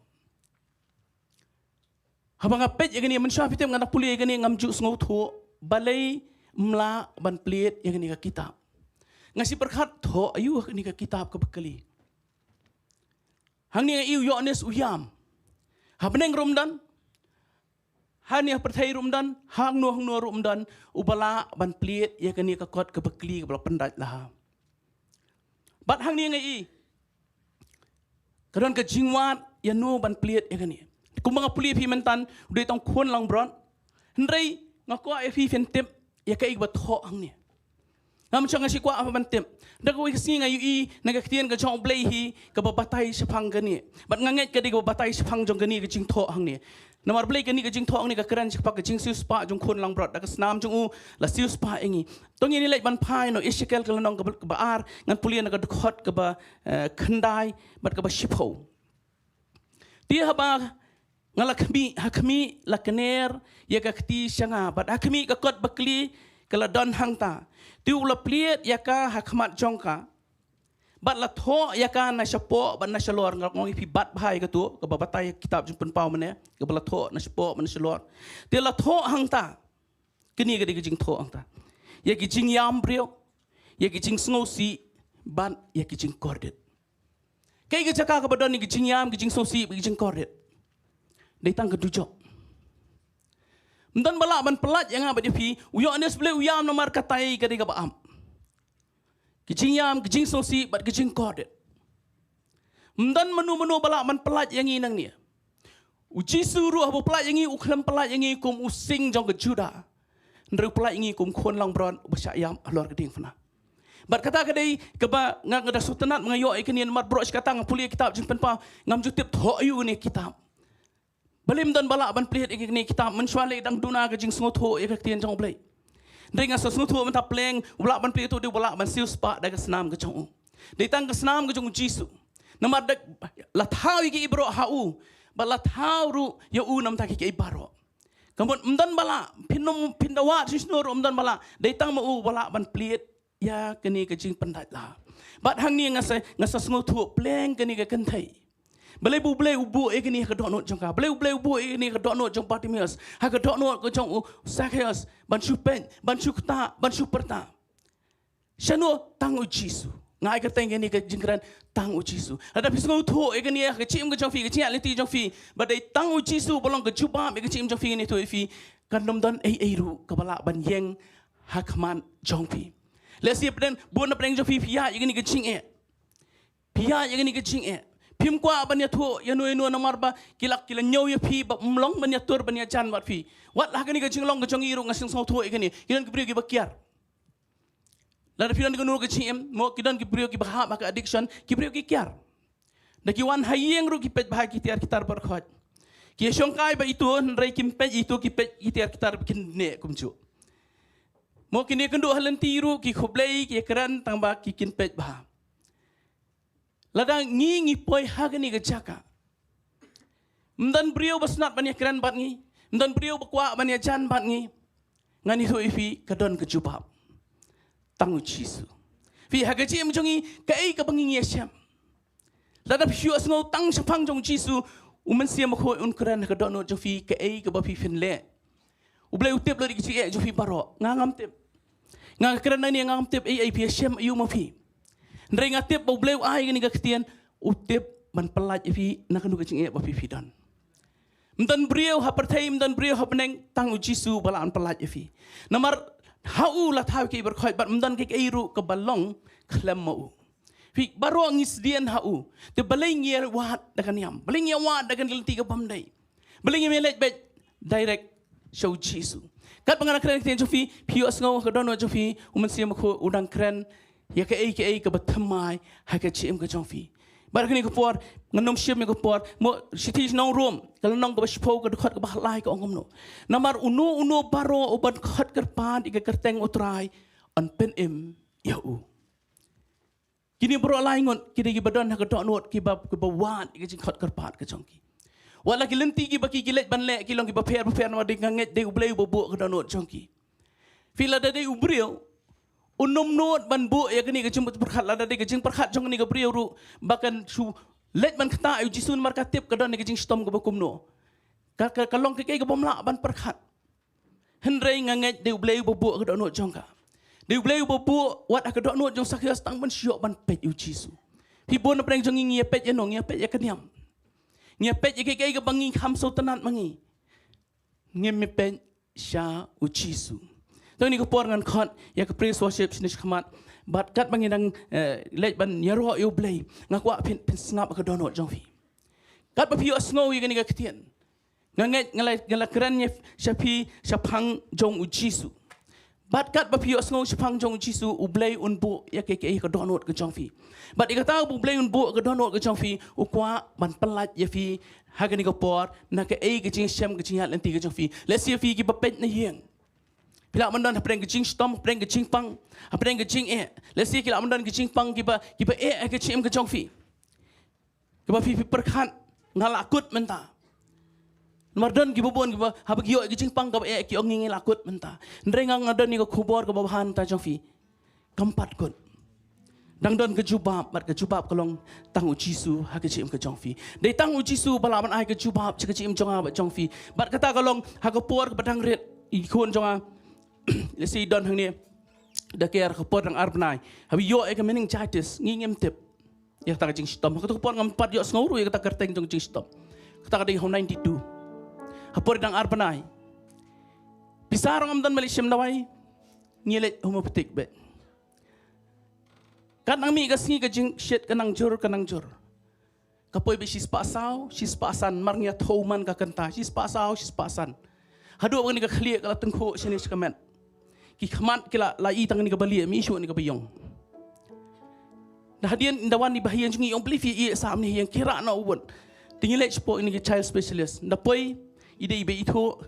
Haba nga peit ïa kane, mynshuwa phi tip nga da pule ïa kane, ngam ju sngewthuh balei ym lah ban plied ïa kane ka kitab. Nga shu pyrkhat, thoh aïu ha kane ka kitab kaba kylli. Hangne nga ïohi u Ïoannis u ïam. Ha bneng ruh ym don, hangne ha pyrthei ruh ym don, hangno hangno ruh ym don uba lah ban plied ïa kane ka kot kaba kylli kaba la pyndait la ha. Bad hangne nga ïohi ka don ka jingwad ïa no ban plied ïa kane. Kumba nga pule ïa phi mynta, u dei tang khun langbrot. Hynrei nga kwah ïa phi phin tip ïa kaei kaba thoh hangne. Ngam shong, nga shu kwah ban tip. Da kawei ka sngi nga ïohi na ka ktien ka jong U Blei hi kaba batai shaphang kane. Bad nga ngeit ka dei kaba batai shaphang jong kane ka jingthoh hangne. Namar balei kane ka jingthoh hangne ka kren shaphang ka jingsiewspah jong khun langbrot, da ka snam jong u la siewspah ïa ngi. To ngin ïa leit ban phai na u Esekiel ka lynnong kaba, kaba ar, ngan pule na ka dkhot kaba, eh, khyndai bad kaba shiphew. Te haba nga la khmih, ha khmih la kner ïa ka kti sha nga, bad ha khmih ka kot bakli ka la don hangta. Te u la plied ïa ka ha khmat jong ka, bad la thoh ïa ka na shapoh bad na shalor. Nga ong ïa phi, bat bha ïa kato kaba batai ha kitab Jingpynpaw mynne, kaba la thoh na shapoh bad na shalor. Te la thoh hangta, kane ka dei ka jingthoh hangta, ïa ki jingïam briew, ïa ki jingsngewsih bad ïa ki jingkordit. Kaei ka jaka kaba don ïa ki jingïam, ki jingsngewsih bad ki jingkordit? Dei tang ka dujok. Ym don ba lah ban pyllait ïa nga bad ïa phi. U Ïoannis Blei u ïam namar katai ka dei kaba ap. Ki jingïam, ki jingsngewsih bad ki jingkordit. Ym don mano mano ba lah ban pyllait ïa ngi nangne. U Jisu ruh haba u pyllait ïa ngi, u khlem pyllait ïa ngi kum u sing jong ka Judah. Hynrei u pyllait ïa ngi kum khun langbrot uba shah ïap halor ka diengphna. Bad kata ka dei kaba nga, nga da sngewtynnat, nga ïoh ïa kane namar baroh shi katta nga pule ïa kitab Jingpynpaw, ngam ju tip thoh aïu kane ka kitab. Balei ym don ba lah ban plied ïa kane ka kitab? Mynshuwa lei dang duna ka jingsngewthuh ïa ka ktien jong U Blei. Hynrei nga sa sngewthuh mynta, pleng uba lah ban plied to dei uba lah ban siewspah da ka snam ka jong u. Dei tang ka snam ka jong u Jisu. Namar da la thaw ïa ki baroh ha u, bad la thaw ruh ïa u na bynta ki, ki baroh. Ka mut ym don ba lah, phin ym, phin da wad shano shano ruh ym don ba lah. Dei tang ma u ba lah ban plied ïa kane ka jingpyndait la. Bad hangne nga sa, nga sa sngewthuh pleng kane ka kynthei. Balei ba U Blei u buh ïa kane ha ka dohnud jong ka? Balei U Blei u buh ïa kane ha ka dohnud jong Bartimaeus, ha ka dohnud ka jong u Zacchaeus, ban shu peit, ban shu ktah, ban shu pyrta? Shano? Tang u Jisu. Nga ai kyrteng ïa kane ka jingkren, tang u Jisu. Lada phi sngewthuh ïa kane ha ka jingim ka jong phi, ka jingïaid lynti jong phi, ba dei tang u Jisu ba long ka jubab ïa ka jingim jong phi, ngan ïathuh ïa phi, kan ym don ei ei ruh kaba lah ban ïeng ha khmat jong phi. Lehse pdeng, bun na pdeng jong phi, phi ïaid ïa kane ka jingeh. Phi ïaid ïa kane ka jingeh. Phim kwah ban ïathuh ïano ïano namar ba ki la, ki la ñiew ïa phi ba ym long ban ïatur ban ïajan bad phi. Wat la ha kane ka jinglong ka jong ngi ruh nga sngewthuh ïa kane. Ki don ki briew kiba kiar. Lada phi don kano ka jingim, mo, ki don ki briew kiba hap ha ka addiction, ki briew ki kiar. Da ki wan ha ïing ruh ki peit bha ki tiar ki tar barkhot. Ki shongkai bha ito, hynrei kim peit ito, ki peit ki tiar ki tar ba kin neh kumjuh. Mo, kin ïakynduh ha lynti ruh ki khublei, ki ïakren tang ba ki, kin peit bha. Lada ngi, ngi poi ha kane ka jaka, ym don briew ba sngewtynnat ban ïakren bad ngi, ym don briew ba kwah ban ïajan bad ngi, ngan ïathuh ïa phi, ka don ka jubab. Tang u Jisu. Phi, ha ka jingim jong ngi, kaei kaba ngi ïashem? Lada phi ïohsngew tang shaphang jong u Jisu, u Mynsiem Bakhuid un kren ha ka dohnud jong phi kaei kaba phi, phin leh. U Blei u tip lut ïa ka jingeh jong phi baroh. Nga ngam tip. Nga kren nangne, nga ngam tip ei ei phi ïashem aïu ma phi. Hynrei nga tip ba U Blei u ai kane ka ktien, u tip ban pyllait ïa phi na kano ka jingeh ba phi, phi don. Ym don briew ha pyrthei, ym don briew ha bneng, tang u Jisu ba lah ban pyllait ïa phi. Namar ha u la thaw ïa ki barkhot bad ym don kaei kaei ruh kaba long khlem ma u. Phi, baroh ngi sdien ha u. Te balei ngi ïawad da ka niam? Balei ngi ïawad da ka lynti kabym dei? Balei ngim leit beit direct sha u Jisu? Katba nga dang kren ïa ka ktien jong phi, phi ïohsngew ha ka dohnud jong phi, u Mynsiem Bakhuid u dang kren ïa kaei kaei kaba thymmai ha ka jingim ka jong phi. Bad ha kane ka por, ngan ym shim ïa ka por, mo, shithi sha ki nong Rom, ka lynnong kaba shiphew, ka dkhot kaba lai, ka ong kumno: Namar uno uno baroh uban khot kyrpad ïa ka kyrteng u Trai, yn pynim ïa u. Kine baroh lai ngut ki dei kiba don ha ka dohnud, kiba, kiba wad ïa ka jingkhot kyrpad ka jong ki. Wat la ki lynti kiba ki, ki leit ban leh ki long kiba pher bapher, namar dei, nga ngeit dei U Blei uba buh ka dohnud jong ki. Phi, lada dei u briew, un ym nud ban buh ïa kane ka jingpyrkhat, lada dei ka jingpyrkhat jong kane ka briew ruh ba kan shu leit ban ktah ïa u Jisu namar ka tip ka don ïa ka jingshitom kaba kumno. Ka, ka, ka long kaei kaei kaba ym lah ban pyrkhat. Hynrei nga ngeit dei U Blei uba buh ka dohnud jong ka. Dei U Blei uba buh, wat ha ka dohnud jong u Sakios, tang ban shu ïoh ban peit ïa u Jisu. Phi, bun na pdeng jong ngi, ngi ïa peit ïano, ngi ïa peit ïa ka niam. Ngi ïa peit ïa kaei kaei kaba ngi kham sngewtynnat ma ngi. Ngim ïa peit sha u Jisu. Te ha kane ka por ngan khot ïa ka praise worship shane shakhmat. Bad katba ngi dang, eh, leit ban ïaroh ïa U Blei, nga kwah phin, phin sngap ha ka dohnud jong phi. Katba phi ïohsngew ïa kane ka ktien, nga ngeit nga la, nga la kren ïa sha phi shaphang jong u Jisu. Bad katba phi ïohsngew shaphang jong u Jisu, U Blei un buh ïa kaei kaei ha ka dohnud ka jong phi. Bad ïa kata ba U Blei un buh ha ka dohnud ka jong phi, u kwah ban pyllait ïa phi ha kane ka por na kaei ka jingshem, ka jingïaid lynti ka jong phi. Lehse phi kiba peit na ïing, phi lah ban don hapdeng ka jingshitom, hapdeng ka jingpang, hapdeng ka jingeh. Lehse ki lah ban don ka jingpang, kiba, kiba eh ha ka jingim ka jong phi. Kiba phi, phi pyrkhat, nga la kut mynta. Namar don kiba bun kiba, haba ki ïoh ïa ka jingpang kaba eh, ki ong, ngi, ngi la kut mynta. Hynrei nga, nga don ïa ka khubor kaba bha na ka bynta jong phi. Kam pat kut. Dang don ka jubab, bad ka jubab ka long tang u Jisu ha ka jingim ka jong phi. Dei tang u Jisu ba lah ban ai ka jubab sha ka jingim jong nga bad jong phi. Bad kata ka long ha ka por kaba dang rit, i khun jong nga, lehse i don hangne, da ker, ha ka por dang ar bnai, haba ïoh ïa ka meningitis, ngi ngim tip. Ïa kata ka jingshitom. Ha kato ka por ngam pat ïohsngew ruh ïa kata ka kyrteng jong ka jingshitom. Kata ka dei ha u ninety-two. Ha por dang ar bnai, pisa ruh ngam don ban leit shim dawai. Ngi leit homeopathic beit. Kat nang mih ka sngi, ka jingshit ka nang jur, ka nang jur. Ka poi beit shispah saw, shispah san, mar ngi ïa thew man ka kynta, shispah saw, shispah san. Haduh ba kane ka khlieh ka la tyngkhuh shane sha ka met. Ki khmat ki la, la i tang kane kaba lieh, ym i shuh kane kaba ïong. Da hadien da wan i bahaïing jong ngi, i ong, balei phi ïeh sah mynne ha ïing, khie rah noh u wut. Te ngi leit shapoh ïa kane ka child specialist. Da poi, i dei iba ithuh,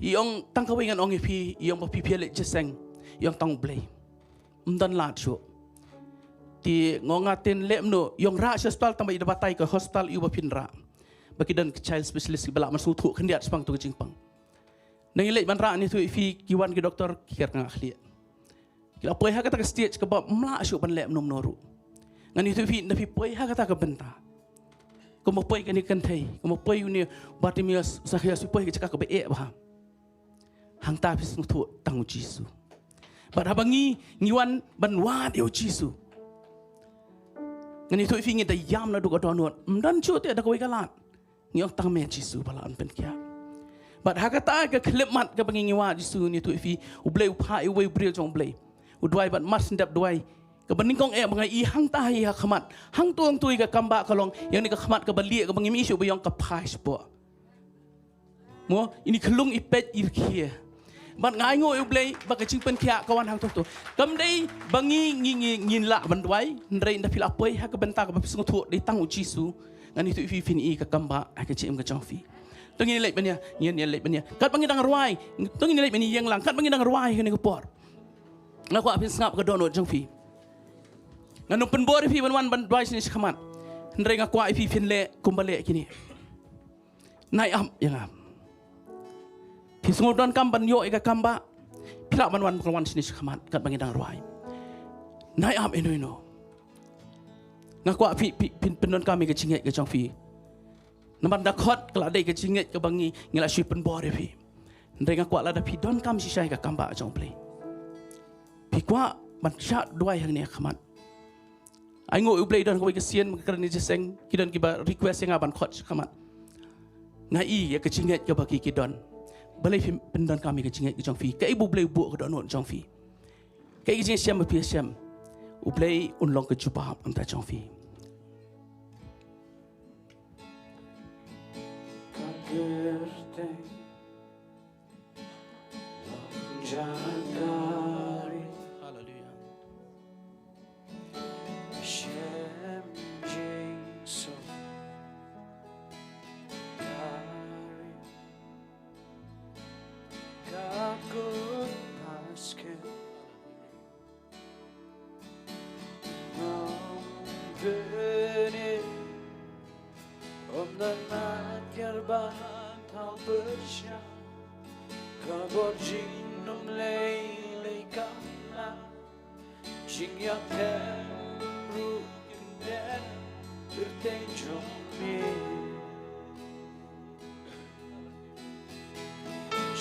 i ong, tang kawei ngan ong ïa phi, i ong ba phi, phi ïa leit jingïaseng, i ong tang U Blei. Ym don lad shuh. Te nga ong, nga te leh kumno, i ong rah sha hospital, tang ba i da batai ka hospital ïa uba phin rah. Ba ki don ka child specialist kiba lah ban sngewthuh khyndiat shaphang kato ka jingpang. Ngi leit ban rah, ngi ïathuh ïa phi, ki wan ki doktor, ki kyrkhu nga khlieh. Ki la poi ha kata ka stage kaba ym lah shuh ban leh kumno kumno ruh. Ngan ïathuh ïa phi, nda phi poi ha kata ka bynta, kumba poi kane ka kynthei, kumba poi une u Bartimeus, Sakius, phi poi ha ka jaka kaba eh bha. Hangta phi sngewthuh tang u Jisu. Bad haba ngi, ngi wan ban wad ïa u Jisu, ngan ïathuh ïa phi, ngi da ïam naduh ka dohnud. Ym don shuh te da kawei ka lad. Ngi ong tang me Jisu ba lah ban pynkhiah. Bad ha kata ka khyllipmat kaba ngi, ngi wad Jisu, ngan ïathuh ïa phi, U Blei u phah ïa uwei u briew jong U Blei. U duwai bad mar shen dep duwai, kaba nyngkong eh ba nga i hangta hi ha khmat, hangto hangto ïa ka kambah ka long, ïa kane ka khmat kaba lieh kaba ngim i shuh ba ïong ka phai shapoh. Mo, ine i khyllung i peit i rkhie. Bad nga ainguh ïa U Blei ba ka jingpynkhiah ka wan hangto hangto. Kam dei ba ngi, ngi, ngi, ngin lah ban duwai, hynrei nda phi la poi ha ka bynta kaba phi sngewthuh dei tang u Jisu, ngan ïathuh ïa phi, phin i ka kambah ha ka jingim ka jong phi. To ngin leit ban ïa, ngin ïa leit ban ïa. Katba ngi dang rwai, to ngin leit ban ïa ïeng lang, katba ngi dang rwai ha kane ka por, nga kwah phin sngap ha ka dohnud jong phi. Ngan ym pynbor ïa phi ban wan ban duwai shane shakhmat. Hynrei nga kwah ïa phi phin leh kumba leh kine. Nai ap ïa nga. Phi sngewdonkam ban ïoh ïa ka kambah, phi lah ban wan, ban wan shane shakhmat katba ngi dang rwai. Nai ap ïa no ïa no. Nga kwah phi, phi, phin pyndonkam ïa ka jingngeit ka jong phi. Namar da khot ka la dei ka jingngeit kaba ngi, ngi la shu pynbor ïa phi. Hynrei nga kwah lada phi donkam shisha ïa ka kambah jong U Blei, phi kwah ban shah duwai hangne ha khmat. Ainguh ïa U Blei, don kawei ka sien ba nga kren ïa ka jingïaseng, ki don kiba request ïa nga ban khot shakhmat. Nga i ïa ka jingngeit kaba ki, ki don. Balei phim pyndonkam ïa ka jingngeit ka jong phi? Kaei ba U Blei u buh ha ka dohnud jong phi? Kaei ka jingshem ba phi shem? U Blei un long ka jubab na ka bynta jong phi. Kyrteng long jaka ri. Haleluya. Shem Jisu ka ri. Ka kut pasken. Nongpynim, ym don mat kyrpang thaw pyrshang. Ka bor jingim lei lei kam na. Jingïaphem ruh kyndem kyrteng jong me.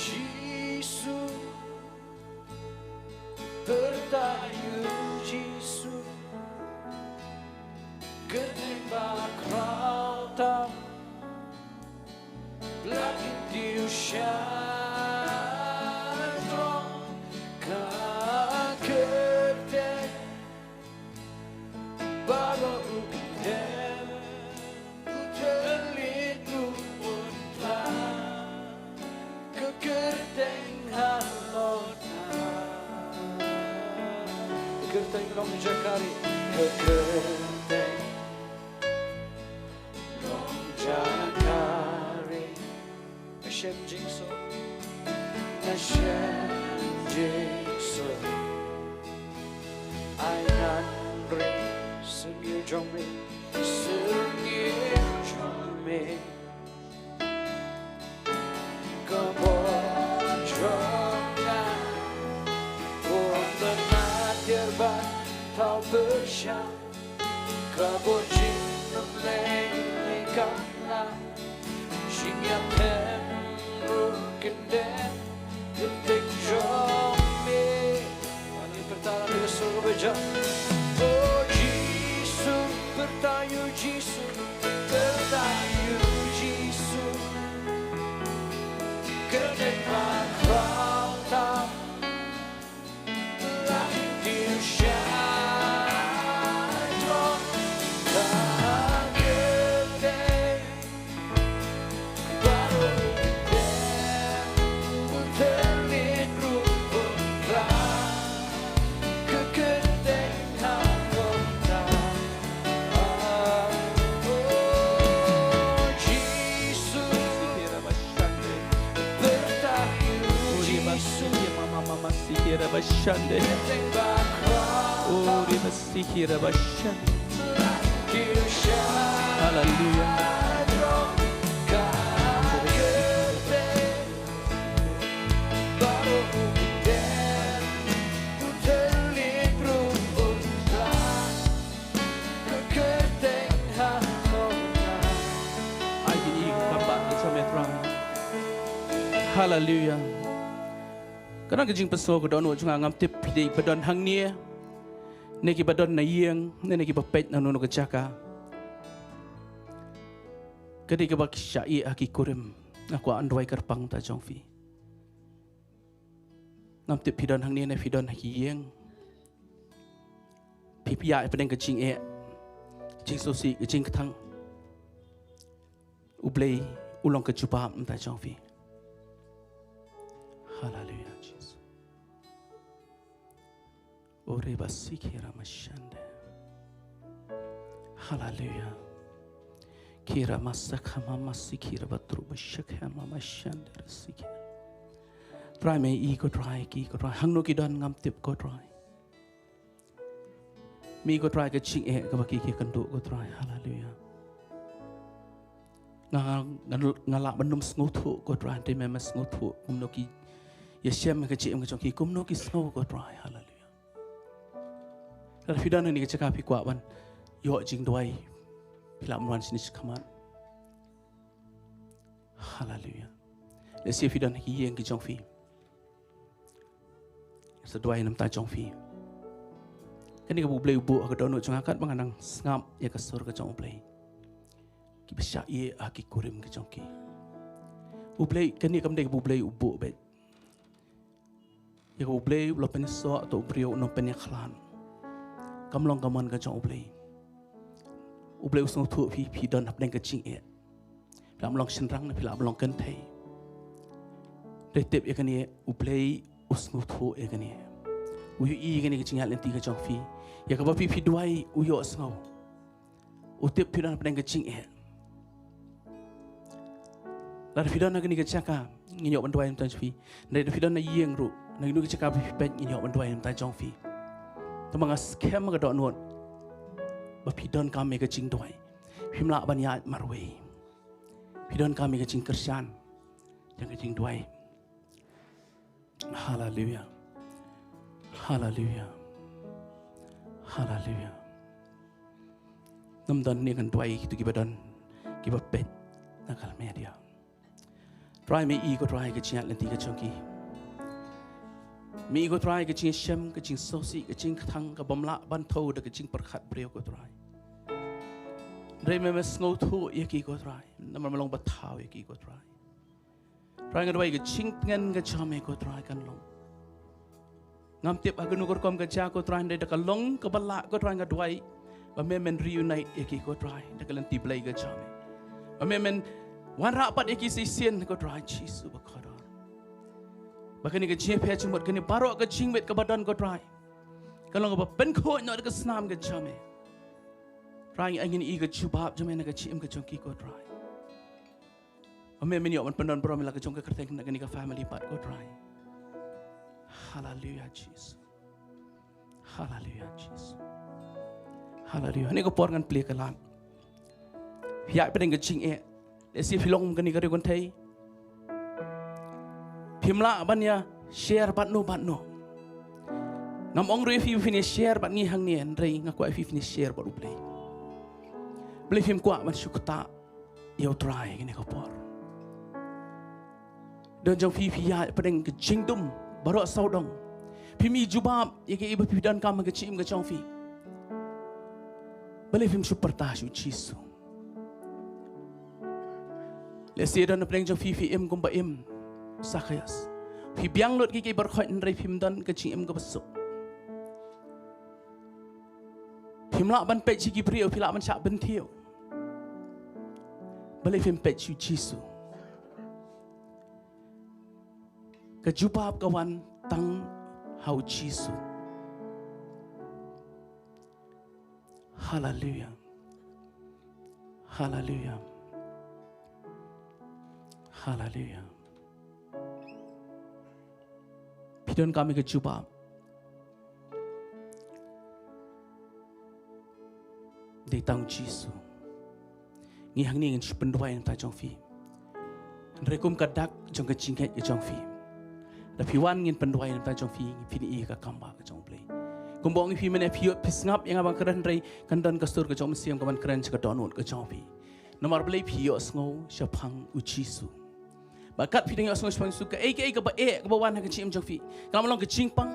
Jisu, pyrta ïa u Jisu, kyrteng ba khraw tam, la kyntiew shai throng, ka kyrteng baroh u kyndem, u thylliej ruh un khlad, ka kyrteng halor na. Ka kyrteng long jaka ri, ka kyrteng long jaka ri. Nga shem jingsuk, nga shem jingsuk. Ai ngan ri syrngiew jong me, syrngiew jong me. Ka bor jong nga, ym don mat kyrpang thaw pyrshang. Ka bor jingim lei lei kam na, jingïaphem ruh kyndem kyrteng jong me. Ani pyrta ïa u Jisu ba jam. O Jisu, pyrta ïa u Jisu, pyrta ïa u Jisu. Kyrteng ba khraw tam. Haleluya. Haleluya. Ka don ka jingpynslem ka don u jong nga, ngam tip phi dei ba don hangne, ne ki ba don na ïing, ne ki ba peit na kano kano ka jaka. Ka dei kaba ki shah ïeh ha ki kurim. Nga kwah ban duwai kyrpang ta jong phi. Ngam tip phi don hangne ne phi don ha ki ïing. Phi pia ïa pdeng ka jingeh, jingsngewsih, ka jingkthang. U Blei u long ka jubab mynta jong phi. Haleluya, Jisu. Ore ba sikira mashande. Haleluya. Kira masakha mama sikira batru bashakha mama shande sikira. Trai me i ko trai ki ko trai. Hangno ki don ngam tip ko trai. Me ko trai ka jingeh kaba ki ki kynduh ko trai. Haleluya. Nga, nga, nga lah ban ym sngewthuh ko trai, te me me sngewthuh kumno ki ïashem ka jingim ka jong ki, kumno ki sngew ko trai. Haleluya. Lada phi don ha kane ka jaka phi kwah ban ïoh jingduwai, phi lah ban wan shane shakhmat. Haleluya. Lehse phi don ha ki ïing ki jong phi. Sa duwai na bynta jong phi. Kane kaba U Blei u buh ha ka dohnud jong nga katba nga nang sngap ïa ka sur ka jong U Blei. Kiba shah ïeh ha ki kurim ki jong ki. U Blei, kane kam dei kaba U Blei u buh beit. Ïa kaba U Blei u la pynïasoh, to u briew un ym pynïakhlad. Kam long ka mon ka jong U Blei. U Blei u sngewthuh phi, phi don hapdeng ka jingeh. Phi lah ban long shynrang ne phi lah ban long kynthei. Hynrei tip ïa kane, U Blei u sngewthuh ïa kane. U ïohi ïa kane ka jingïaid lynti ka jong phi. Ïa kaba phi phi duwai u ïohsngew. U tip phi don hapdeng ka jingeh. Lada phi don ha kane ka jaka, ngin ïoh ban duwai na bynta jong phi. Hynrei lada phi don na ïing ruh, na kano ka jaka phi peit, ngin ïoh ban duwai na bynta jong phi. Tangba nga skhem ka dohnud ba phi donkam ïa ka jingduwai. Phim lah ban ïaid marwei. Phi donkam ïa ka jingkyrshan, ïa ka jingduwai. Haleluia. Haleluia. Haleluia. Ngam don ne ngan duwai kito kiba don, kiba peit na ka media. Trai, mih, ko Trai, ka jingïaid lynti ka jong ki. Mih, ko Trai, ka jingshem, ka jingsngewsih, ka jingkthang, kabym lah ban thew da ka jingpyrkhat briew, ko Trai. Hynrei me, me sngewthuh ïa ki, ko Trai. Namar me long ba thaw ïa ki, ko Trai. Trai, nga duwai ka jingtngen ka jong me, ko Trai, kan long. Ngam tip ha kano ka rukom ka jia, ko Trai, hynrei da ka long kaba lah, ko Trai, nga duwai ba me men reunite ïa ki, ko Trai, da ka lynti Blei ka jong me. Ba me men wanrah pat ïa ki shisien, ko Trai Jisu bakordor. Ba kane ka jingpher jingmut, kane baroh ka jingmut kaba don, ko Trai, ka long kaba pynkhuid noh da ka snam ka jong me. Trai, ngi ai, ngin ïohi ka jubab jong me na ka jingim ka jong ki, ko Trai. Ba me men ïoh ban pyndon burom ïa la ka jong ka kyrteng na kane ka family pat, ko Trai. Haleluia, Jisu. Haleluia, Jisu. Haleluia. Hangne ka por ngan plie ka lad. Phi ïaid hapdeng ka jingeh. Lehse phi long kane ka riew kynthei, phim lah ban ïa share bad no bad no. Ngam ong ruh ïa phi phin ïa share bad ngi hangne, hynrei nga kwah ïa phi phin ïa share bad U Blei. Balei phim kwah ban shu ktah ïa U Trai kane ka por? Don jong phi, phi ïaid hapdeng ka jingdum baroh sawdong. Phim i jubab ïa kaei ba phi donkam ha ka jingim ka jong phi. Balei phim shu pyrta sha U Jisu? Lehse don hapdeng jong phi, phi im kumba im Sakius. Phi biang lut ki, ki baroh khoit, hynrei phim don ka jingim kaba suk. Phim lah ban peit sha ki briew, phi lah ban shah bynthiew. Balei phim peit sha U Jisu? Ka jubab ka wan tang ha U Jisu. Haleluia. Haleluia. Haleluia. Phi donkam ïa ka jubab? Dei tang U Jisu. Ngi hangne ngin shu pynduwai na bynta jong phi. Hynrei kum ka dak jong ka jingngeit ka jong phi, da phi wan ngin pynduwai na bynta jong phi, phin ïoh ïa ka kambah ka jong U Blei. Kumba ong ïa phi mynne, phi ïoh, phi sngap ïa nga ban kren, hynrei kan don ka sur ka jong U Mynsiem kaban kren sha ka dohnud ka jong phi. Namar balei? Phi ïohsngew shaphang U Jisu. Bad kat phi dang ïohsngew shaphang U Jisu, kaei kaei kaba eh kaba wan ha ka jingim jong phi, ka lah ban long ka jingpang,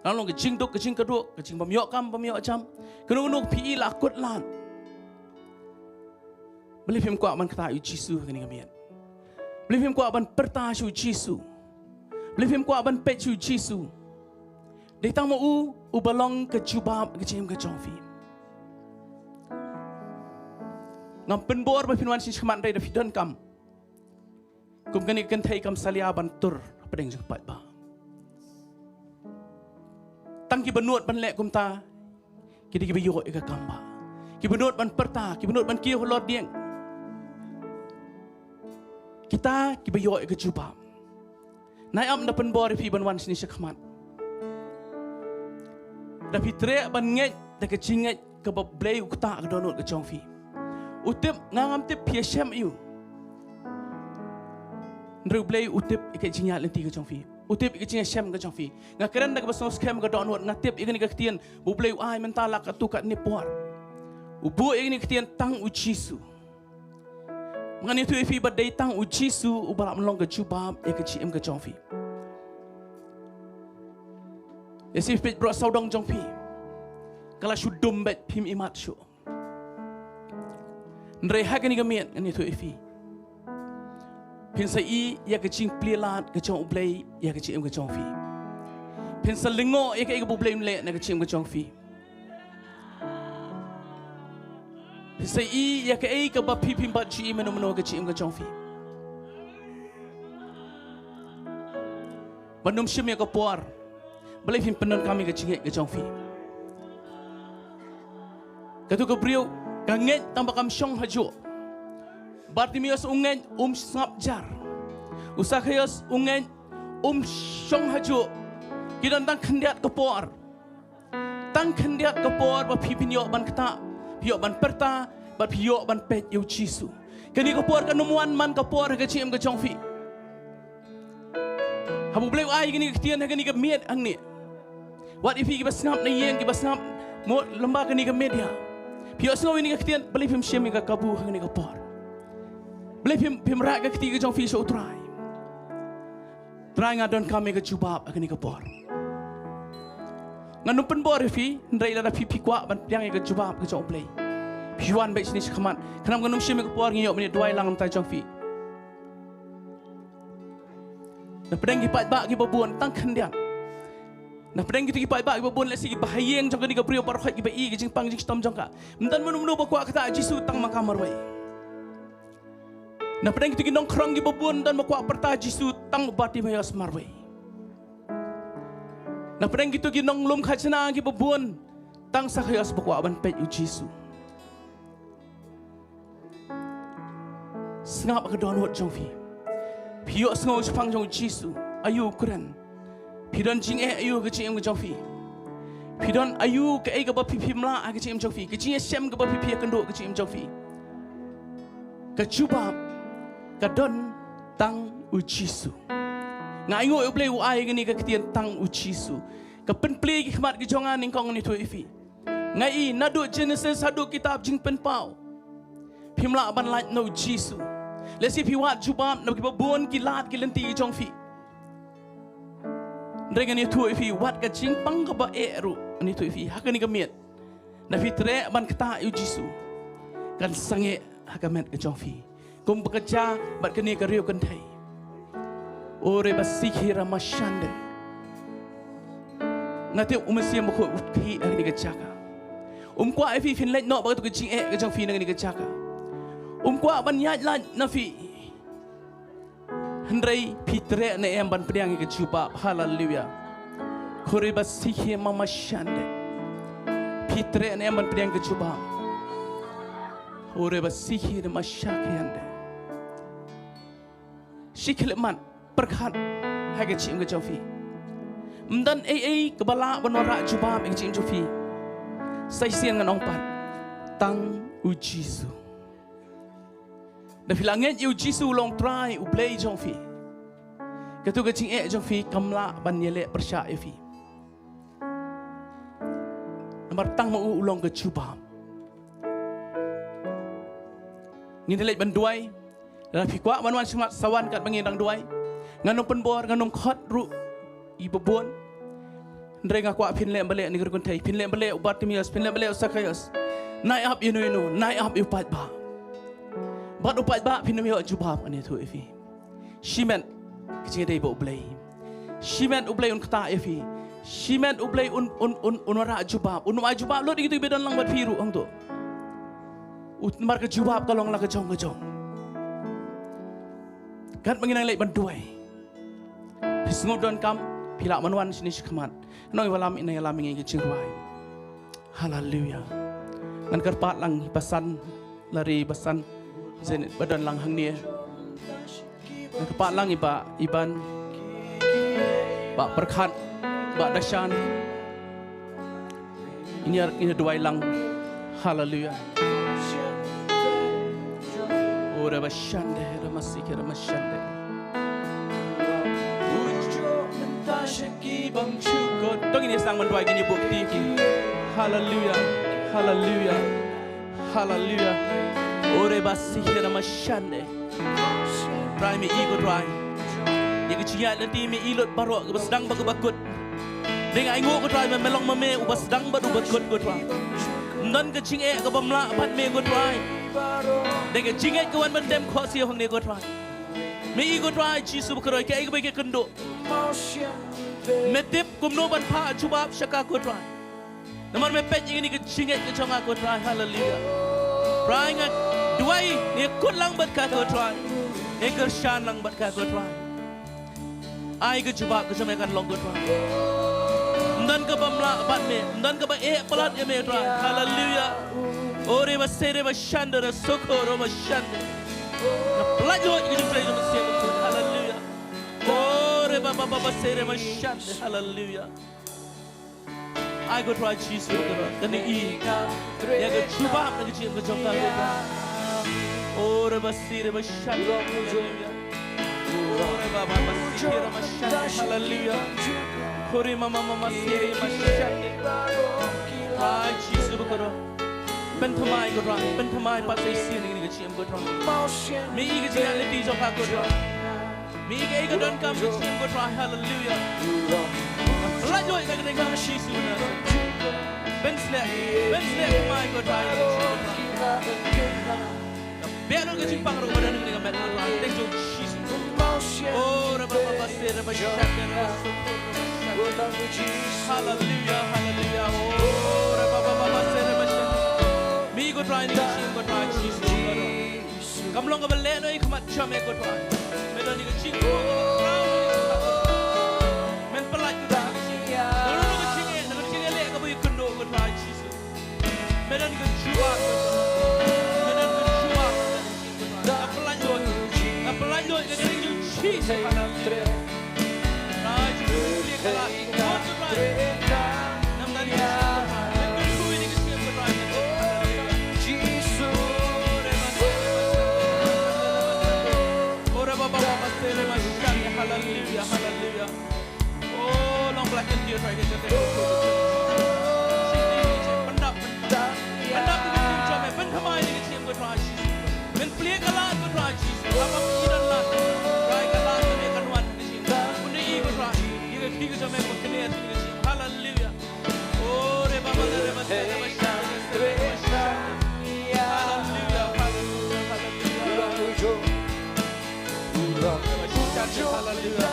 ka lah ban long ka jingduk, ka jingkyrduh, ka jingbym ïoh kam bym ïoh jam, kano kano phi i la kut lad. Balei phim kwah ban ktah ïa U Jisu ha kane ka miet? Balei phim kwah ban pyrta sha U Jisu? Balei phim kwah ban peit sha U Jisu? Dei tang ma U uba long ka jubab ka jingim ka jong phi. Ngam pynbor ba phin wan sha ngi shakhmat, hynrei da phi donkam, kum kane ka kynthei, kam salia ban tur hapdeng jong ka paidbah. Tang kiba nud ban leh kumta, ki dei kiba ïoh ïa ka kambah. Kiba nud ban pyrta, kiba nud ban kiew halor dieng, kita kiba ïoh ïa ka jubab. Nai ap, da pynbor ïa phi ban wan sha ngi shakhmat. Da phi treh ban ngeit da ka jingngeit kaba U Blei u ktah ka dohnud ka jong phi. U tip, nga ngam tip phi ïashem aiu, hynrei U Blei u tip ïa ka jingïaid lynti ka jong phi. U tip ïa ka jingïashem ka jong phi. Nga kren da kaba sngewskhem ka dohnud, nga tip ïa kane ka ktien ba U Blei u ai mynta, la katto katne por. U buh ïa kane ka ktien tang U Jisu. Ngan ïathuh ïa phi ba dei tang U Jisu uba lah ban long ka jubab ïa ka jingim ka jong phi. Lehse phi peit baroh sawdong jong phi, ka la shu dum beit, phim i mat shuh. Hynrei ha kane ka miet ngan ïathuh ïa phi, phin sa i ïa ka jingplie lad ka jong U Blei ïa ka jingim ka jong phi. Phin sa lyngngoh ïa kaei kaba U Blei un leh na ka jingim ka jong phi. Phi sa ïohi ïa kaei kaba phi phim pat ju ïohi mynno mynno ha ka jingim ka jong phi. Ban ym shim ïa ka por. Balei phim pyndonkam ïa ka jingngeit ka jong phi. Katu ka briew ka ngeit tang ba kam shong hajuh. Bartimeus u ngeit um sngap jar. U Sakheus u ngeit um shong hajuh. Ki don tang khyndiat ka por. Tang khyndiat ka por ba phi phin ïoh ban ktah, phi ïoh ban pyrta, bad phi ïoh ban peit ïa u Jisu. Kane ka por kan ym wan man ka por ha ka jingim ka jong phi. Haba U Blei u ai kane ka ktien ha kane ka miet hangne, wat ïa phi kiba sngap na ïing, kiba sngap mo lem bad kane ka media, phi ïohsngew ïa kane ka ktien, balei phim shim ïa ka kabu ha kane ka por? Balei phim, phim rah ka kti ka jong phi sha U Trai? Trai, nga donkam ïa ka jubab ha kane ka por. Ngan ym pynbor ïa phi, hynrei lada phi, phi kwah ban pdiang ïa ka jubab ka jong U Blei, phi wan beit shane shakhmat. Khnang ngan ym shim ïa ka por, ngi ïoh ban ïa duwai lang na ka bynta jong phi. Na pdeng ki paidbah kiba bun tang khyndiat. Na pdeng kito ki paidbah kiba bun, lehse kiba ha ïing jong kane ka briew baroh kiba ïohi ka jingpang jingshitom jong ka. Ym don mynno mynno ba kwah ktah Jisu, tang ma ka marwei. Na pdeng kito ki nongkhrong kiba bun, ym don ba kwah pyrta Jisu, tang u Bartimeus marwei. Na pdeng kito ki nonglum khajna kiba bun, tang Sakheus ba kwah ban peit u Jisu. Sngap ha ka dohnud jong phi. Phi ïohsngew shaphang jong u Jisu, aïu u kren? Phi don jingeh aïu ha ka jingim ka jong phi? Phi don aïu kaei kaba phi, phim lah ha ka jingim jong phi, ka jingïashem kaba phi, phi ïakynduh ha ka jingim jong phi? Ka jubab ka don tang u Jisu. Nga ainguh ïa U Blei u ai kane ka ktien tang u Jisu. Ka pynplie ki khmat ki jong nga nyngkong, ngan ïathuh ïa phi. Nga i naduh Genesis haduh kitab Jingpynpaw, phim lah ban lait na u Jisu. Lehse phi wad jubab na kiba bun ki lad ki lynti ki jong phi. Hynrei ngan ïathuh ïa phi, wat ka jingpang kaba eh ruh, ngan ïathuh ïa phi ha kane ka miet, lada phi treh ban ktah ïa u Jisu, kan sangeh ha ka met ka jong phi. Kumba ka jia bad kane ka riew kynthei. Ore ba sikhi ra ma shande. Nga tip u Mynsiem Bakhuid u khih ha kane ka jaka. Um kwah ïa phi phin leit noh bad katu ka jingeh ka jong phi na kane ka jaka. Um kwah ban ïaid lait na phi. Hynrei phi treh ne em ban pdiang ïa ka jubab? Haleluia. Kore ba sikhi ma ma shande. Phi treh ne em ban pdiang ïa ka jubab? Ore ba sikhi ne ma shakhi ande. Shi khyllipmat, pyrkhat ha ka jingim ka jong phi. Ym don ei ei kaba lah ban wanrah jubab ha ka jingim jong phi. Sa shisien ngan ong pat, tang u Jisu. Lada phi la ngeit ïa u Jisu u long Trai U Blei jong phi, katu ka jingeh jong phi kam lah ban ïaleh pyrshah ïa phi. Namar tang ma u u long ka jubab. Ngin ïa leit ban duwai. Lada phi kwah ban wan shakhmat, sa wan katba ngin dang duwai. Ngan ym pynbor, ngan ym khot ruh ïa kiba bun. Hynrei nga kwah phin leh balei na ka riew kynthei, phin leh balei u Bartimeus, phin leh balei u Sakheus. Nai ap ïa no ïa no, nai ap ïa u paidbah. Bad u paidbah phin ym ïoh jubab, ngan ïathuh ïa phi. Shimet ka jingïadei bad U Blei. Shimet U Blei un ktah ïa phi. Shimet U Blei un, un, un, un wanrah jubab. Un ym ai jubab lut ïa kito kiba don lang bad phi ruh hangto. Namar ka jubab ka long la ka jong ka jong. Katba ngin nang leit ban duwai, phi sngewdonkam, phi lah ban wan shane shakhmat. Ngan ïalam, ngan ïalam ïa ngi ka jingrwai. Haleluia. Ngan kyrpad lang ïa i Basan, lari Basan, Zenit ba don lang hangne. Ngan kyrpad lang ïa i Bah Iban, Bah Pyrkhat, Bah Dashan. Ngin ïa, ngin ïa duwai lang. Haleluia. Ore ba shande, ra ma sikhi, ra ma shande. To ngin ïa sdang ban duwai, ngin ïa buh kti. Haleluia. Haleluia. Haleluia. Ore ba sikhi, ra ma shande. Trai, me i ko Trai. Ïa ka jingïaid lynti me i lut baroh, kaba sdang bad kaba kut. Dei nga ainguh ko Trai, me, me long ma me uba sdang bad uba kut ko Trai. Ym don ka jingeh kabym lah bad me ko Trai. Dei ka jingngeit ka wan ban dem khohsiew hangne ko Trai. Me i ko Trai Jisu bakordor, kaei kaba ïakynduh. Me tip kumno ban phah jubab sha ka ko Trai. Namar me peit ïa kane ka jingngeit ka jong nga ko Trai. Haleluia. Trai nga duwai, nga kut lang bad ka ko Trai. Nga kyrshan lang bad ka ko Trai. Ai ka jubab ka jong me kan long ko Trai. Ym don kaba mlah bad me, ym don kaba eh palat ïa me Trai. Haleluya. O re ba sere ba shande re soko ro ba shande. Nga pynlait ïa ka jingtrei jong me sha ko. Haleluya. O re ba ba ba ba sere ba shande. Haleluya. Ai ko Trai Jisu ko Trai. Kane i ïa ka jubab na ka jingim ka jong ka ko Trai. O re ba sere ba shande. Haleluya. O re ba ba ba sere ba shande. Haleluya. Ko re ma ma ma ma sere ba shande. Ai Jisu ko Trai. Pynthymmai ko Trai. Pynthymmai pat sa shisien ïa kane ka jingim ko Trai. Me i ka jingïaid lynti jong ka ko Trai. Me i kaei ka donkam ka jingim ko Trai. Haleluya. Pynlait ïa ka kyrteng jong Jisu Khrist. Pynsleh, pynsleh thymmai ko Trai. Beh lut ka jingpang ruh ba don ha kane ka met ko Trai. Thank you Jisu. O re ba ba ba sere ba shande re ba soko re ba shande. Haleluya, haleluya. O re ba ba ba ba sere ba shande. Me i ko Trai, ne ka jingim ko Trai Jisu. Kam long kaba lehnoh ïa ka khmat jong me ko Trai. Me don ïa ka jingkyrkhu kaba khraw ïa ka jingkyrkhu. Men pynlait ko Trai. Don ïa ka jingeh, don ïa ka jingeh leh kaba ïakynduh ko Trai Jisu. Me don ïa ka jubab ko Trai. Me don ïa ka jubab ko Trai. Nga pynlait lut. Nga pynlait lut ïa ka kyrteng jong Jisu. Haleluya. Trai Jisu, plie ka lad, plie ka lad. Namar ïa ka jingim, ïa ka jingim, ïa ka jingim, Trai. Jisu. Ore ba ba ba ba sere ba shande. Haleluya, haleluya. Oh, long ba la kyntiew Trai ïa ka kyrteng. Pyndap, pyndap. Pyndap ïa ka jingim jong me, pynthymmai ïa ka jingim ko Trai Jisu. Men plie ka lad ko Trai Jisu. Haba phi don lad, Trai ka lad ka me kan wan. Haleluya. Haleluya. Haleluya. Haleluya. Haleluya. Haleluya.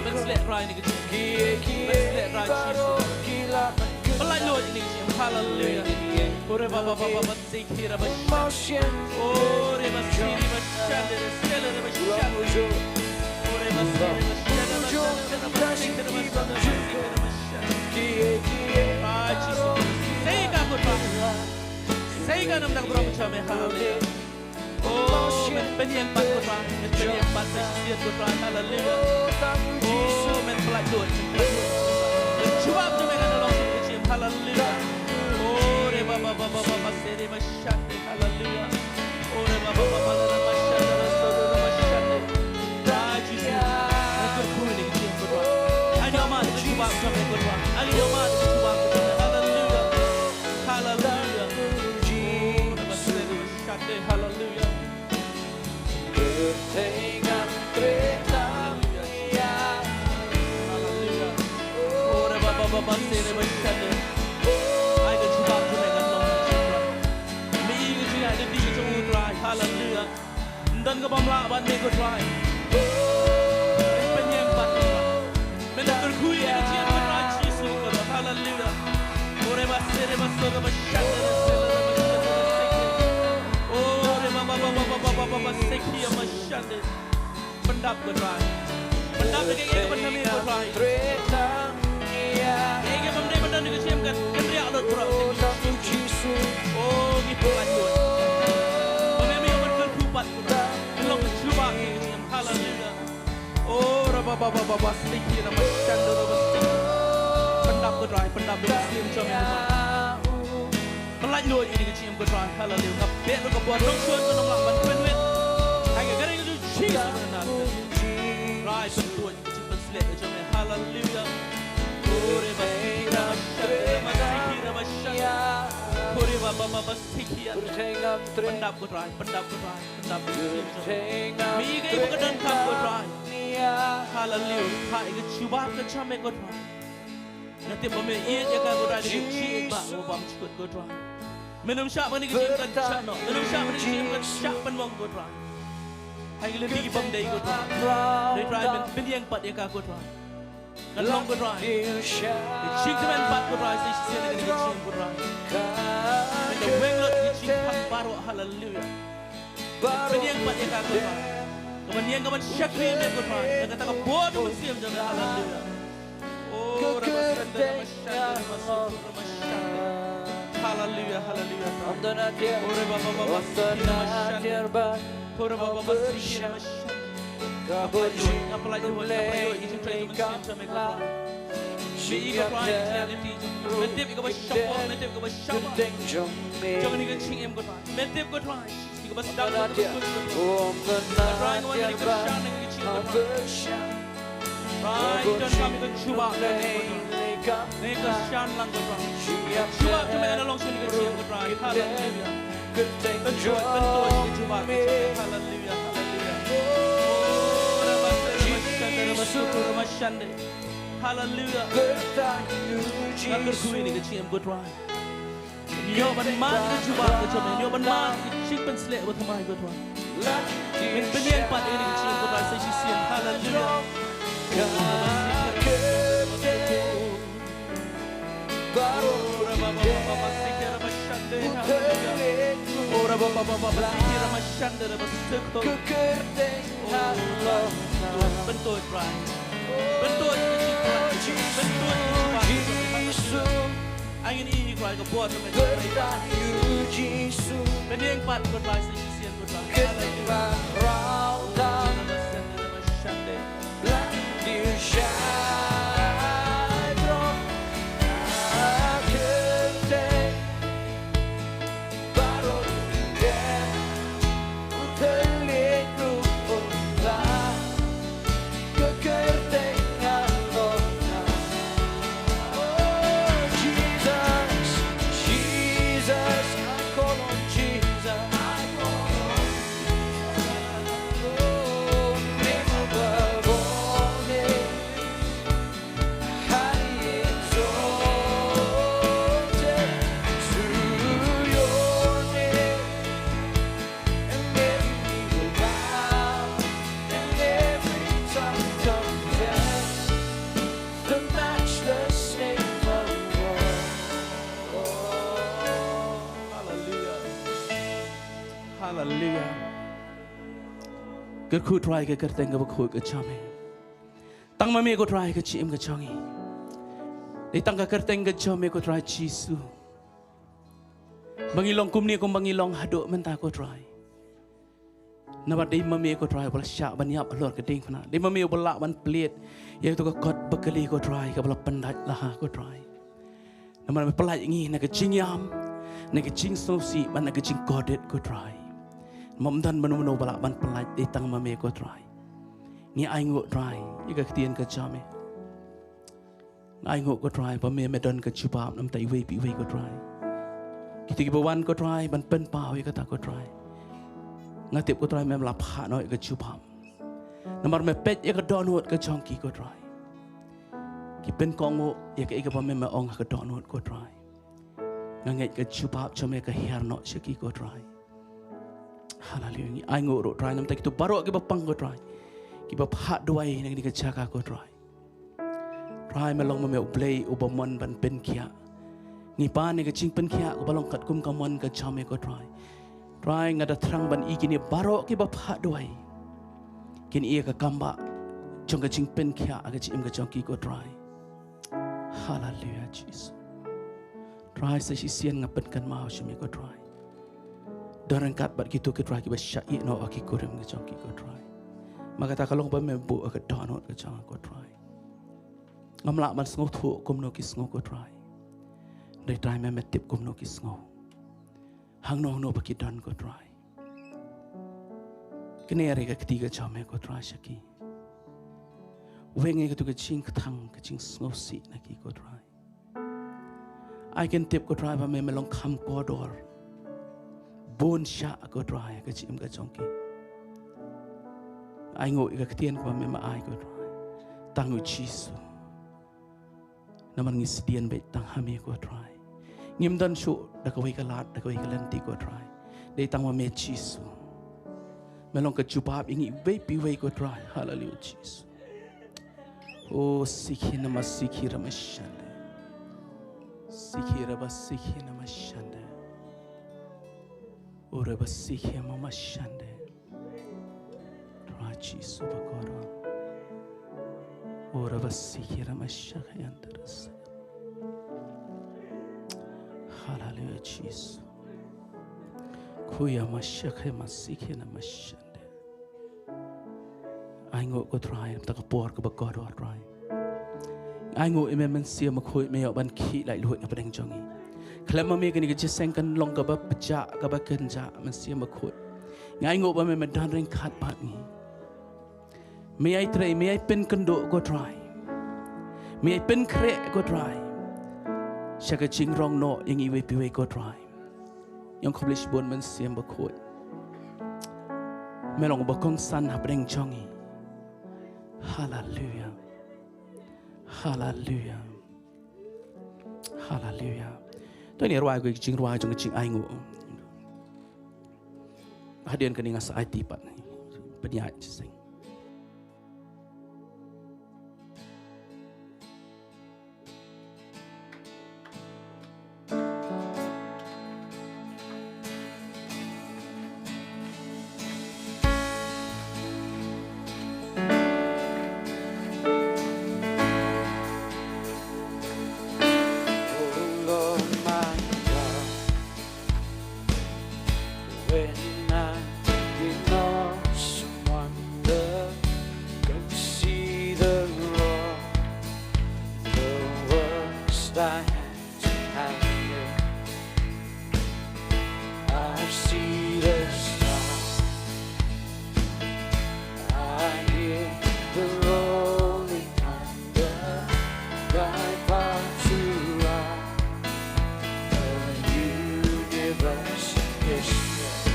Pynsleh Trai ïa kane ka jingim. Pynsleh Trai Jisu. Pynlait lut ïa kane ka jingim. Haleluya. Ore ba ba ba ba ba. Siki raba shande. Ore ba siri ba shande, re sele re ba shande. Ore ba siri ba shande, ba shande, ba shande, ba shande, ba shande. Ah, Jisu. Sei ka ko Trai. Sei ka namar ka burom jong me, haleluya. Oh, men pynïeng pat ko Trai, men pynïeng pat sa shisien ko Trai, haleluya. Oh, men pynlait lut, men pynlait lut. Ka jubab jong me kan long shisien, haleluya. Oh, re ba ba ba ba ba ba siri ba shande, haleluya. Ore ba ba ba ba la la ba shande, la so la ba shande. Trai Jisu. Nga kyrkhu ïa kane ka jingim ko Trai. Ai ïa ma ka jubab jong me ko Trai. Ai ïa ma ka jubab jong me. Haleluya. Haleluya. Ore ba sande, ba shande, haleluya. Haleluya. Haleluya. Ore ba ba ba ba siri ba shande. Ai ka jubab jong me kan long. Me i ka jingïaid lynti ka jong u Trai. Haleluya. Ym don kaba mlah bad me ko Trai. Men pynïeng pat ko Trai. Men kyrkhu ïa ka jingim ko Trai Jisu ko Trai. Haleluya. Ore ba siri ba siri ba shande. Ore ba ba ba ba ba ba ba ba siki ba shande. Pyndap ko Trai. Pyndap ïa kaei kaei kaba na me ko Trai. Kaei kaei kaba ym dei ban don ha ka jingim kan, kan riah lut ko Trai. Oh, ngi pynlait lut. Ba me me ïoh ban kyrkhu pat ko Trai. Kan long ka jubab ïa ka jingim. Haleluya. Oh, ra ba ba ba ba ba siki na ma shando ra ba siki. Pyndap ko Trai, pyndap ïa ka jingim jong me ko Trai. Pynlait lut ïa ka jingim ko Trai. Haleluya. Nga beh ruh ka bor nongshun ka nonglah ban pynwit. Ha ka kyrteng jong Jisu Khrist. Trai pyntuid ka jingpynsleh ka jong me. Haleluya. Kore ba siki ra ba shande, ba siki ra ba shande. Kore ba ba ba ba siki ya. Pyndap ko Trai, pyndap ko Trai, pyndap ko Trai. Mi ka i ba ka donkam ko Trai. Haleluya. Pha i ka jubab ka jong me ko Trai. Nga tip ba me ïeit ïa ka ko Trai, da ka jingim ba u bym jukut ko Trai. Men ym shah ba kane ka jingim kan shah noh. Men ym shah ba kane ka jingim kan shah pynmong ko Trai. Ha ki lynti ki bym dei ko Trai. Dei Trai men pynïeng pat ïa ka ko Trai. Kan long ko Trai. Ka jingkmen pat ko Trai, sa shisien ïa kane ka jingim ko Trai. Men da weng lut ka jingkmen. baroh, haleluya. Pynïeng pat ïa ka, ko Trai. Ka ban ïeng ka ban shakri ïa me, ko Trai, da kata ka bor ka mynsiem jong me, haleluya. Oh, rabashanda, rabashanda, rabasukur, rabashanda. Haleluya, haleluya, Trai. Oh, rabababa, sikhi, rabashanda. Oh, rabababa, sikhi, rabashanda. Nga pynlait, nga pynlait, nga pynlait ïa ka jingtrei ka mynsiem jong me, ko Trai. Shi ïa ka pynlait ïa ka jingtrei. Me tip ïa kaba shapoh, me tip ïa kaba shapoh jong kane ka jingim, ko Trai. Me tip, ko Trai. Ïa kaba sdang, ko Trai. Ko Trai, nga wan ban kyrshan ïa ka jingim, ko Trai. Trai, donkam ïa ka jubab jong me, ko Trai. Nga kyrshan lang, ko Trai. Jubab jong me na long sha kane ka jingim, ko Trai. Haleluya. Pyntoit, pyntoit ïa ka jubab jong me. Haleluya, haleluya. Oh, rabashanda, rabashanda, rabasukur, rabashanda. Haleluya. Nga kyrkhu ïa kane ka jingim, ko Trai. Ïoh ban mad ïa ka jubab ka jong me. Ïoh ban mad ïa ka jingpynshlur ba thymmai, ko Trai. Ngin pynïeng pat ïa kane ka jingim, ko Trai, sa shisien. Haleluya. Pyntoit, Trai. Pyntoit, Trai. Pyntoit, Trai. Ai ngin ïohi, Trai, ka bor ka, Trai. Pynïeng pat, ko Trai, sa shisien, ko Trai. Haleluya. Haleluya. Haleluya. Kyrkhu, Trai, ka kyrteng kaba khuid ka jong me. Tang ma me, ko Trai, ka jingim ka jong ngi. Dei tang ka kyrteng ka jong me, ko Trai Jisu, ba ngi long kumne kumba ngi long haduh mynta, ko Trai. Namar dei ma me, ko Trai, ba la shah ban ïap halor ka diengphna. Dei ma me ba la lah ban plie ïa kato ka kot bakla, ko Trai, kaba la pyndait la ha, ko Trai. Namar me pynlait ngi na ka jingïam, na ka jingsngewsih, bad na ka jingkordit, ko Trai. Namar ym don mano mano ba lah ban pynlait, dei tang ma me, ko Trai. Ngi ainguh, Trai, ïa ka ktien ka jong me. Nga ainguh, ko Trai, ba me, me don ka jubab na bynta iwei pa iwei, ko Trai. Kito kiba wan, ko Trai, ban pynpaw ïa kata, ko Trai, nga tip, ko Trai, me la phah noh ïa ka jubab. Namar me peit ïa ka dohnud ka jong ki, ko Trai. Ki pynkohnguh ïa kaei kaba me, me ong ha ka dohnud, ko Trai. Nga ngeit ka jubab jong me ka hiar noh sha ki, ko Trai. Haleluya. Ngi ainguh ruh, Trai, na bynta kito baroh kiba pang, ko Trai, kiba phah duwai na kane ka jaka, ko Trai. Trai, me long ma me U Blei uba mon ban pynkhiah. Ngi pan ïa ka jingpynkhiah kaba long katkum ka mon ka jong me, ko Trai. Trai, nga da thrang ban i kine baroh kiba phah duwai kin i ïa ka kambah jong ka jingpynkhiah ha ka jingim ka jong ki, ko Trai. Haleluya, Jisu. Trai, sa shisien nga pynkynmaw sha me, ko Trai. Don ryngkat bad kito, ko Trai, kiba shah ïeh noh ha ki kurim ka jong ki, ko Trai. Ma kata ka long ba me buh ha ka dohnud ka jong nga, ko Trai. Ngam lah ban sngewthuh kumno ki sngew, ko Trai. Hynrei Trai, me, me tip kumno ki sngew. Hangno hangno ba ki don, ko Trai. Kane ruh ka kti ka jong me, ko Trai, sha ki. Weng ïa kato ka jingkthang, ka jingsngewsih na ki, ko Trai. Ai kin tip, ko Trai, ba me, me long kham kordor. Bun shah, ko Trai, ka jingim ka jong ki. Ainguh ïa ka ktien kaba me, me ai, ko Trai. Tang u Jisu. Namar ngi sdien beit tang ha me, ko Trai. Ngim don shuh da kawei ka lad, da kawei ka lynti, ko Trai. Dei tang ma me, Jisu. Me long ka jubab ïa ngi iwei pa iwei, ko Trai. Haleluya, Jisu. O sikhi nama sikhi rama shande. Sikhi raba sikhi nama shande. Ora basi khema mashande. Rachi suba koron. Ora basi khema mashak yandaras. Hallelujah, Jesus. Kuya mashak masi khema mashande. Ai nguh ko Trai, mynta ka por kaba kordor Trai. Ai nguh ïa me Mynsiem Bakhuid me ïoh ban khih laitluid na pdeng jong ngi. Khlem ma me kane ka jingïaseng kan long kaba pjah, kaba kynjah Mynsiem Bakhuid. Ngi ai nguh ba me me don ryngkat bad ngi. Me ai trei, me ai pynkynduh ko Trai. Me ai pynkhreh ko Trai. Sha ka jingrong noh ïa ngi iwei pa iwei ko Trai. Ïa nga khublei shibun Mynsiem Bakhuid. Me long ba kongsan hapdeng jong ngi. Haleluya. Haleluya. Haleluya. To ngin ïa rwai ka jingrwai jong ka jingainguh. Hadien kane nga sa aiti pat. Pynïaid shisien. Oh Lord my God, when I in awesome wonder could see the Lord, the works thy hands have made. I see the stars, I hear the rolling thunder, thy power to run the universe is great.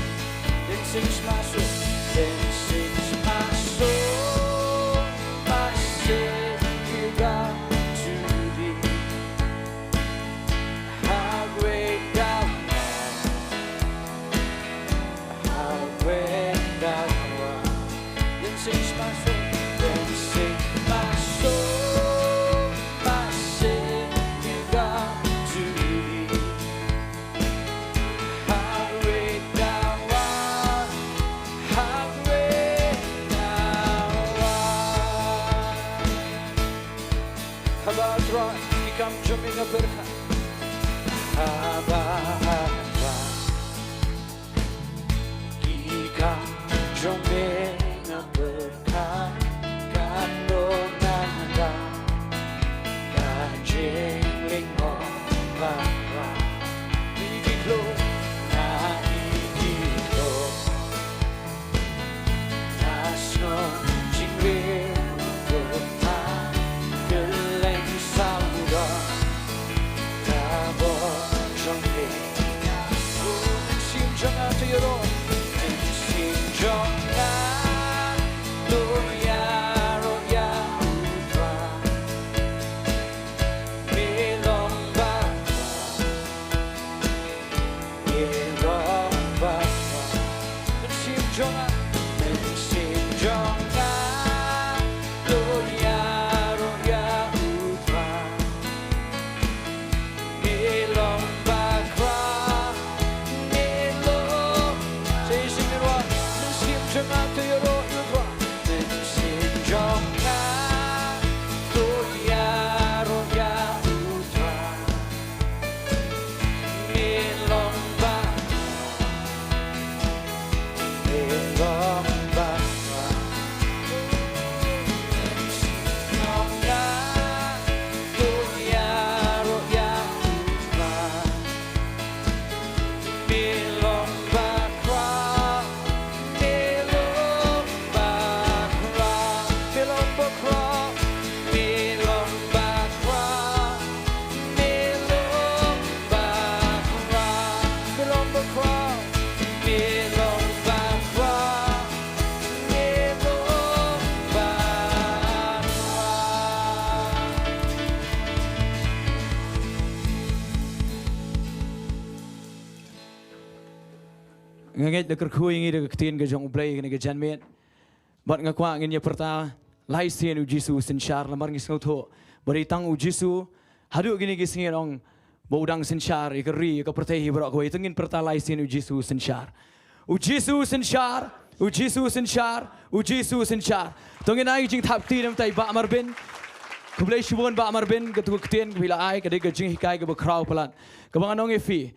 Then sings my soul, then sings my soul, my Savior God, to thee. How great thou art, how great thou art. Then sings my soul, then sings my soul, my Savior God, to thee. How great thou art, how great thou art. Haba Trai, ki kam jong me nga pyrkhat. Haba Trai, ki kam jong me nga pyrkhat. Katno nga dang, ka jinglyngngoh bakla. Ngi ki kloi, ngi ki kloi. Nga sngew jingriewspah, kylleng sawdong ka bor jong me. Mynsiem jong nga to ïaroh, mynsiem jong nga to ïaroh ïa u Trai. Me long ba Nga ngeit da kyrkhu ïa ngi da ka ktien ka jong U Blei kane ka janmiet. Bad nga kwah ngin ïa pyrta, lai sien u Jisu u synshar, namar ngi sngewthuh ba dei tang u Jisu. Haduh kine ki sngi ong, ba u dang synshar ïa ka ri, ïa ka pyrthei hi baroh kawei. To ngin pyrta lai sien, U Jisu u synshar. U Jisu u synshar, U Jisu u synshar, U Jisu u synshar. To ngin ai ka jingthap kti na ka bynta i Bah Marbin. Khublei shibun Bah Marbin, katu ka ktien kaba phi la ai ka dei ka jinghikai kaba khraw palat. Kaba ngan ong ïa phi,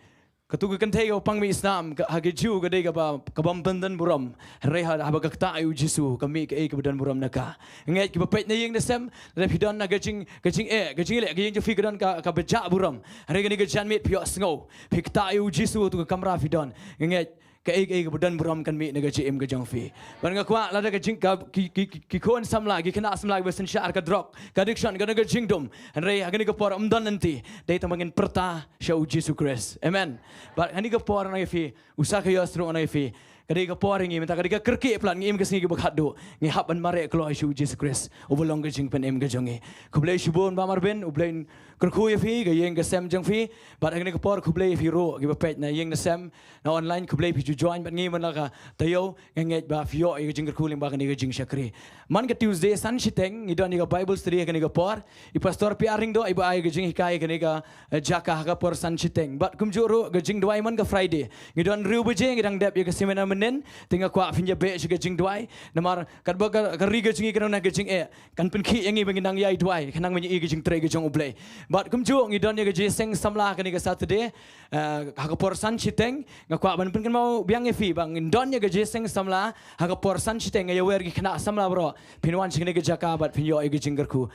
katu ka kynthei kaba pang mih snam, ka, ha ki Jiw ka dei kaba, kabym pyndon burom. Hynrei ha, haba ka ktah ïa U Jisu, ka mih kaei kaba don burom na ka. Ngeit kiba peit na ïing na sem, lada phi don na ka jing, ka jingeh, ka jingeh, ka ïing jong phi ka don ka, kaba jah burom. Hynrei kane ka janmiet phi ïohsngew, phi ktah ïa U Jisu ha katu ka kamra phi don. Ngeit, kaei kaei kaba don burom kan mih na ka jingim ka jong phi. Bad nga kwah lada ka jing, ka, ki, ki, ki, ki khun samla, ki khynnah samla kiba synshar ka drok, ka addiction, ka don ka jingdum. Hynrei ha kane ka por ym don lynti, dei tang ba ngin pyrta sha U Jisu Khrist. Amen. Bad ha kane ka por ngan ong ïa phi, u Sakhaios ruh ngan ong ïa phi, ka dei ka por ïa ngi mynta, ka dei ka kyrkieh palat, ngi im ka sngi kaba khatduh, ngi hap ban mareh kloi sha U Jisu Khrist uba long ka jingpynim ka jong ngi. Khublei shibun Bah Marbin, U Blei un kyrkhu ïa phi, ka ïing ka sem jong phi. Bad ha kane ka por khublei ïa phi ruh kiba peit na ïing na sem, na online, khublei phi ju join bad ngi man la ka taïew. Nga ngeit ba phi ïoh ïa ka jingkyrkhu lyngba kane ka jingshakri. Man ka Tuesday san shiteng ngi don ïa ka Bible study ha kane ka por. I Pastor P R Lyngdoh iba ai ka jinghikai ha kane ka, eh, jaka ha ka por san shiteng. Bad kumjuh ruh ka jingduwai man ka Friday, ngi don hynriew baje ngi dang dep ïa ka seminar mynnin. Te nga kwah phin ïa beh sha ka jingduwai, namar katba ka, ka ri ka jong ngi ka don ha ka jingeh, kan pynkhih ïa ngi ba ngin nang ïai duwai, khnang ban ïohi ka jingtrei ka jong U Blei. Bad kumjuh ngi don ïa ka jingïaseng samla kane ka Saturday, eh, ha ka por san shiteng. Nga kwah ban pynkynmaw biang ïa phi ba ngin don ïa ka jingïaseng samla ha ka por san shiteng. Nga ïawer ïa ki khynnah samla baroh, phin wan sha kane ka jaka bad phin ïoh ïa ka jingkyrkhu.